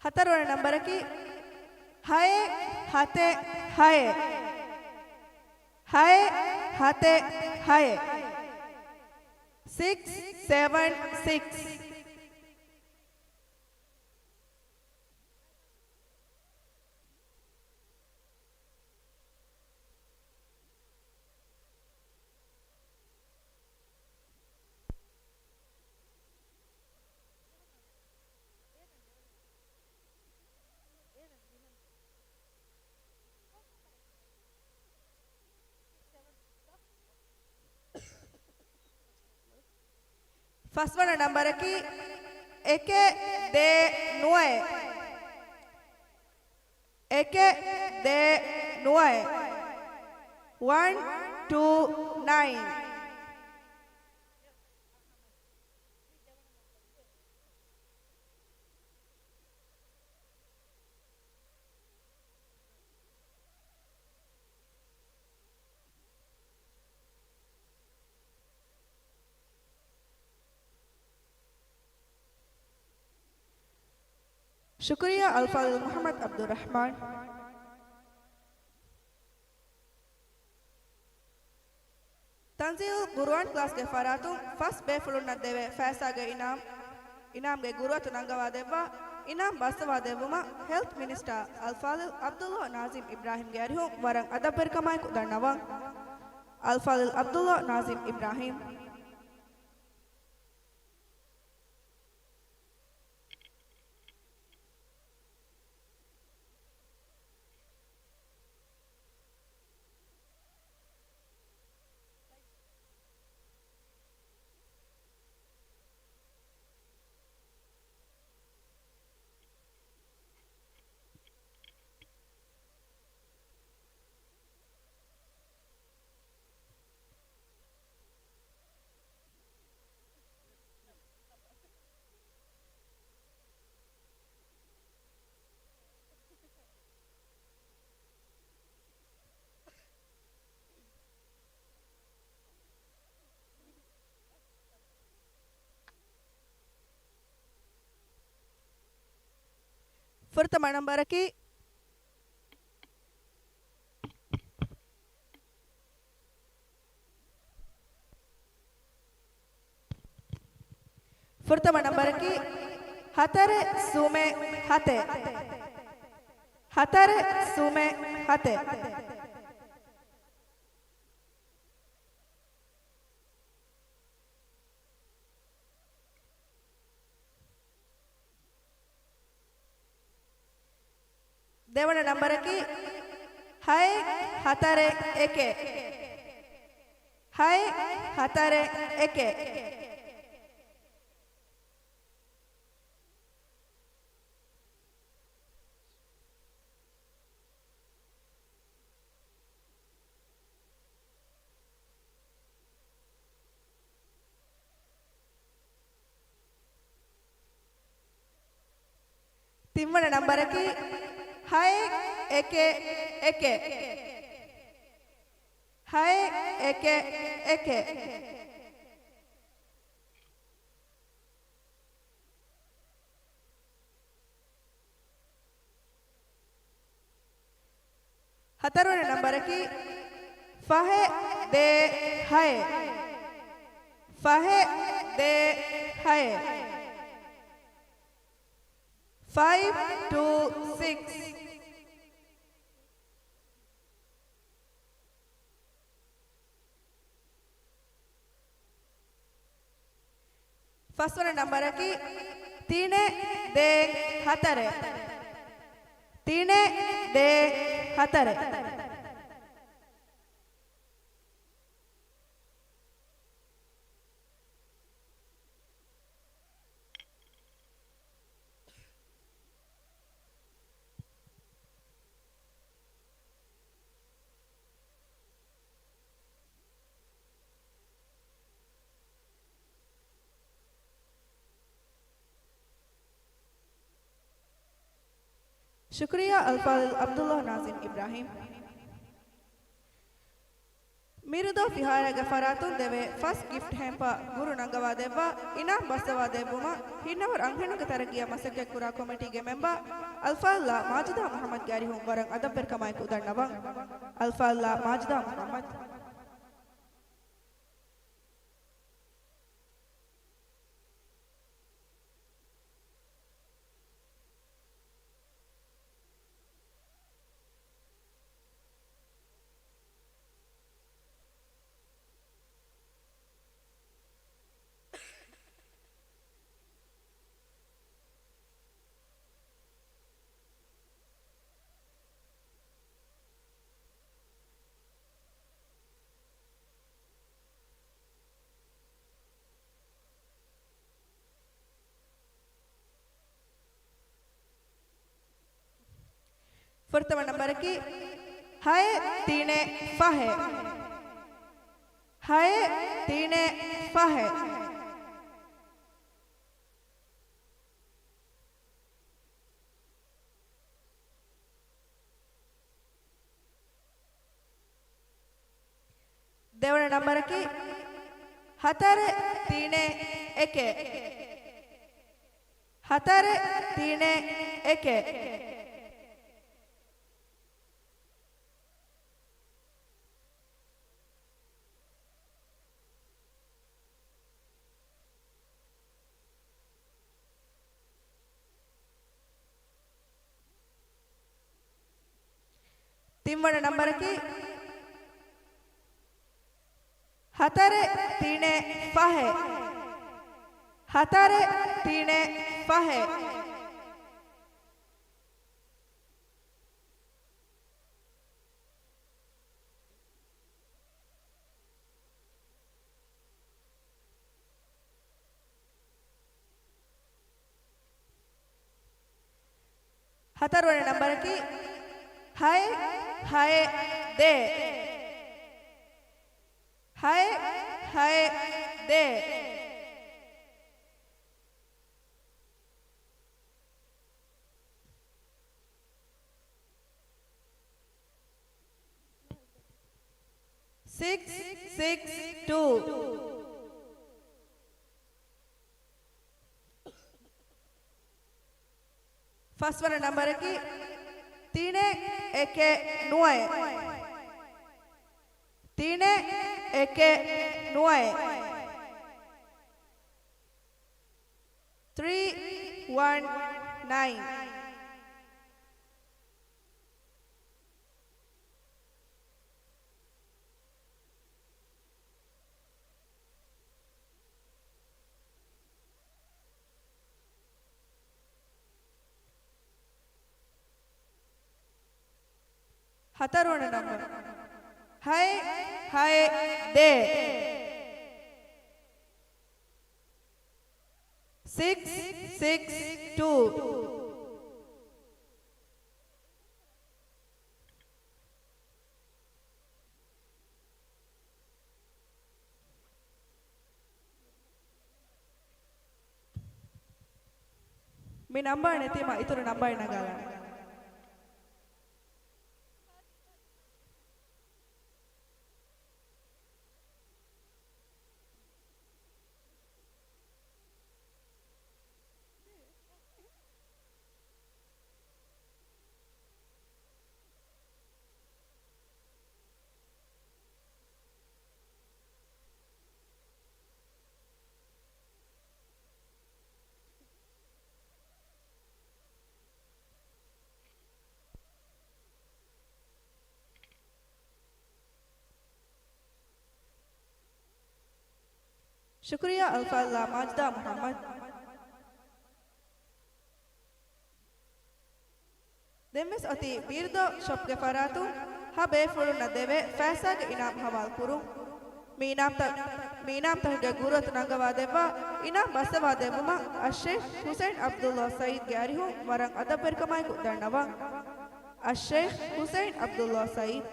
ހަތަރުވަނަ ނަންބަރަކީ ހައެއް ހަތެއް ހައެއް. ހައެއް ހަތެއް ހައެއް. ސިކްސް ސެވަން ސިކްސް. ފަސްވަނަ ނަންބަރަކީ އެކެއް ދޭއް ނުވައެއް. އެކެއް ދޭއް ނުވައެއް. ވަން ޓޫ ނައިން. ޝުކުރިއްޔާ އަލްފާޟިލް މުޙައްމަދު ޢަބްދުއްރަޙްމާން. ތަންޒީލު ޤުރުއާން ކްލާސްގެ ފަރާތުން ފަސް ބޭފުޅުންނަށް ދެވޭ ފައިސާގެ އިނާމް، އިނާމްގެ ގުރުއަތު ނަންގަވާ ދެއްވާ އިނާމް ބައްސަވާ ދެއްވުމަށް ހެލްތް މިނިސްޓަރ އަލްފާޟިލް ޢަބްދުﷲ ނާޒިމް އިބްރާހިމްގެ އަރިހުން ވަރަށް އަދަބުވެރިކަމާއެކު ދަންނަވަން. އަލްފާޟިލް ޢަބްދުﷲ ނާޒިމް އިބްރާހިމް. ފުރަތަމަ ނަންބަރަކީ، ފުރަތަމަ ނަންބަރަކީ ހަތަރެއް ސުމެއް ހަތެއް. ހަތަރެއް ސުމެއް ހަތެއް. ދެވަނަ ނަންބަރަކީ ހައެއް ހަތަރެއް އެކެއް. ހައެއް ހަތަރެއް އެކެއް. ތިންވަނަ ނަންބަރަކީ ހައެއް އެކެއް އެކެއް. ހައެއް އެކެއް އެކެއް. ހަތަރުވަނަ ނަންބަރަކީ ފަހެއް ދޭއް ހައެއް. ފަހެއް ދޭއް ހައެއް. ފައިވް ޓޫ ސިކްސް. ފަސްވަނަ ނަންބަރަކީ ތިނެއް ދޭއް ހަތަރެއް. ތިނެއް ދޭއް ހަތަރެއް. ޝުކުރިއްޔާ އަލްފާޟިލް ޢަބްދުﷲ ނާޒިމް އިބްރާހީމް. މިރުދޯ ފިހާރައިގެ ފަރާތުން ދެވޭ ފަސް ގިފްޓް ހޭމްޕާ ގުރު ނަންގަވާ ދެއްވާ އިނާމް ބައްސަވާ ދެއްވުމަށް ހިންނަވަރު އަންހެނުންގެ ތަރައްގީއަށް މަސައްކަތްކުރާ ކޮމިޓީގެ މެމްބާ އަލްފާޟިލާ މާޖިދާ މުޙައްމަދްގެ އަރިހުން ވަރަށް އަދަބުވެރިކަމާއެކު ދަންނަވަން. އަލްފާޟިލާ މާޖިދާ މުޙައްމަދް. ފުރަތަމަ ނަންބަރަކީ ހައެއް ތިނެއް ފަހެއް. ހައެއް ތިނެއް ފަހެއް. ދެވަނަ ނަންބަރަކީ ހަތަރެއް ތިނެއް އެކެއް. ހަތަރެއް ތިނެއް އެކެއް. ތިންވަނަ ނަންބަރަކީ ހަތަރެއް ތިނެއް ފަހެއް. ހަތަރެއް ތިނެއް ފަހެއް. ހަތަރުވަނަ ނަންބަރަކީ ހައެއް ހައެއް ދޭއް. ހައެއް ހައެއް ދޭއް. ސިކްސް ސިކްސް ޓޫ. ފަސްވަނަ ނަންބަރަކީ ތިނެއް އެކެއް ނުވައެއް. ތިނެއް އެކެއް ނުވައެއް. ތްރީ ވަން ނައިން. ހަތަރުވަނަ ނަންބަރު. ހައެއް ހައެއް ދޭއް. ސިކްސް ސިކްސް ޓޫ. މި ނަންބާ ނެތީމަ އިތުރު ނަންބާއެއް ނަގާލާނެ. ޝުކުރިއްޔާ އަލްފާޟިލާ މާޖިދާ މުޙައްމަދު. ދެންވެސް އޮތީ ބީރުދޯ ޝޮޕްގެ ފަރާތުން ހަ ބޭފުޅުންނަށް ދެވޭ ފައިސާގެ އިނާމް ހަވާލު ކުރުން. މި އިނާމްތައް، މި އިނާމްތަކުގެ ގުރުއަތު ނަންގަވާ ދެއްވާ އިނާމް ބައްސަވާ ދެއްވުމަށް އައްޝޭޚް ޙުސައިން ޢަބްދުﷲ ސަޢީދްގެ އަރިހުން ވަރަށް އަދަބުވެރިކަމާއެކު ދަންނަވަން. އައްޝޭޚް ޙުސައިން ޢަބްދުﷲ ސަޢީދް.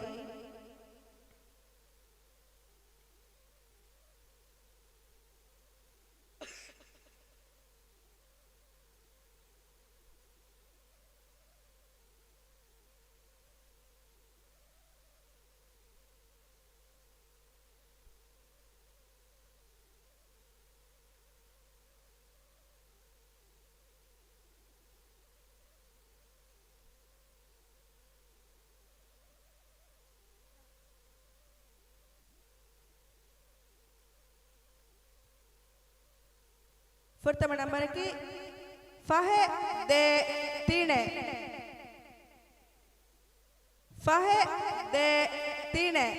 ފުރަތަމަ ނަންބަރަކީ ފަހެއް ދޭއް ތިނެއް. ފަހެއް ދޭއް ތިނެއް.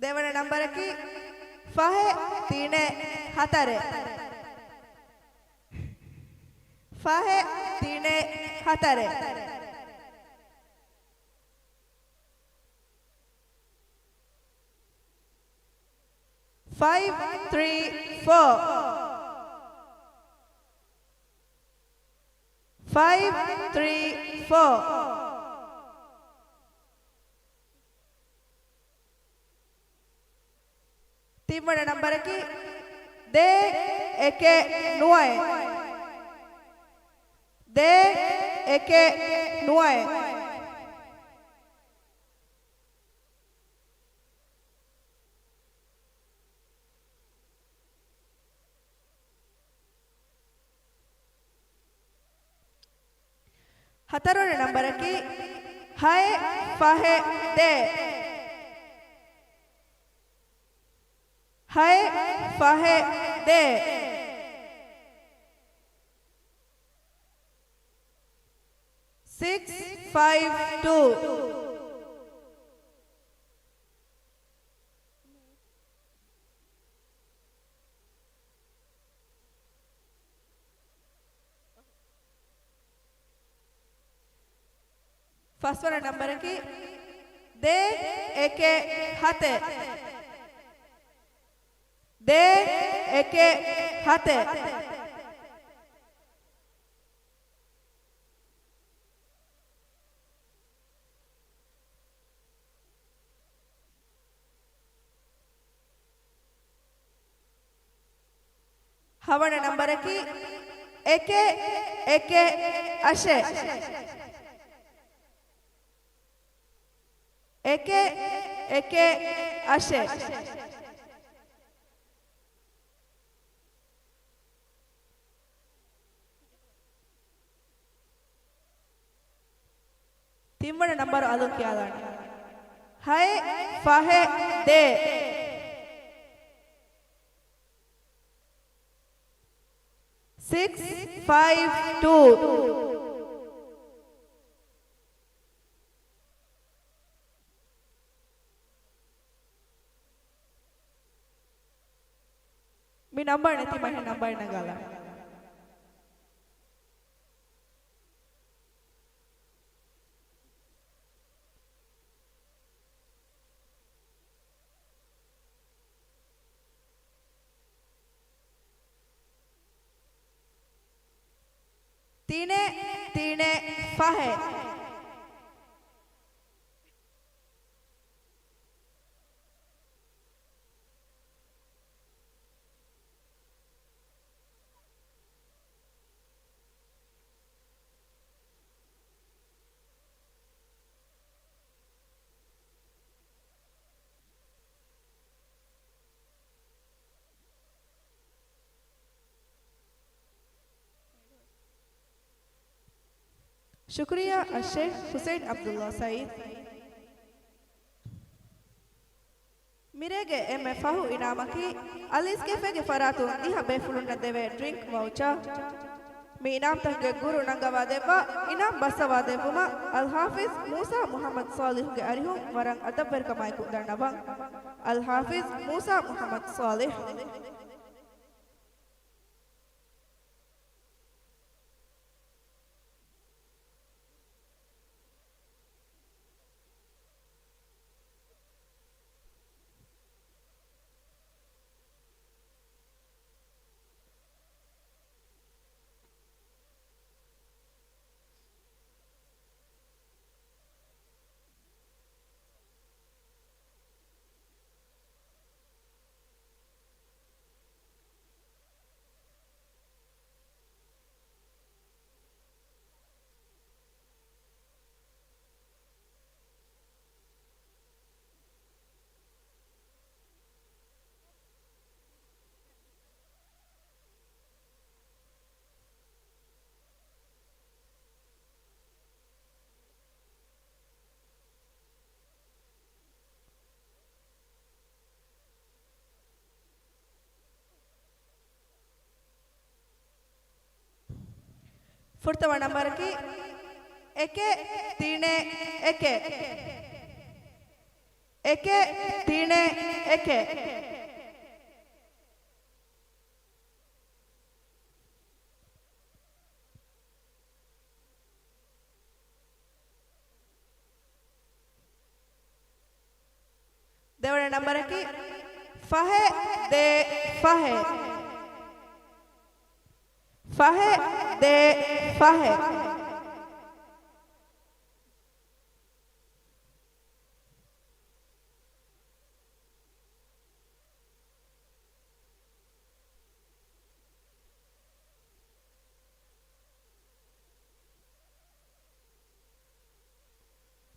ދެވަނަ ނަންބަރަކީ ފަހެއް ތިނެއް ހަތަރެއް. ފަހެއް ތިނެއް ހަތަރެއް. ފައިވް ތްރީ ފޯ. ފައިވް ތްރީ ފޯ. ތިންވަނަ ނަންބަރަކީ ދޭއް އެކެއް ނުވައެއް. ދޭއް އެކެއް ނުވައެއް. ހަތަރުވަނަ ނަންބަރަކީ ހައެއް ފަހެއް ދޭއް. ހައެއް ފަހެއް ދޭއް. ސިކްސް ފައިވް ޓޫ. ފަސްވަނަ ނަންބަރަކީ ދޭއް އެކެއް ހަތެއް. ދޭއް އެކެއް ހަތެއް. ހަވަނަ ނަންބަރަކީ އެކެއް އެކެއް އަށެއް. އެކެއް އެކެއް، އަށެއް. ތިންވަނަ ނަންބަރު އަލުން ކިޔާލާނެ. ހައެއް، ފަހެއް، ދޭއް. Six five two. މި ނަންބަރު ނެތި މަހެއް ނަންބަރެއް ނަގާލާ. ތިނެއް، ތިނެއް، ފަހެއް. ޝުކުރިއްޔާ އައްޝޭޚް ޙުސައިން ޢަބްދުﷲ ސަޢީދު. މިރޭގެ އެންމެ ފަހު އިނާމަކީ އަލްއިސްކެފޭގެ ފަރާތުން ދިހަ ބޭފުޅުންނަށް ދެވޭ ޑްރިންކް ވައުޗާ. މި އިނާމްތަކުގެ ގުރު ނަންގަވާ ދެއްވާ އިނާމް ބައްސަވާ ދެއްވުމަށް އަލްޙާފިޒް މޫސާ މުޙައްމަދު ޞާލިޙުގެ އަރިހުން ވަރަށް އަދަބުވެރިކަމާއެކު ދަންނަވަން. އަލްޙާފިޒް މޫސާ މުޙައްމަދު ޞާލިޙު. ފުރަތަމަ ނަންބަރަކީ އެކެއް ތިނެއް އެކެއް. އެކެއް ތިނެއް އެކެއް. ދެވަނަ ނަންބަރަކީ ފަހެއް ދޭއް ފަހެއް. ފަހެއް ދޭއް ފަހެއް.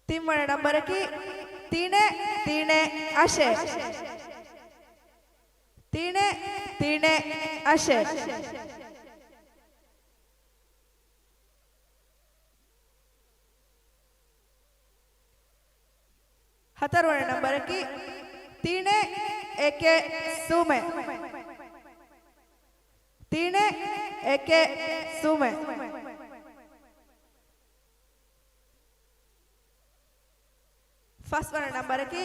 ތިންވަނަ ނަންބަރަކީ ތިނެއް ތިނެއް އަށެއް. ތިނެއް ތިނެއް އަށެއް. ހަތަރުވަނަ ނަންބަރަކީ ތިނެއް އެކެއް ސުމެއް. ތިނެއް އެކެއް ސުމެއް. ފަސްވަނަ ނަންބަރަކީ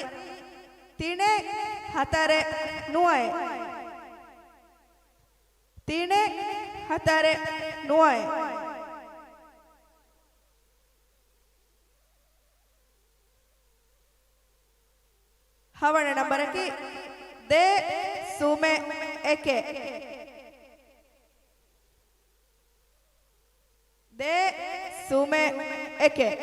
ތިނެއް ހަތަރެއް ނުވައެއް. ތިނެއް ހަތަރެއް ނުވައެއް. ހަވަނަ ނަންބަރަކީ ދޭއް ސުމެއް އެކެއް. ދޭއް ސުމެއް އެކެއް.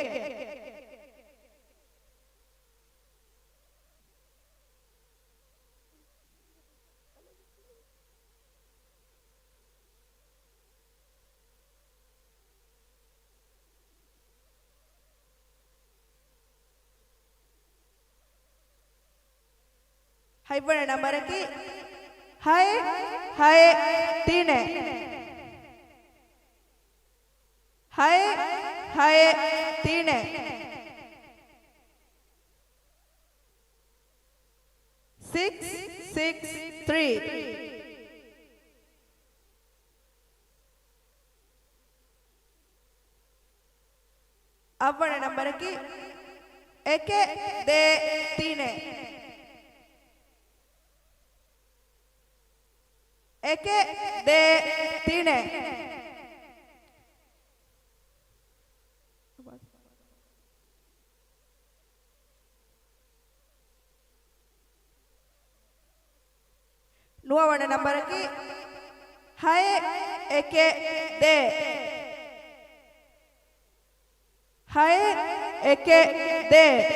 ހަތްވަނަ ނަންބަރަކީ ހައެއް ހައެއް ތިނެއް. ހައެއް ހައެއް ތިނެއް. Six six three. އަށްވަނަ ނަންބަރަކީ އެކެއް ދޭއް ތިނެއް. އެކެއް ދޭއް ތިނެއް. ނުވަވަނަ ނަންބަރަކީ ހައެއް އެކެއް ދޭއް. ހައެއް އެކެއް ދޭއް.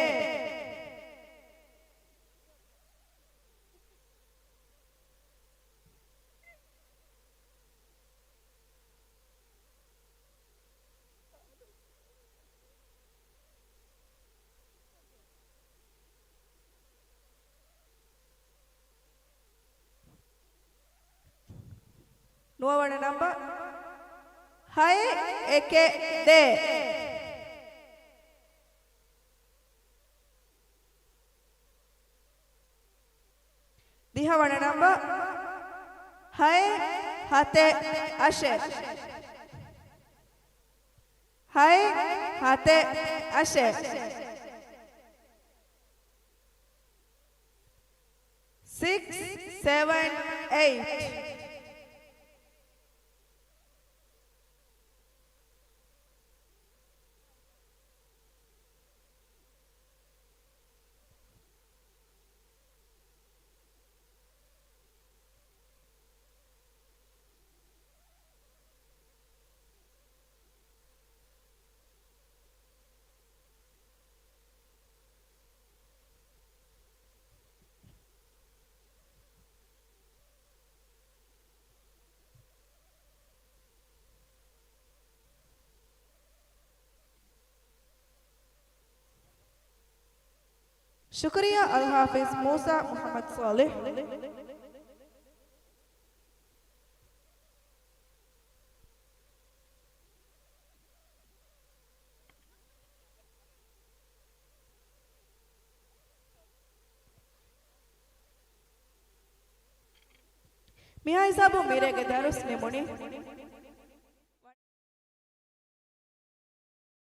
ނުވަވަނަ ނަންބަ ހައެއް އެކެއް ދޭއް. ދިހަވަނަ ނަންބަ ހައެއް ހަތެއް އަށެއް. ހައެއް ހަތެއް އަށެއް. Six seven eight. ޝުކުރިއްޔާ އަލްޙާފިޒް މޫސާ މުޙައްމަދު ޞާލިޙް. މިހާ ހިސާބުން މިރޭގެ ދަރުސް ނިމުނީ.